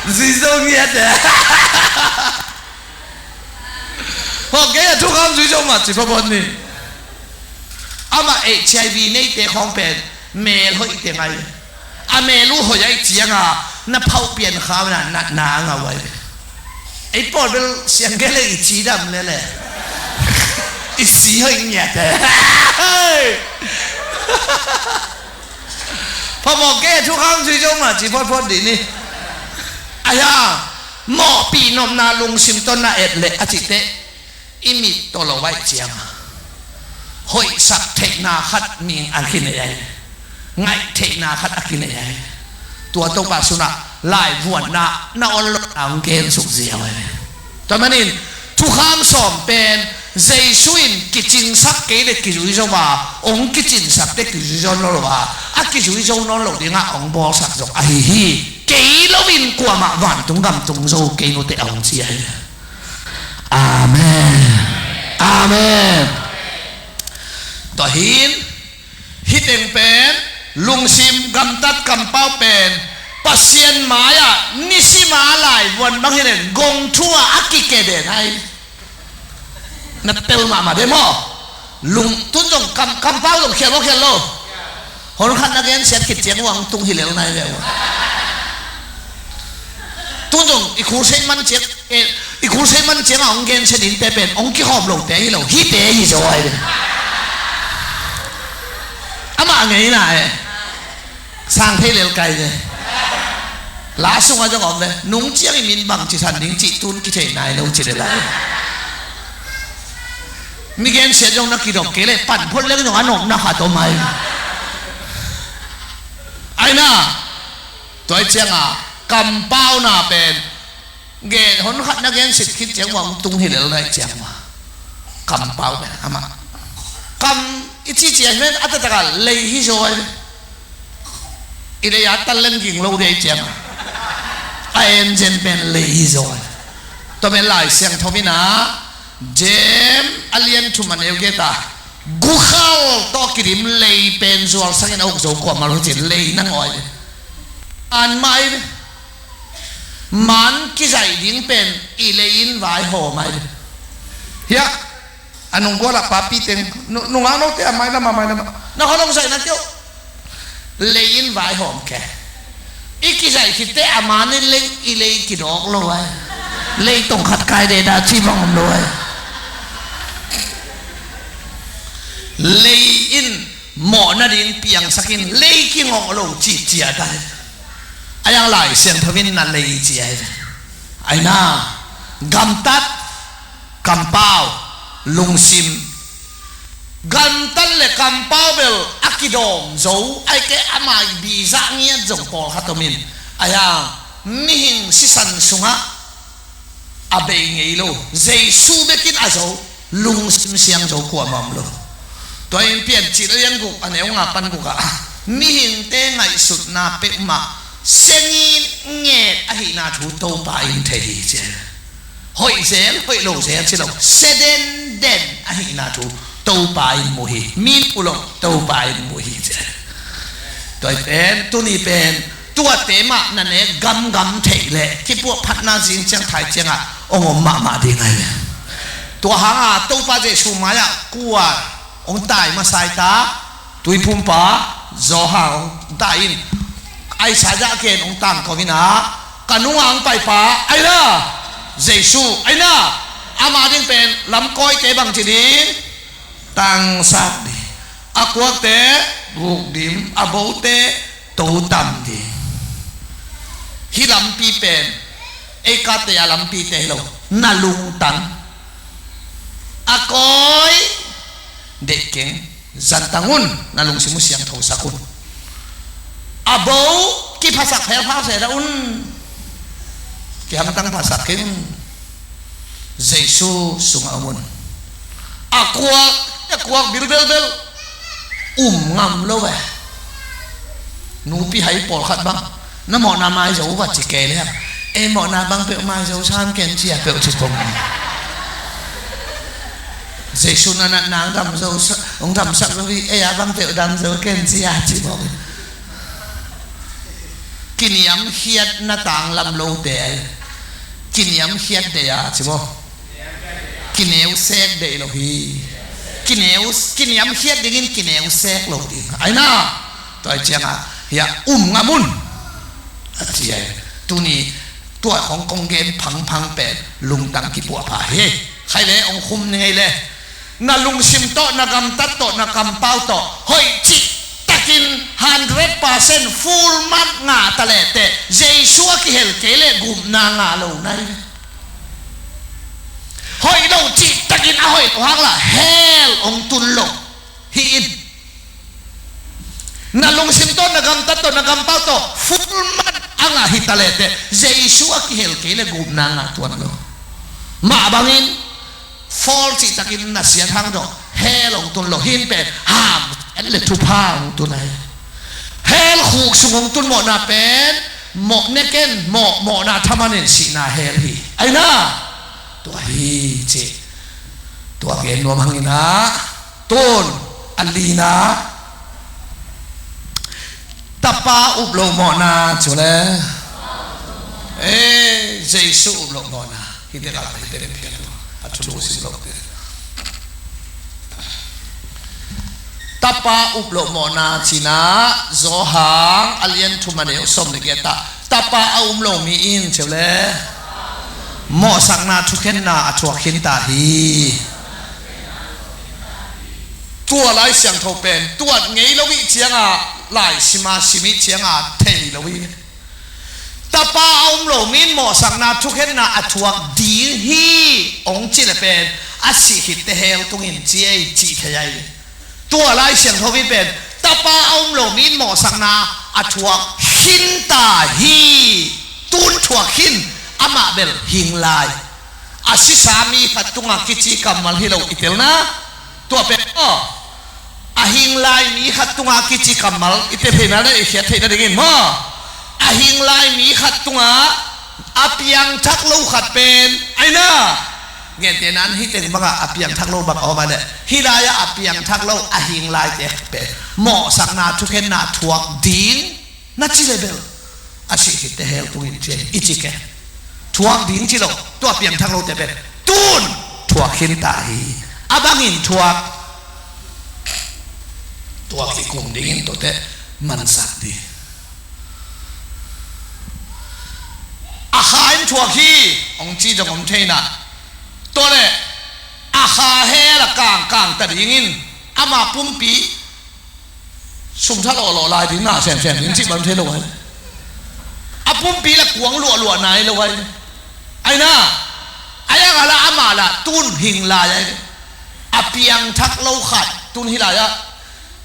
Zui zo ngiat e. Hawh kei a thukham zui zo mah ci phawt ni. Amah H I V neite khawng pen mel hoih teng ahi. A mel uh hoih ahih ciang a na phauh pian khau na, na, na a ngah uh ahi. Ei pawl bel siang kei leh i cidam lele. I si hoih ngiat e. Phamawh kei a thukham zui zo mah ci phawtphawt dih ni. Ahi hang mawhpih nopna lungsim tawh na et leh a cihte i mit tawh lo ahih ciang a hoihsak theihna khat ning a kinei ahi. Ngaih theihna khat a kinei ahi. Tua Topa sunah laivuanna na on lohna hong gensuk ziau ahi. Tua manin thukham sawm pen Jesu in kicingsak kei le kizui zo a, hong kicinsakte kizui zo nawn lo a, a kizui zo nawn lo dingah hong bawlsak zong ahi hi. Kei loin kuamah vantung gam tung zo kei nute a hong ci ahi. Amen. Amen. Tua hin hih teng pen lungsim gamtat kampau pen Pasian mai-ah nisima laivuan bang hileh gong thu-ah a kikeden ahi. Na pel mahmah de maw? Lung tun zong kam, kampau zong khial lo, khial lo. Hon khat na gensiat khit ciang uang tung hi lel nai ve uh. Tun zong i khur sei man ciang, eh, i khur sei man ciang a hong gensiat dingte pen hong kikhawm lote hi lo, hihte hi zaw ahi ve. Amah ngeina eh. Sang thei lel kai ve. La sungah zong om ve. Nung ciang i min bang ci san ding cih tun kithei nai lo ci le lai. Mi gensiat zong na kidop kei leh pan phot leng zong a nopna khat om ai. Ai na. Tua ciangah kampauna pen gen hon khat na gensiat khit ciang uang tung hi lel nai ciang ma. Kampau pen amah kam i ci ciang pen a taktakah lei hi zaw ai. I lei a tal leng ging lo dei ciang a en zen pen lei hi zaw. Tua pen Lai Siangtho in ah James a lian thum a neu giat ah gukhal tawh kidim lei pen zualsangin a uk zo kuamah lo ci lei nangawi. An mai man kizaih ding pen i lei in vaihawm ai. Hiah a nunggual ah papi teng nungak note a mailam a mailam ah na kholong zaihna keuh. Lei in vaihawm ke. I kizaih khitte a man in lei i lei kidawk lo ai. Lei tong khat kai deda ci bang om lo ai. Lei in mawh nading piangsak in lei kingawh lo cihciat ai. A yang Lai Siangtho in na lei ci ai. Ai na gamtat kampau lungsim. Gamtat le kampau bel a kidawm zo ai ke amah i bizah ngiat zong pawlkhat om in. Ai a mihing sisan sungah a bei ngei lo Jesu bekin a zo lungsim siang zo kuamah om lo. Tua in Piancil a lian guk a neu nga pan guk ah mihingte ngaihsutna peuhmah sengin nget ahihna thu Topa in thei hi ci. Hoih zel hoih lo zel ci lo, se denden ahihna thu Topa in mu hi. Mi mu lo Topa in mu hi ci. Tua i pen tuni pen tuate mah na nek gamgam theih leh kipuah phatna zing ciang thai ciangah hong om mahmah ding ahi ve. Tua hanga Topa Jesu mai-ah kua hong tai masa i ta, tuiphumpa Johan hong tai in Isaiah ken hong tangko in ah ka nungah hong paipa aina Jesu aina ama ding pen lamkawite bangci ding tangsak ding, a kuakte buk dim, a bote totam ding. Hih lampi pen ei kate a lampite hi lo, na lungtang a kawi deih keng, zantang un, na lungsim uh siangthosak un. A bo kiphasak phelphau sehdah un. Kihangtang phasak keng un. Jesu sungah om un. A kuak, a kuak bilbelbel um ngam lo eh. Nupi hai pawlkhat bang na mawhna mai zo uh a ci kei le ei mawhna bang peuh mai zo sam ken cia peuh ci pong. Jesu na natna hong dam zo, hong damsak zo hi, ei a bang peuh dam zo ken cia ci pong. Kiniamkhiatna tanglam lote ai. Kiniamkhiat deih a ci maw? Kineusek deih lo hi. Kineu, kiniamkhiat dingin kineusek lo ding aina. Tua i ciangah hiah um ngam un a ci ai. Tuni tua hong kong gen phangphang pen lungtang kipuahpha hi. Khai le hong khum ni ngei le na lungsim tawh, na gamtat tawh, na kampau tawh hoih cihtakin Hundred percent full mark ngah ta leh teh, Jesu a kihel kei leh gupna ngah lo nai ve. Hoih lo cihtakin a hoih lo hang lah hell hong tun lo hi in. Na lungsim tawh, na gamtat tawh, na kampau tawh full mark a ngah hi ta leh teh, Jesu a kihel kei leh gupna ngah tuan lo. Mah bangin Paul cihtakin na siat hang dong hell hong tun lo, hih pen ham le thupha hong tun ahi. Hell khuk sung hong tun mawhna pen mawh neken, mawh, mawhna thaman in sihna hell hi. Aina tua hi ci. Tua gen nuam hangin ah tun a lina. Tapa up loh mawhna cu le. Ee, Jesu up loh mawhna. Hih te kal hih te phial a thu sim loh te. Tapa up loh mawhna cina Johan a lian thum a neu sawm le giat ah, Tapa a um lo mi in ci le mawhsakna thukhenna a thuak khin ta hi. Tua Lai Siangtho pen tuat ngei lo ih cianga, lai sima sim ih cianga thei lo ih. Tapa a um lo mi in mawhsakna thukhenna a thuak ding hi hong ci le pen a sih khit teh hell tungin ci ei cih thei ahi. Tua Lai Siangtho ih pen Tapa a um lo mi in mawhsakna a thuak khin ta hi. Tun thuak khin, amah bel hing lai. A sisa mi khat tungah kici kammal hi lo i telna. Tua pen aw, a hing lai mi khat tungah kici kammal i tel theihna le i khiat theihna dingin maw, a hing lai mi khat tungah a piangthak lo khat pen aina. Gentehna in hih teng bangah a piangthak lo bang a om a leh, hih lai-ah a piangthak lo a hing laite khat pen mawhsakna thukhenna thuak ding na ci le bel a sih khit teh hell tungin ci i ci ke. Thuak ding ci lo, tua piangthak lote pen tun thuak khin ta hi. A bangin thuak, tua kikum dingin tuate mansak ding. A kha in thuak hi hong ci zong om thei na. Tua le a kha hell a kangkang ta dingin ama pumpi sum tha lawhlawh lai ding na semsem ding cih bang thei lo ai. A pumpi la kuang luahluah nai lo ai. Aina, a yang a la amah la tun hing lai ai. A piangthak lo khat tun hi lai ah.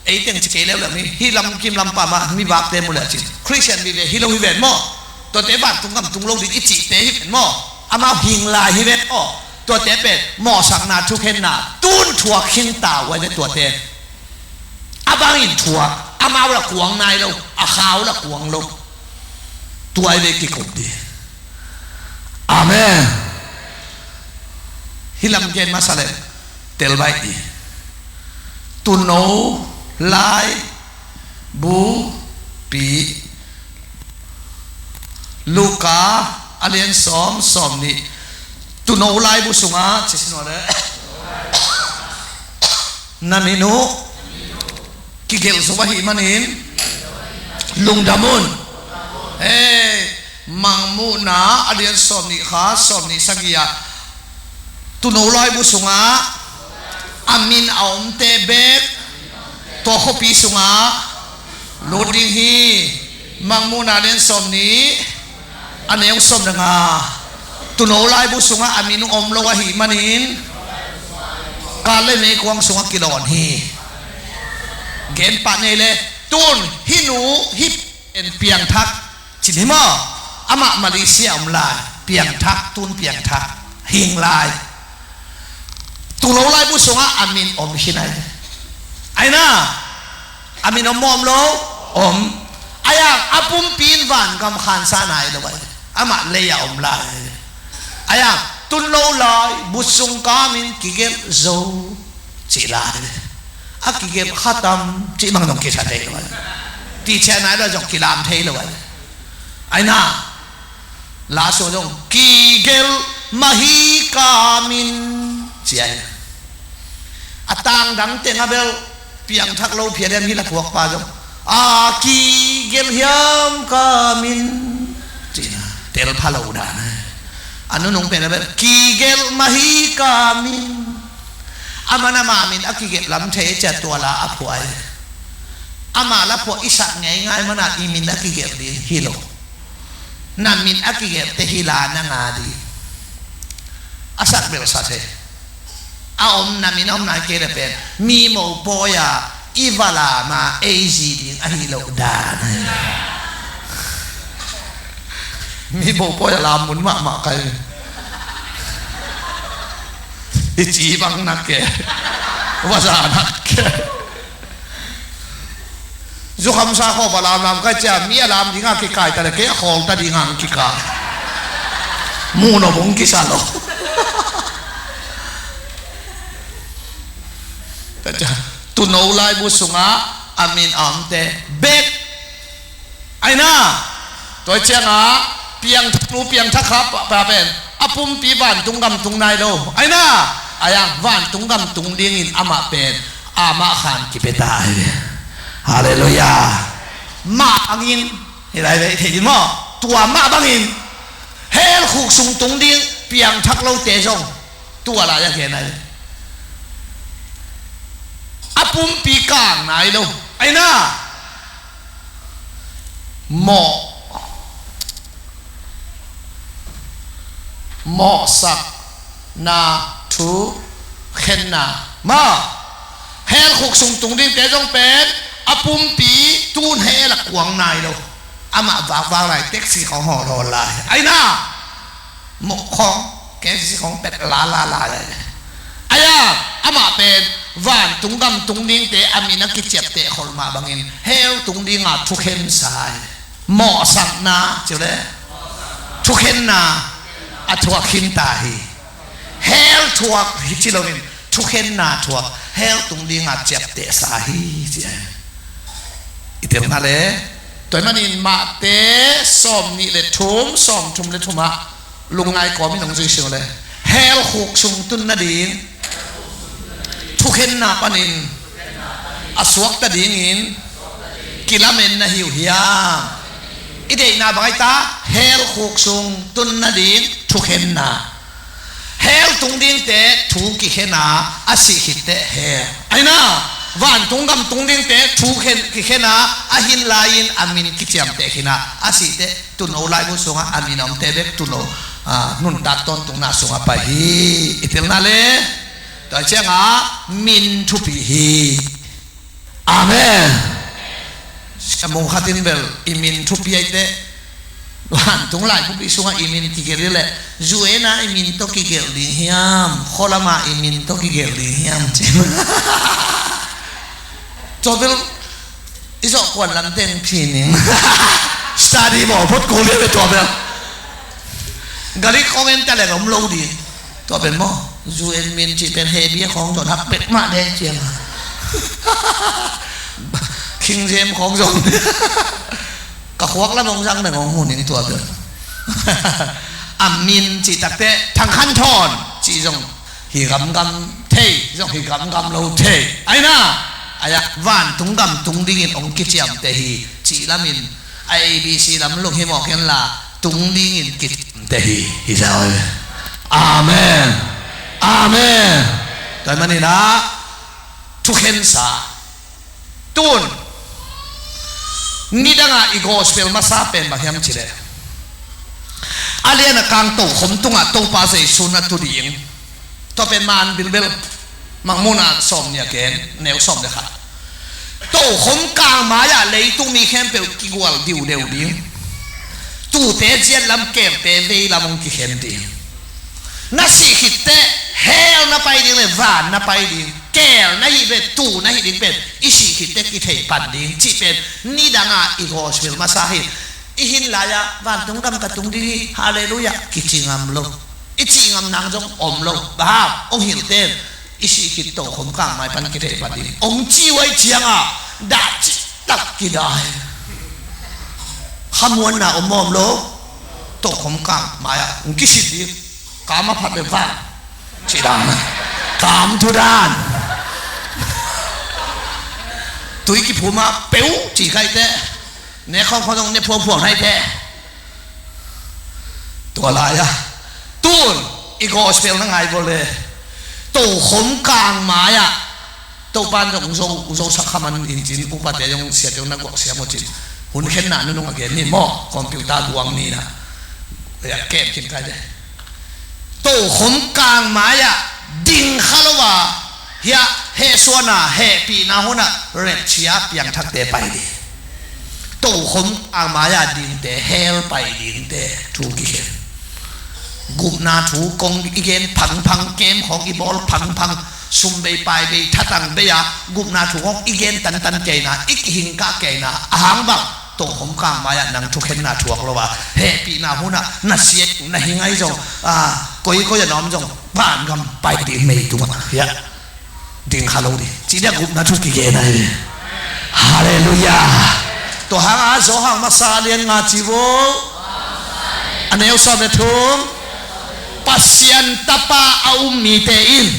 Ei teng ci kei leuleu ni, hih lamkim lampa mah mi vakte mu le cin Khristian vive hi lo hi ven maw? Tuate vantung gam tung lo ding i cihte hi ven maw? Amau hing lai hi ven maw? Tuate pen mawhsakna thukhenna tun thuak khin ta uh ai ve tuate. A bangin thuak, amau la kuang nai lo, a khau la kuang lo. Tua i ve kikup ding. Amen. Hih lam gen masa le tel baih i. Tuuno, lai, bu, pi. Luka a lian sawm, sawm nih. Tuuno laibu sungah ci si nuam le. Na min uh kigelh zo ahih manin lungdam un. Hei, Mangmuhna a lian sawm nih kha, sawm nih sagih ah, tuuno laibu sungah a min a omte bek tua khuapi sungah lut ding hi. Mangmuhna a lian sawm nih a neu sawm le nga. Tuuno laibu sungah a min om lo ahih manin kal le meikuang sungah kilawn hi. Gen pah nei le tun hih nu hih en piangthak cin hi maw? Amah Malaysia om lai, piangthak, tun piangthak, hing lai. Tuuno laibu sungah a min om hi nai. Aina, a min om maw om lo? Om. A yang a pumpi in vangam khansa nai lo ai. Amah lei-ah om lai. A yang tuuno laibu sung ka min kigelh zo cih lai. A kigelh khatam cih bang dong kisa thei lo ai. Tichia nai lo zong kilam thei lo ai. Aina, la sung zong kigelh mah hi ka min ci ai. A tangdang teng a bel piangthak lo phial hiam hi la phuakpa zong a kigelh hiam ka min cihna tel pha lo dan. A nunung pen a bel kigelh mah hi ka min. A man ama min a kigelh lam thei cia tua la a phuai. Amah la phuah i sak ngeingai mana i min a kigelh ding hi lo. Na min a kigelhte hi la na nga ding. A sak bel sa thei. A om na min a om nai kei le pen mi mopawi a i va lam a ei zi ding ahi lo dan. Mi mopawi a lam mun mahmah kai. I ci bang nak ke. Va za nak ke. Zukhamsa khawng va lamlam kai cia mi a lam dinga kikai ta le kei a khawl ta dinga ang kika. Muh nop hong kisa lo. Tuno laibu sungah a min a omte bek. Aina. Tua ciangah piangthak nu piangthak kha pa, pa pen a pumpi vantung gam tung nai lo. Aina. Ayang vantung gam tung dingin amah pen amah khan kipia ta ahi. Halleluiah. Mah bangin hilai vei thei ding maw? Tua mah bangin hell khuk sung tung ding piangthak lote zong tua lai a gen ahi. A pumpi kang nai lo. Aina. Mawh mawhsakna, thukhenna. Ma hell khuk sung tung dingte zong pen a pumpi tun hell a kuang nai lo. Amah vakvak lai, taxi khawng hawlhawl lai. Aina. Mawh khawng, K F C khawng pet lala lai. Aia, amah pen vantung gam tung dingte a min a kiciapteh khol mah bangin hell tung dinga thukhen sa hi. Mawhsakna ci uh le. Thukhenna a thuak khin ta hi. Hell thuak hi ci loin thukhenna thuak, hell tung dinga ciapteh sa hi ci hi. I telna le. Tua ahih manin Mate sawm nih le thum, sawm thum le thum ah lungngai kawmin hong zui sing le. Hell khuk sung tun nading thukhenna panin a suakta dingin kilamen na hi uh hiam? I deihna bang ahi ta, hell khuk sung tun nading thukhenna. Hell tung dingte thu kikhen a, a sih khitteh hell. Aina, vantung gam tung dingte thu khen, kikhen a, a hin lai-in a min kiciamteh khin a, a sihteh tuno laibu sungah a min a omte bek tuno, ah, nuntak tawntungna sungah pai hi. I telna le. Tua ciangah min thupi hi. Amen. Sia Mung khat in bel i min thupi ahi teh vantung laibupi sungah i min kigelh hi leh, U N a i min tawh kigelh ding hiam, khualama i min tawh kigelh ding hiam ci. Tua bel i zawh kuan lam teng phi ning. Study bawl phot kul hi ve tua bel. Gari khawng en ta leng om lo ding. Tua pen maw, U N min cih pen hebia khawng zong hak pek mah deh ciang. King James khawng zong. Ka khuak lam hong zang dang hong hun in tua pen. A min cih takteh Thang Khan Thawn cih zong hi gamgam thei, zong hi gamgam lo thei. Aina, aia vantung gam tung dingin hong kiciamteh hi cih lamin A B C lam luk hi mawk hen la, tung dingin kiciamteh hi, hi sa oi. Amen. Amen. Tua ahih manin ah thukhensa. Tun nidangah i gospel masa pen bang hiam cih leh, a lian a kang tokhom tungah Topa Jesu na tu ding. Tua pen man bilbel. Mangmuhna sawm nih a gen, neu sawm le khat. Tokhom kang mai-ah leitung mi khempeuh kigual diudeu ding. Tuute ziat lam, keelte vei lam hong kikhen ding. Na sih khitteh hell na pai ding le van na pai ding. Keel na hih le tuu na hih ding pen i sih khitteh kithei pan ding cih pen nidangah i gospel masa hi. I hin lai-ah vantung gam ka tung ding hi, halleluiah, kici ngam lo. I cih ngam nang zong om lo. Bang hang, hong hilhte in i sih khit tokhom kang mai pan kithei pan ding hong ci uh ahih ciangah dah cihtak kidah hi. Khamuanna om maw om lo? Tokhom kang mai-ah hong kisit ding. Kam a phat le vang cih dan. Kam thu dan. Tui kiphum a peu cih kai teh. Ne khawng khawng zong ne phuangphuang nai teh. Tua lai-ah tun i gospel na ngai vua le, tokhom kang mai-ah Topa'n zong zo, zo sak kha man in cin, upate zong siate zong na guak siam uh cin. Hun khenna nunung a gen ni maw, computer guang ni na. Ya, kem khin kai de. Tokhom kang mai-ah ding kha lo a, hiah hehsuahna, hehpihna hunah rapture piangthakte pai ding. Tokhom kang mai-ah dingte, hell pai dingte thu kikhen. Gupna thu kong i gen phangphang, kem khawng i bawl phangphang, sum bei pai bei, thatang bei-a gupna thu kong i gen tantan kei na, i kihingkah kei na, a hang bang tokhom kang mai-ah nang thukhenna thuak lo a, hehpihna hunah na siat na hi ngai zong, a, koikoi a na om zong, vangam pai ding mei tungah, hiah ding kha lo ding. Ci dia gupna thu kigen ahi ve. Halleluiah. Tua hanga Johan masa lian nga ci vo. A neu sawm le thum. Pasian Tapa a um mite in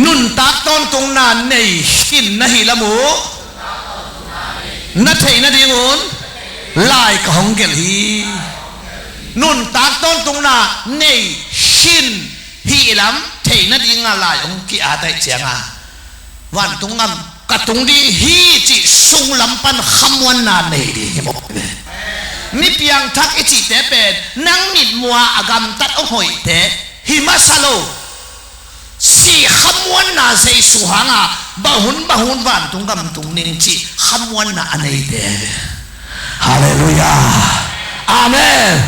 nuntak tawntungna nei khin na hi lam uh na theih nadingun lai ka hong gelh hi. Nuntak tawntungna nei khin hi lam theih nadinga lai hong ki-at ahih cianga, vantung gam ka tung ding hi cih sunglam pan khamuanna nei ding hi mawk. Mi piangthak i cihte pen nang mitmuh a gamtat hong hoihte hi masa lo. Sih khamuanna Jesu hanga bang hun bang hun vantung gam tung ning cih khamuanna a neite. Halleluiah. Amen.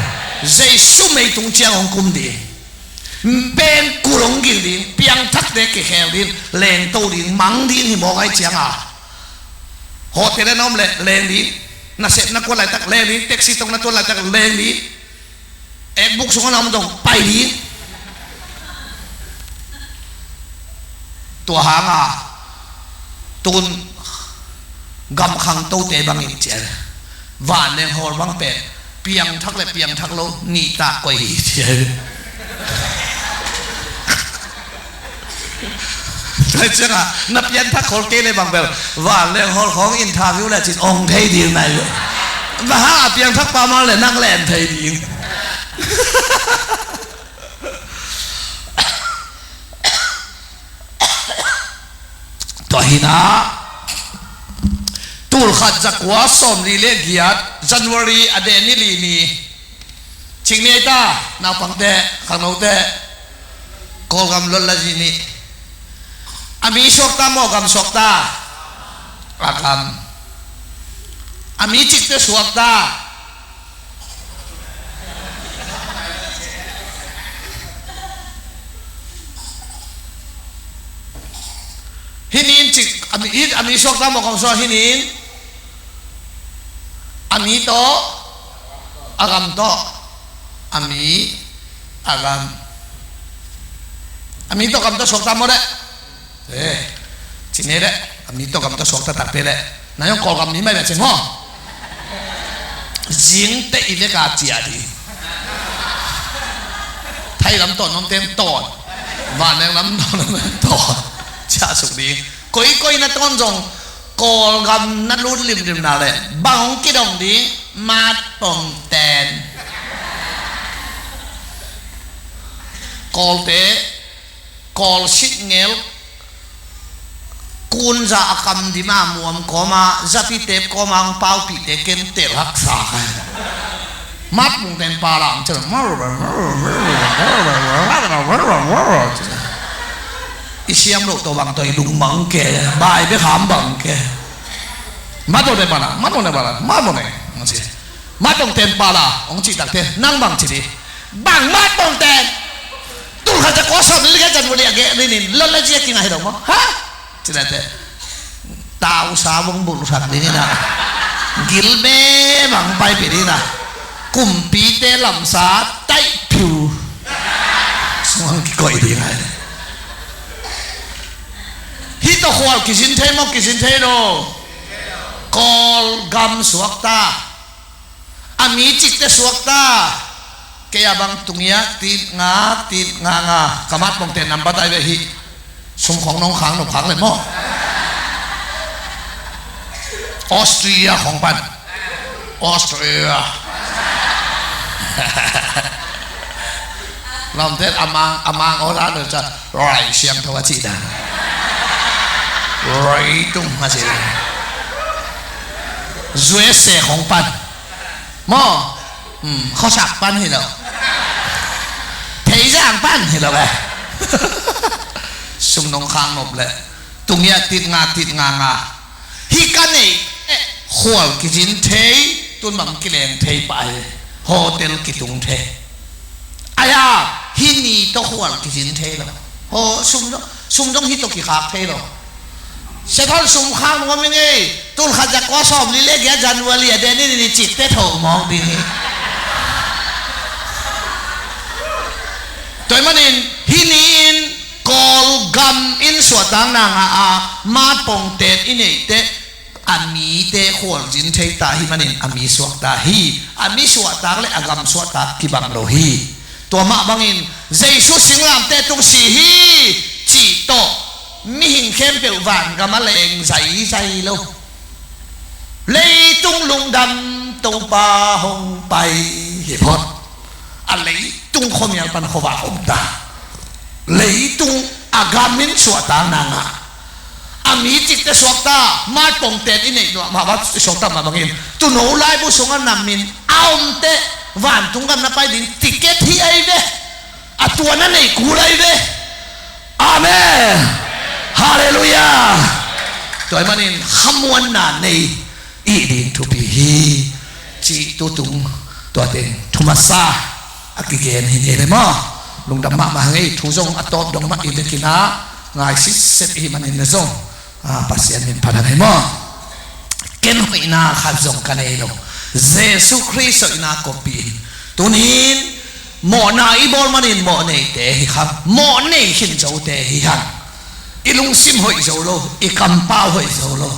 Jesu mei tung ciang hong kum ding. Pengkul hong ging ding, piangthakte kikhel ding, lengto ding, mang ding hi mawk ahih cianga, hotel ah na om leh leng ding, nasep na kuan laitak leng ding, taxi tawh na tuan laitak leng ding, ekbuk sungah na om zong pai ding. Tua hanga tun gam khangtote bangin cian, vanleng hawl bang pen piangthak le piangthak lo nih tak koih hi cian. Tua cianga na piangthak hawl kei le bang bel vanleng hawl khawng interview le cin ong thei ding nai. Bang hanga piangthak pa man le nang len thei ding. Tua hi na, tul khat za kua sawmli le giat, January a deh ni li ni, cing ni ei ta, naupangte, khangnote, Kawlgam lot la zi ni. A mi suakta maw, gam suakta? A gam. A mi cikte suakta? Hih ni in cik, a mi, hih, a mi suakta maw, kong suak hih ni in. A mi tawh, a gam tawh. A mi, a gam. A mi tawh gam tawh suakta maw leh. Eh, ci ne leh, a mi tawh gam tawh suakta takpi leh. Na yong Kawlgam mi mai leh cing haw. Zing teh i lek a ciah ding. Thai lam tawn om teng tawn. Vanleng lam tawn om teng tawn. Ciah suk ding. Koikoi na tawn zong Kawlgam na lut limlim na leh bang hong kidong ding, mat pongten. Kawlte Kawl sitngel kunza a kam dima muam kawma, zapi tep kawma ang paupihte ken tel haksa kai. Mat pongten pala ang cel. I siam loh tawh bang tawh i lungmang ke, bai bek ham bang ke. Mat pongten pala, mat pongten pala, mat pongten. Mat pongten pala, ong cih takte, nang bang ci di. Bang mat pongten. Tul khat za kua sawmli le giat, January a deh ni li ni, lot la zi a kinga hi lo maw. Ha? Ci leh teh. Tausa bong bul sak ding ina. Gil be bang pai pi ding ina. Kumpite lamsa taih piu. Sung hong kikoih ding ai. Hih tawh khual kizin thei maw, kizin thei lo. Kawlgam suakta. A mi cikte suakta. Kei a bang tungia tit nga, tit nga nga. Ka mat pongte nambat ai ve hi. Sum khong nong khang nop khang le maw. Austria khong pan. Austria. Lawmte a mang, a mang aw dan ca rai siangtho a cih dan. Roi tung a si. U S A khong pan maw? Khuasak pan hi lo. Theizang pan hi lo ve. Sum nong khak nop leh tung ia tit nga tit nga nga. Hih ka neih teh khual kizin thei, tun bang kileng thei pah hi. Hotel kitung thei. Aia, hih ni tawh khual kizin thei lo. Ho, sum zong, sum zong hih tawh kikhak thei lo. Sia Thon, sum khak nuam ing ei. Tul khat za kua sawmli le giat January a den in i ni cikte tho mawk ding hi. Tua ahih manin hih ni in Kawlgam in suahtakna ngah a, matpongten i neih teh a mite khualzin thei ta ahih manin a mi suakta hi. A mi suahtak le a gam suahtak kibang lo hi. Tua mah bangin Jesu singlamteh tung si hi cih tawh mihing khempeuh vangam a leng zaizai lo. Leitung lungdam Topa hong pai hi phot. A leitung khuamial pan khuavak om ta. Leitung a gam in suahtakna ngah a, mi cikte suakta, matpongten i neih nuam mah bang i suakta mah bangin tuuno laibu sungah nam in a om teh vantung gam na pai ding ticket hi ahi ve. A tua na neih kul ahi ve. Amen. Halleluiah. Tua ahih manin khamuanna nei i ding thupi hi cih tutung tua teng thu masa a kigen hi ni le maw? Lungdam mahmah hang ei. Thu zong a tawp dong mah i vekin a ngai sitset i hih manin le zong, a, Pasian min phat hang ei maw? Ken hoihna khat zong ka nei lo. Jesu Khrist hoihna kopi in tunin mawhna i bawl manin mawh neite hi khang, mawh nei khin zote hi hang. I lungsim hoih zo lo, i kampau hoih zo lo,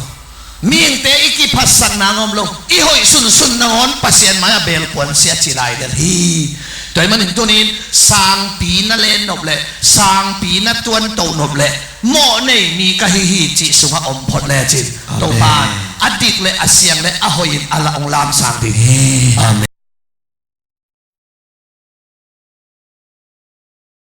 mihingte i kiphatsak nang om lo, i hoih sunsun nangawn Pasian mai-ah belkuan sia ci lai del hi. Tua ahih manin tunin sangpi na len nop leh sangpi na tuantoh nop leh mawh nei mi ka hi hi cih sungah om phot lecin, Amen, Topa in a dik le a siang le a hoih in a la hong lamsang ding hi. Amen.